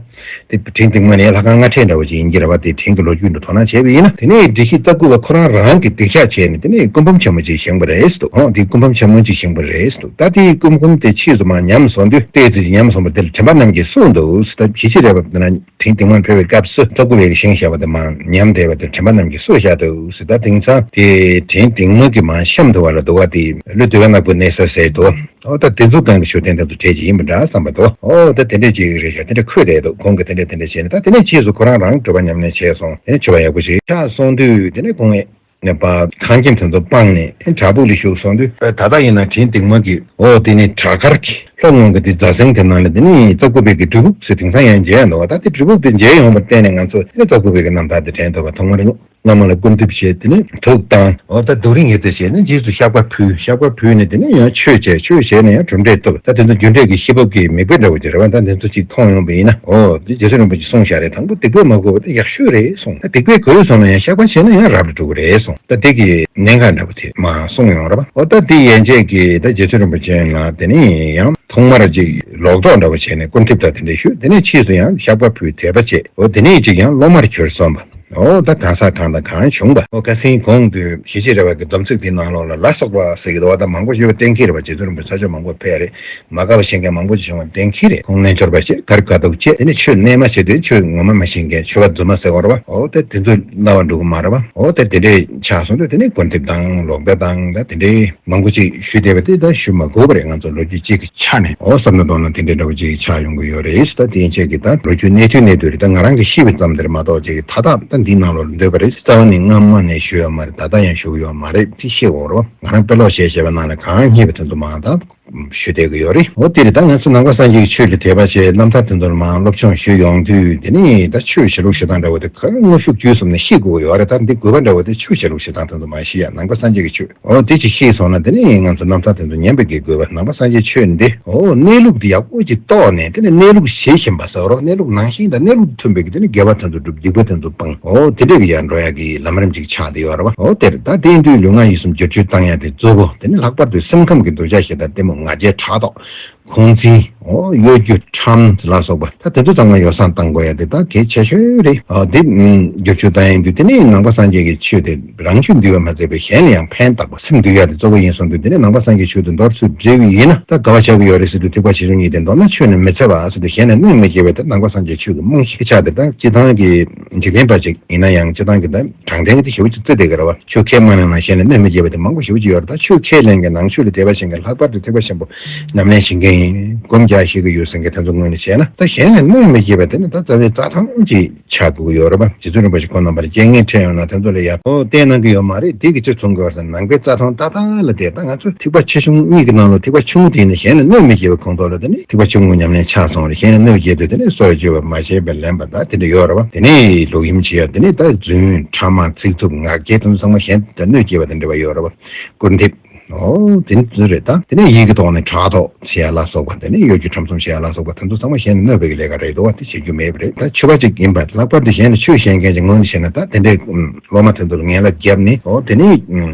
དེ་དྲིན་སྟེང་མ་ནི་ལྷ་ཁང་སྔ་ཕྲད་འདྲ་བོ་ཅིག་ཡིན་གྱི་རེད་བ། དེ་དྲིན་གྱི་ལོ་རྒྱུས་འདི་དོ་སྣང་བྱས་པ་ཡིན་ན། དེ་ནས་དགེ་བཤེས་རྩ་དགུ་པ་ཁོ་རང་རང་གིས་སྡིག་བཤགས་བྱས་ནས་དེ་ནས་སྐུ་འབུམ་ཆེན་མོ་ཅིག་བཞེངས་པ་རེད་འདུག་ཨོ་དེ་སྐུ་འབུམ་ཆེན་མོ་ཅིག་བཞེངས་པ་རེད་འདུག་ད་དེའི་སྐུ་འབུམ་དེ་ཕྱིས་སུ་མར་ཉམས་སོང་དུས་ཏོག་ཙམ་ཉམས་སོང་བ་དེ་ལ་དྲན་པ་རྣམས་ཀྱིས་གསུངས་འདུག་ད་ཞི་བྱེད་རས་པ་དེ་ན་དྲིན་སྟེང་མར་ཕེབས་པའི་སྐབས་སུ་རྩ་དགུ་པས་བཞེངས་བཞག་པ་དེ་མར་ཉམས་བསྡད་པ་དེ་དྲན་པ་རྣམས་ཀྱིས་གསུངས་བཞག་འདུག་ད་དེང་སང་དེ་དྲིན་སྟེང་མ་གི་མར་གཤམ་དུ་བ་ལ་འདུག་བ། དེ་ཀླུ་འདུས་པ་ནག་པོ་གནས་ས་ཟེར་འདུག་ཨོ་ད་དེ་ཚོ་གང་གི་མཆོད་རྟེན་དེ་ཚོ་གྲས་ཅིག་ཡིན་པ་འདྲ་བསམ་པ་འདུག་ཨོ་ད་དེ་འདྲས་ཅིག་རེད་ཤག་དེ་འདྲས་འཁོད་བསྡད་འདུག་ཁོང་གིས་དེ་འདྲས་དེ་འདྲས་བྱས་ནས་ད་དེ་ནས་རྗེས་སུ་ཁོ་རང་རང་གྲུབ་པ་ཉམས་ལེན་བྱས་སོང་། དེ་ནས་མཆོད་པ་ཡག་པོ་ཞིག་ཆགས་སོང་དུས་དེ་ནས་ཁོང་ནས་པ་ཁང་ཁྱིམ་དེ་ཚོ་སྤངས་ནས་བྲག་ཕུག་ལ་བཞུགས་སོང་དུས་ད་ལྟ་ཡིན་ན་དྲིན་སྟེང་མ་གི་ཨོ་དེ་ནས་བྲག་དཀར་གྱི་ལྷོ་ངོས་ཀྱི་དེ་རྫ་གསེང་དེ་ནང་ལ་དེ་ནས་རྩ་དགུ་པའི་གི་སྒྲུབ་ཕུག་ཟེར་དེང་སང་ཡང་མཇལ་འདུག་བ། ད་དེ་སྒྲུབ་ཕུག་དེ་མཇལ་ཡོང་བར་བརྟེན་ནས་ང་ཚོ་དེ་ནས་རྩ་དགུ་པའི་གི་རྣམ་ཐར་དེ་དྲན་ཐུབ་པ། ཐོག་མར་བླ་མ་ལ་སྐུར་འདེབས་བྱས། དེ་ནས་དུག་བཏང་། འོ་ད་དུག་རིན་ཡོད་ཚད་བྱས་ནས་རྗེས་སུ་བཤགས་པ་ཕུལ། བཤགས་པ་ཕུལ་ནས་དེ་ནས་ཡང་ཆོས་བྱས། ཆོས་བྱས་ནས་ཡང་གྲུབ་འབྲས་ཐོབ། ད་དེ་ཚོ་རྒྱུ་འབྲས་ཀྱི་ཤེས་བབ་ཀྱི་མིག་དཔེ་འདྲ་བོ་ཅིག་རེད་བ། ད་དེ་ཚོ་ཅིག་མཐོང་ཡོང་བ་ཡིན་ན། འོ་དེ་རྗེ་བཙུན་རིན་པོ་ཆེས་གསུངས་བཞག་རེད། དང་པོ་སྡིག་པ་མ་གོས་པ་དེ་ཡག་ཤོས་རེད་གསུངས། ད་སྡིག་པ་གོས་སོང་ན་ཡང་བཤགས་པ་བྱས་ན་ཡང་རབ་ཏུ་འགྲོ་གི་རེད་གསུངས། ད་དེ་གི་གནད་འགག་འདྲ་བོ་དེ་མར་གསུངས་ཡོང་རེད་བ། འོ་ད་དེ་ཡན་ཆད་ཀྱིས་ད་རྗེ་བཙུན་རིན་པོ་ཆེ་ལ་དེ་ནས་ཡང་ཐོག་མར་ཅིག་ལོག་རྟོག་འདྲ་བོ་བྱས་ནས་སྐུར་འདེབས་དང་དེ་འདྲ་ཞུས། དེ་ནས་ཕྱིས་སུ་ཡང་བཤགས་པ་ཕུལ། དད་པ་བྱས། འོ་དེ་ནས་ཅིག་ཡང་སློབ་མར་གྱུར་སོང་བ། འོ་ད་གང་ཟག་གང་དང་གང་བྱུང་བ། འོ་ཁ་སང་གོང་དུ་ཞི་བྱེད་རས་པ་གི་སྡོམ་ཚིག་དེའི་ནང་ལོགས་ལ་ལ་སོགས་པ་ཟེར་གྱི་འདུག་བ། ད་མང་པོ་ཞུས་པ་གཏན་འཁེལ་རེད་བ། རྗེ་བཙུན་རིན་པོ་ཆེ་ས་ཕྱོགས་མང་པོར་ཕེབས་རེད། མ་དགའ་བ་བཤད་མཁན་མང་པོ་ཞིག་བྱུང་བ་གཏན་འཁེལ་རེད། ཁོང་རྣལ་འབྱོར་པ་བྱས། གར་དཀའ་སྡུག་བྱས། དེ་ནས་ཆོས་རྣལ་མ་བྱེད་དུས་ཆོས་ངོ་མ་མ་ཤེས་མཁན་ཆོས་པ་རྫུན་མ་ཟེར་བ་རེད་བ། འོ་ད་དེ་ཚོ་རྣ་བར་འགྲོ་གི་མ་རེད་བ། འོ་ད་དེ་འདྲས་ཆགས་སོང་དུས་དེ་ནས་སྐུར་འདེབས་དང་ལོག་འདེབས་དང་ད་དེ་འདྲས་མང་པོ་ཅིག་ཞུས་བསྡད་པ་དེ་ད་ཞུ་མ་དགོས་པ་རེད། ང་ཚོ་ལོ་རྒྱུས་གཅིག་གི་ཆ་ནས་འོ་བསམ་བློ་གཏོང་ན་དེ་འདྲའི་འདྲ་བོ་ཅིག་ཆགས་ཡོང་གི་ཡོད་རེད། ད་དེ་ཡན་ཆད་ཀྱི་ད་ལོ་རྒྱུས་གནས་ཚུལ་གནས་ཚུལ་རེད། ད་ང་རང་གིས་ཤེས་པའི་ཙམ་དེ་རེད་མ་གཏོགས་ཅིག་མཐའ་དག་ད་འདིའི་ནང་ལོགས་ལ་འདུས་པ་རེད། རྩ་བ་ནས་སྔ་མ་ནས་ཞུས་ཡོད་མ་རེད། ད་ལྟ་ཡང་ཞུ་གི་ཡོད་མ་རེད། དེ་ཤེས་དགོས་རེད་བ། ང་རང་དཔེ་ཀློག་བྱས་བྱས་པ་ནང་ལ་གང་རྙེད་པ་དེ་ཚོ་མང་ད་ཞུ་བསྡད་ཀྱི་ཡོད་རེད། འོ་དེ་རེད། ད་ང་ཚོ་ནང་པ་སངས་རྒྱས་ཀྱི་ཆོས་ལ་དད་པ་བྱས། རྣམ་ཐར་དེ་ཚོ་ལ་མང་སློབ་སྦྱོང་ཞུས་ཡོང་དུས་དེ་ནས་ད་ཆོས་བྱེད་ལུགས་བྱེད་སྟངས་འདྲ་བོ་དེ་ག་རེ་དངོས་ཤུགས་བརྒྱུད་གསུམ་ནས་ཤེས་དགོས་ཀྱི་ཡོད་རེད། ད་འདི་དགོས་པ་འདྲ་བོ་དེ་ཆོས་བྱེད་ལུགས་བྱེད་སྟངས་དེ་ཚོ་མང་ཤེས་ཡ། ནང་པ་སངས་རྒྱས་ཀྱི་ཆོས། འོ་དེ་ཅིག་ཤེས་སོང་ན་དེ་ནས་ང་ཚོ་རྣམ་ཐར་དེ་ཚོ་ཉན་པའི་གི་དགོས་པ། ནང་པ་སངས་རྒྱས་ཆོས་འདི་འོ་གནས་ལུགས་འདི་ཡག་པོ་ཅིག་རྟོགས་ནས་དེ་ནས་གནས་ལུགས་ཤེས་བཞིན་པ་ཟེར་རོ། གནས་ལུགས་ནང་བཞིན་དང་གནས་ལུགས་མཐུན་པའི་གི་དེ་ནས་དགེ་བ་དེ་ཚོ་སྒྲུབ། སྡིག་པ་དེ་ཚོ་སྤང་། འོ་དེ་འདྲ་གི་ཡར་འགྲོ་ཡ་གི་ལམ་རིམ་ཅིག་ཆགས་བསྡད་ཡོད་རེད་བ། འོ་དེར་ད་དེ་དུས་ལུས་ངག་ཡིད་གསུམ་བསྒྱུར་བཅོས་བཏང་ཡ་དེ་གཙོ་བོ་དེ་ནས་ལྷག་པར་དུ་སེམས་ཁམས་ཀྱི་འདུ་བྱ་ཞེ་དྲག་གཏི་མུག་ང་རྒྱལ་ཕྲག་དོག་ཁུང་ཙི། འོ་གཡོ་སྒྱུ་ཁྲམ་ལ་སོགས་པ་ད་དེ་ཚོ་ཚང་མ་ཡོ་བསྲང་བཏང་དགོས་ཡ་དེ་ད་གལ་ཆེ་ཤོས་རེད། ཨ་དེ་བསྒྱུར་བཅོས་བཏང་ཡིན་དུས་དེ་ནས་ནང་པ་སངས་རྒྱས་ཀྱི་ཆོས་དེ་རང་ཆོས་འདུལ་བ་མ་ཟད་པའི་གཞན་ལ་ཡང་ཕན་བཏགས་པ་སེམས་འདུལ་ཡ་དེ་གཙོ་བོ་ཡིན་སོང་དུས་དེ་ནས་ནང་པ་སངས་རྒྱས་ཆོས་དེ་མདོར་ཚུར་འབྲེལ་བ་ཡིན་ན་ད་དགའ་བ་བྱ་བ་ཡོད་རེད་ཟེར་དུས་ཐེག་པ་ཆེ་ཆུང་གཉིས་དེ་མདོར་ན་ཆོས་ནི་མི་འཚེ་བ་ཟེར་དུས་གཞན་ལ་གནོད་མི་བྱེད་པ་དེ་ནང་པ་སངས་རྒྱས་ཆོས་ཀྱི་རྨང་གཞི་ཆགས་ཏེ། ད་སྤྱི་བཏང་གི་འཇིག་རྟེན་པ་ཅིག་ཡིན་ན་ཡང་སྤྱི་བཏང་གི་ད་དྲང་བདེན་གྱི་དེ་ཞེ་པོ་ཅིག་བརྩི་བསྡད་ཀྱི་རེད་བ། ཆོས་ཁས་མ་བླངས་ན་གཞན་ལ་གནོད་མི་བྱེད་པ་དེ་མང་པོ་ཞེ་པོ་ཅིག་ཡོད་རེད། ད་ཆོས་ཁས་ལེན་མཁན་ནང་ཆོས་ལ་དད་པ་བྱེད་མཁན་ལྷག་པར་དུ་ཐེག་པ་ཆེན་པོ་ཉམས་ལེན་བྱེད་མཁན་ཡིན། སྒོམ་རྒྱག་ཤེས་ཀྱི་ཡོད་ཟེར་མཁན་དེ་ཚོ་ངོས་ནས་བྱས་ན་ད་གཞན་ལ་གནོད་མི་བྱེད་པ་དེ་ནི་ད་རྩ་བའི་རྩ་ཐང་ཅིག་ཆགས་དགོས་ཀྱི་ཡོད་རེད་པ། རྗེ་བཙུན་རིན་པོ་ཆེ་ཁོང་རྣམ་པར་རྐྱེན་ངན་འཕྲད་ཡོང་ན་དེ་ཚོ་ལ་ཡར་ཨོ་བསྟན་གནང་གི་ཡོད་མ་རེད། དེ་གི་ཚོད་མཚོན་དགོས་པ་ཟེར་ནང་པའི་རྩ་ཐང་ཏག་ཏག་ལ་བསྡད། ད་ང་ཚོ་ཐེག་པ་ཆེ་ཆུང་གཉིས་ཀྱི་ནང་ལ་ཐེག་པ་ཆུང་དེ་ནི་གཞན་ལ་གནོད་མི་བྱེད་པའི་ཁོངས་གཏོགས་ལ་དེ་ནི་ཐེག་པ་ཆུང་ངུ་ཉམས་ལེན་ཆགས་སོང་རེད། གཞན་ལ་གནོད་བྱེད་དུས་དེ་ནི་གསོ་བ་བཅོས་པ་མ་བྱས་པའི་ལེན་པ་ད་དེ་འདྲ་ཡོད་རེད་བ། དེ་ནས་ལོག་གཡེམ་བྱེད་ཡ་དེ་ནི་ད་རྫུན་ཕྲ་མ་ཚིག་རྩུབ་ངག་འཁྱལ་དེ་ཚོ་ཚང་མ་གཞན་དང་གནོད་སྐྱེལ་བ་དང་འབྲེལ་བ་ཡོད་རེད་བ། སྐུར་འདེབས། ཨོ་དེ་ཚོ་རེད། ད་དེ་ནས་ཡིད་ཀྱི་ཐོག་ནས་ཕྲག་དོག་བྱེད་ཡ་ལ་སོགས་པ། དེ་ནས་གཡོ་སྒྱུ་ཁྲམ་གསུམ་བྱེད་ཡ་ལ་སོགས་པ་དེ་ཚོ་ཚང་མ་གཞན་ལ་གནོད་པའི་ལས་ཀ་རེད་འདུག་བ། དེ་བྱེད་རྒྱུ་མེད་པ་རེད། ད་ཆོས་པ་ཅིག་ཡིན་པ་ལྷག་པར་དུ་གཞན་ལ་ཆོས་བཤད་མཁན་གྱི་ངོས་ནས་བཤད་ན་ད་དེ་འདྲའི་སློབ་མ་དེ་ཚོ་ལ་ངན་ལབ་བརྒྱབ་ནས་ཨོ་དེ་ནས་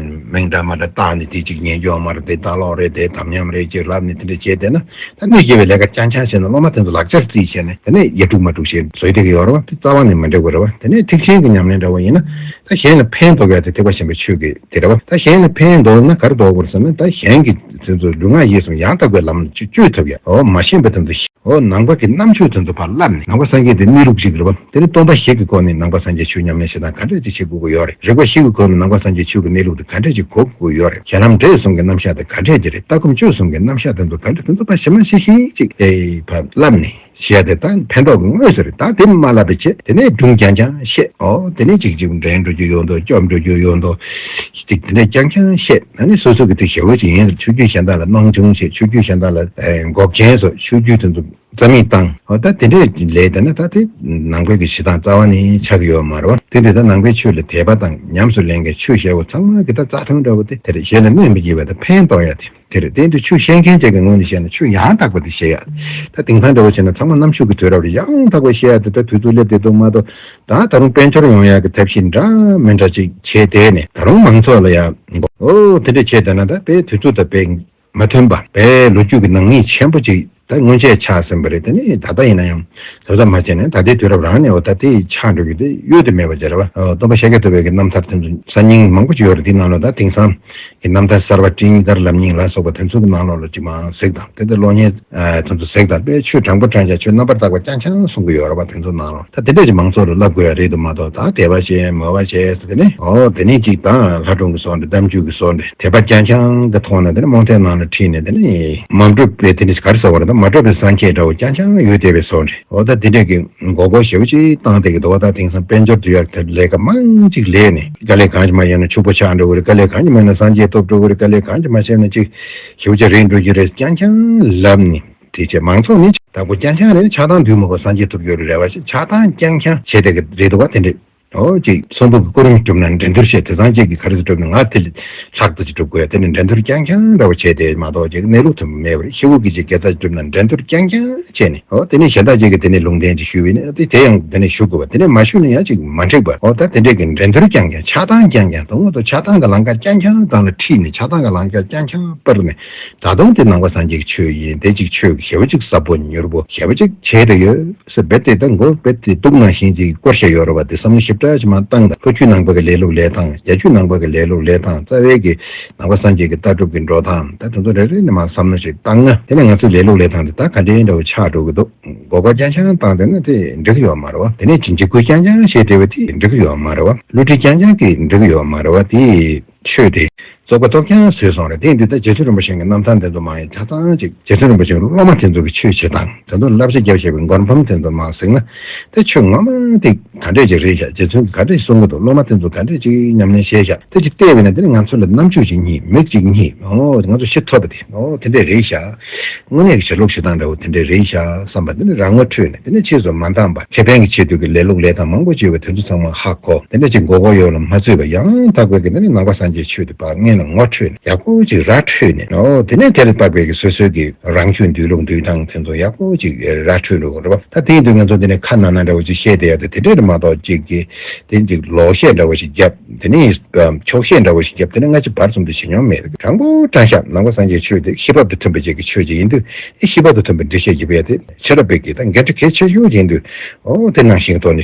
མིང་འདྲ་མ་འདྲ་བཏགས་ནས་དེ་གཅིག་ཉན་རྒྱུ་ཡོད་མ་རེད། དེ་ལྟ་ཀློག་རེད། དེ་དམ་ཉམས་རེད་ཅེས་ལབ་ནས་དེ་འདྲ་བྱས་བསྡད་ན། ད་གནོད་སྐྱེལ་བའི་ལས་ཀ་རྐྱང་རྐྱང་བྱས་ན་སློབ་མ་དེ་ཚོ་ལག་ཆར་རྩིས་བྱས་ནས་དེ་ནས་ཡ་དཀྲུག་མ་དཀྲུག་བྱས་བཟོས་བསྡད་ཀྱི་ཡོད་རེད་བ། དེ་རྩ་བ་ནས་མ་འགྲིག་པ་རེད་བ། དེ་ནས་ཐེག་ཆེན་གྱི་ཉམས་ལེན་འདྲ་བོ་ཡིན་ན། ད་གཞན་ལ་ཕན་འདོགས་ཡ་དེ་ཐེག་པ་ཆེན་པོའི་ཆོས་ཀྱི་དེ་རེད་བ། ད་གཞན་ལ་ཕན་འདོགས་ན་ག་རེ་འདོགས་དགོས་རེད་ཟེར་ན། ད་གཞན་གྱི་དེ་ཚོ་ལུས་ངག་ཡིད་གསུམ་ཡང་དག་པའི་ལམ་ལ་བཅོས་ཐུབ་ཡ། འོ་མ་ཤེས་པ་དེ་ཚོ། འོ་ནང་པ་གི་རྣམ་དཔྱོད་དེ་ཚོ་ཕར་བསླབས་ནས། ནང་པ་སངས་རྒྱས་དེ་གནས་ལུགས་གཅིག་རེད་བ། དེ་ནི་སྟོང་པ་བཞི་གི་སྒོ་ནས་ནང་པ་སངས་རྒྱས་ཆོས་ཉམས་ལེན་བྱེད་སྟངས་ག་འདྲས་ཅིག་བྱེད་དགོས་ཀྱི་ཡོད་རེད། རིག་པ་བཞི་གི་སྒོ་ནས་ནང་པ་སངས་རྒྱས་ཆོས་ཀྱི་གནས་ལུགས་དེ་ག་འདྲས་ཅིག་གོ་དགོས་ཀྱི་ཡོད་རེད། གཞི་ལམ་འབྲས་གསུམ་གྱི་རྣམ་གཞག་དེ་ག་འདྲས་ཅིག་རེད། ལྟ་སྒོམ་སྤྱོད་གསུམ་གྱི་རྣམ་གཞག་དེ་ཚོ་ག་འདྲས། དེ་ཚོ་ཕར་ཞིབ་མ་ཞིབ་ཞིབ་ཅིག་དེ་ཕར་བསླབས་ནས་བཤད་དེ། ད་ཕན་ཐོགས་ཀྱི་དངོས་སུ་རེད། ད་དེ་མ་བསླབས་པའི་ཆེད་དེ་ནས་སྒྲུང་རྐྱང་རྐྱང་བཤད། འོ་དེ་ནས་ཅིག་ཅིག་འགྲན་འགྲོ་རྒྱུ་ཡོང་དོ། སྐྱོབ་འགྲོ་རྒྱུ་ཡོང་དོ། ཅིག་དེ་འདྲས་རྐྱང་རྐྱང་བཤད། ཨ་ནི་སོ་སོ་གི་དེ་ཞེ་པོ་ཅིག་ཡིན། ཆོས་བརྒྱུད་གཞན་དག་ལ་སྣང་ཆུང་བྱེད། ཆོས་བརྒྱུད་གཞན་དག་ལ་ཨེ་འགོག་རྐྱེན་བཟོ། ཆོས་བརྒྱུད་དེ་ཚོ་རྩ་མེད་བཏང་། འོ་ད་དེ་འདྲས་ལས་བསྡད་ན་ད་དེ་ནང་པའི་གི་བྱེད་སྟངས་རྩ་བ་ནས་ཆགས་ཀྱི་ཡོད་མ་རེད་བ། དེ་འདྲས་ད་ནང་པའི་ཆོས་ལ་དད་པ་དང་ཉམས་སུ་ལེན་མཁན་ཆོས་ཞེ་པོ་ཚང་མ་གི་ད་རྩ་དོན་འདྲ་བོ་དེ་དེ་རེད། གཞན་ལ་གནོད་མི་བྱེད་པ་དང་ཕན་ཐོགས་ཡ་དེ་དེ་རེད། དེ་འདྲ་ཆོས་བཤད་མཁན་ཅིག་གི་ངོས་ནས་བཤད་ན་ཆོས་ཡང་དག་པ་དེ་བཤད་ཡ། ད་དེང་སང་འདྲ་བོ་བྱས་ན་ཚང་མ་རྣམ་དཔྱོད་ཀྱི་དུས་རབས་རེད། ཡང་དག་པ་བཤད་ཡ་དེ་ད་དུས་ཚོད་སླེབས་བསྡད་འདུག་མ་གཏོགས། ད་ད་རུང་དཔལ་འབྱོར་ཡོང་ཡ་གི་ཐབས་ཤེས་འདྲ་མི་འདྲ་ཅིག་བྱས་བསྡད་ནས། ད་རུང་མང་ཚོགས་ལ་ཡ་འོ་དེ་འདྲ་བྱས་བསྡད་ན་ད་དཔེ་དུས་ཚོད་དང་དཔེ་མ་མཐུན་པ། དཔེ་ལོ་རྒྱུས་ཀྱི་ནག་ཉེས་ཆེན་པོ་ཅིག་ད་སྔོན་ཆད་ཆགས་ཟིན་པ་རེད། དེ་ནི་ད་ལྟ་ཡིན་ན་ཡང་གཟབ་གཟབ་མ་བྱས་ན་ད་ལྟའི་དུས་རབས་རང་ནས་འོ་ད་དེ་ཆགས་འགྲོ་རྒྱུ་དེ་གཡོལ་དུ་མེད་པ་ཅིག་རེད་བ། སྟོན་པ་ཤཱཀྱ་ཐུབ་པའི་གི་རྣམ་ཐར་དེ་ཚོ་གསར་རྙིང་མང་པོ་ཅིག་ཡོད་རེད། དེའི་ནང་ལོགས་ད་དེང་སང་གི་རྣམ་ཐར་གསར་བ་སྤྲིན་ཡིག་ལྟར་ལམ་རྙིང་ལ་སོགས་པ་དེ་ཚོ་གི་ནང་ལོགས་ལ་ཅིག་མར་གཟིགས་དང་། དེ་ཚོ་གློག་བརྙན་ཨ་དེ་ཚོ་གཟིགས་དང་། དཔེ་ཆོས་དྲང་པོ་དྲང་བཞག་ཆོས་རྣམ་པར་དག་པ་རྐྱང་རྐྱང་གསུང་གི་ཡོད་རེད་བ། དེ་ཚོ་ནང་ལོགས་ད་དེ་འདྲ་ཅིག་མང་ཚོགས་ལ་བསླབ་དགོས་ཡ་རེད་འདུག་མ་གཏོགས། ད་དད་པ་བྱེད་མོས་པ་བྱེད་ཟེར་དེ་ནི་འོ་དེ་ནི་ཅིག་དང་ལྷ་སྒྲུང་གི་བཟོ་འདྲ། གཏམ་རྒྱུད་ཀྱི་བཟོ་འདྲ། དད་པ་རྐྱང་རྐྱང་དེ་མཐོང་ན་དེ་ནི་རྨོངས་དད་ནང་ལ་ཁྲིད་ནས་དེ་ནི་མ་འགྲུབ་པའི་དེ་ནི་ག་རེ་ཟེར་བ་རེད། མ་གྲུབ་པའི་སངས་རྒྱས་འདྲ་བོ་རྐྱང་རྐྱང་ཡོད་བསྡད་པའི་བཟོ་འདྲ། འོ་ད་དེ་འདྲ་གི་མགོ་སྐོར་ཞེ་པོ་ཅིག་བཏང་བསྡད་ཀྱི་འདུག་བ། ད་དེང་སང་དཔལ་འབྱོར་འདུས་ཡག་དེ་ལས་ཀ་མང་ཅིག་ལས་ནས། དཀའ་ལས་གང་ཅིག་མ་བརྒྱབ་ན་ཕྱུག་པོ་ཆགས་འགྲོ་གི་རེད། དཀའ་ལས་གང་ཅིག་མ་བརྒྱབ་ན་སངས་རྒྱས་ཐོབ་འགྲོ་གི་རེད། དཀའ་ལས་གང་ཅིག་མ་བྱས་ན་ཅིག་ཞེ་པོ་ཅིག་རིང་འགྲོ་གི་རེད། རྐྱང་རྐྱང་ལབ་ནས། དེ་བྱས་མང་ཚོགས་ནི་བདག་པོ་རྐྱང་རྐྱང་རེད། ཆགས་སྡང་འདུས་མ་དགོས། སངས་རྒྱས་ཐོབ་ཡོད་རེད་རེད་བ། ཆགས་སྡང་རྐྱང་རྐྱང་བྱས་བསྡད་ཀྱི་རེད་འདུག་བ། དེ་འདྲས། འོ་ཅིག་ཚོགས་འདུ་གི་སྐུ་རིམ་སྒྲུབ་ན་འགྲན་བསྡུར་བྱས། དེང་སང་ཅིག་གིས་ག་རེ་ཟེར་སྒྲུབ་ན། ང་དེ་ལས་ལྷག་ཏུ་ཅིག་སྒྲུབ་དགོས་ཡ། དེ་ནི་འགྲན་བསྡུར་རྐྱང་རྐྱང་འདྲ་བོ་བྱས་ཏེ་མ་གཏོགས་ཅིག་གནས་ལུགས་མཐུན་པ་མེད་པ་རེད། ཤེའུ་གི་ཅིག་དགེ་རྩ་སྒྲུབ་ན་འགྲན་བསྡུར་རྐྱང་རྐྱང་བྱས་ནས། འོ་དེ་ནས་གཞན་དག་ཅིག་གིས་དེ་ནས་ལུང་བསྟན་ཅིག་ཞུས་པས་ནས་དེ་དེ་ཡང་དེ་ནས་ཞུ་དགོས་པ། དེ་ནས་མ་ཞུས་ན་ཡང་ཅིག་མ་འགྲིག་པ། འོ་ད་དེ་འདྲས་ཀྱི་འགྲན་བསྡུར་རྐྱང་རྐྱང་། ཆགས་སྡང་རྐྱང་རྐྱང་། དོན་དུ་ཆགས་སྡང་གི་ལམ་ཁ་རྐྱང་རྐྱང་སྟེང་ལ་ཁྲིད་ནས། ཆགས་སྡང་གི་ལམ་ཁ་རྐྱང་རྐྱང་སྤར་ནས། ད་དུང་དེ་ནང་པ་སངས་རྒྱས་ཀྱི་ཆོས་ཡིན། དེ་ཅིག་ཆོས་ཞེ་པོ་ཅིག་ཟབ་པོ་མྱུར་པོ་ཞེ་པོ་ཅིག་བྱས་ཏེ་ཡོད། སེ་རྦད་དེ་ད་མགོ་རྦད་དེ་སྡུག་ནང་བཞིན་ཅིག་སྐོར་བཞག་ཡོད་རེད་བ། དེ་བསམ་བློ་ཞིབ་ཕྲ་ཅིག་མར་བཏང་དང་། ལྷོ་བརྒྱུད་ནང་པ་གི་ལས་ལུགས་ལས་སྟངས། རྒྱ་བརྒྱུད་ནང་པ་གི་ལས་ལུགས་ལས་སྟངས། རྩ་བའི་གི་ནང་པ་སངས་རྒྱས་ཀྱི་ལྟ་གྲུབ་ཀྱི་འགྲོ་སྟངས། ད་དེ་ཚོ་རེ་རེ་ནས་མར་བསམ་བློ་ཞིག་བཏང་ན། དེ་ནས་ང་ཚོའི་ལས་ལུགས་ལས་སྟངས་དེ་ད་ག་འདྲའི་འདྲ་བོ་ཆགས་འགྲོ་གི་འདུག་མགོ་སྐོར་རྐྱང་རྐྱང་བཏང་བསྡད་ན་དེ་འགྲིག་གི་ཡོད་མ་རེད་བ། དེ་ནས་ཅིག་འཇིགས་སྐུལ་རྐྱང་རྐྱང་བྱས་བསྡད་པ་དེ་འགྲིག་གི་ཡོད་མ་རེད་བ། བསླུ་བྲིད་རྐྱང་རྐྱང་གིས་འགྲིག་གི་ཡོད་མ་རེད་བ། དེ་ཆོས་དེ་བཙོག་པ་སྟོབས་རྐྱང་བཟོས་སོང་རེད། དེ་ཡིན་དུས་ད་རྗེ་བཙུན་རིན་པོ་ཆེ་གི་རྣམ་ཐར་འདི་ཚོ་མར་ཡང་ཆ་ཚང་ཅིག་རྗེ་བཙུན་རིན་པོ་ཆེ་གི་སློབ་མ་དེ་ཚོ་གི་ཆོས་བྱེད་སྟངས། དེ་ཚོ་བསླབ་བྱ་བརྒྱབ་བཞག་པའི་མགུར་འབུམ་དེ་ཚོ་མར་གཟིགས་ན། ད་ཆོས་ངོ་མ་དེ་ག་འདྲས་ཅིག་རེད་ཤག་རྗེ་བཙུན་གྱིས་ག་འདྲས་གསུང་གི་འདུག་སློབ་མ་དེ་ཚོ་ག་འདྲས་ཅིག་ཉམས་ལེན་བྱས་ཤག་དེ་ཅིག་བལྟས་པས་ན་དེ་ནི་ང་ཚོ་ལ་རྣམ་དཔྱོད་ཅིག་རྙེད། མིག་ཅིག་རྙེད། ཨོ་ང་ཚོ་ཤེས་ཐུབ་པ་དེ། ཨོ་དེ་འདྲས་རེད་ཤག་དངོས་གནས་ཀྱི་བྱེད་ལུགས་བྱེད་སྟངས་འདྲ་བོ་དེ་འདྲས་རེད་ཤག་བསམ་པ་དེ་ནི་རང་ངོ་འཕྲོད་ནས། དེ་ནས་ཕྱིས་སུ་མ་འདང་བ། ཁེ་ཕན་གྱི་ཆེད་དུ་གི་ལས་ལུགས་ལས་སྟངས་མང་པོ་ཅིག་ཡོད་པ་དེ་ཚོ་ཚང་མ་ཧ་གོ། དེ་འདྲས་ཅིག་མགོ་སྐོར་ཡོད་ལ་མ་ཚུད་པ། ཡང་དག་པའི་གི་དེ་ནི་ནང་པ་སངས་རྒྱས་ཆོས་དེ་ཕར་སྔོན་ལ་ངོ་འཕྲོད་ནས། ཡག་པོ་ཅིག་ར་འཕྲོད་ནས། ཨོ་དེ་ནས་དེ་ལ་བརྟག་པའི་གི་སོ་སོའི་གི་རང་ཆོས་འདུལ་ལུགས་འདུལ་སྟངས་དེ་ཚོ་ཡག་པོ་ཅིག་ར་འཕྲོད་འགྲོ་དགོས་རེད་བ། ད་དེ་ཡིན་དུས་ང་ཚོ་འདི་ནས་ཁ་ནང་ན་འདྲ་བོ་ཅིག་བཤད་བསྡད་ཡ་དེ་དེ་འདྲས་རེད་མ་གཏོགས། ཅིག་གི་དེ་ཅིག་ལོག་བཤད་འདྲ་བོ་ཞིག་བརྒྱབ། དེ་ནས་ཕྱོགས་བཤད་འདྲ་བོ་ཞིག་བརྒྱབ། དེ་ནས་སྔ་ཕྱི་བར་གསུམ་དུ་ཇེ་ཉུང་མེད། དྲང་པོ་དྲང་བཞག་ནང་པ་སངས་རྒྱས་ཆོས་དེ་ཤེས་རབ་དང་མཐུན་པའི་ཅིག་གི་ཆོས་ཅིག་ཡིན་དུས། ཨེ་ཤེས་རབ་དང་མཐུན་པའི་འགྲེལ་བཤད་བརྒྱབ་ཡ་དེ་ཤེས་རབ་པའི་གི་ད་འགན་འཁྲི་གལ་ཆེ་ཤོས་ཅིག་ཡིན་དུས། ཨོ་དེ་ནང་བཞིན་གྱི་ཐོག་ནས་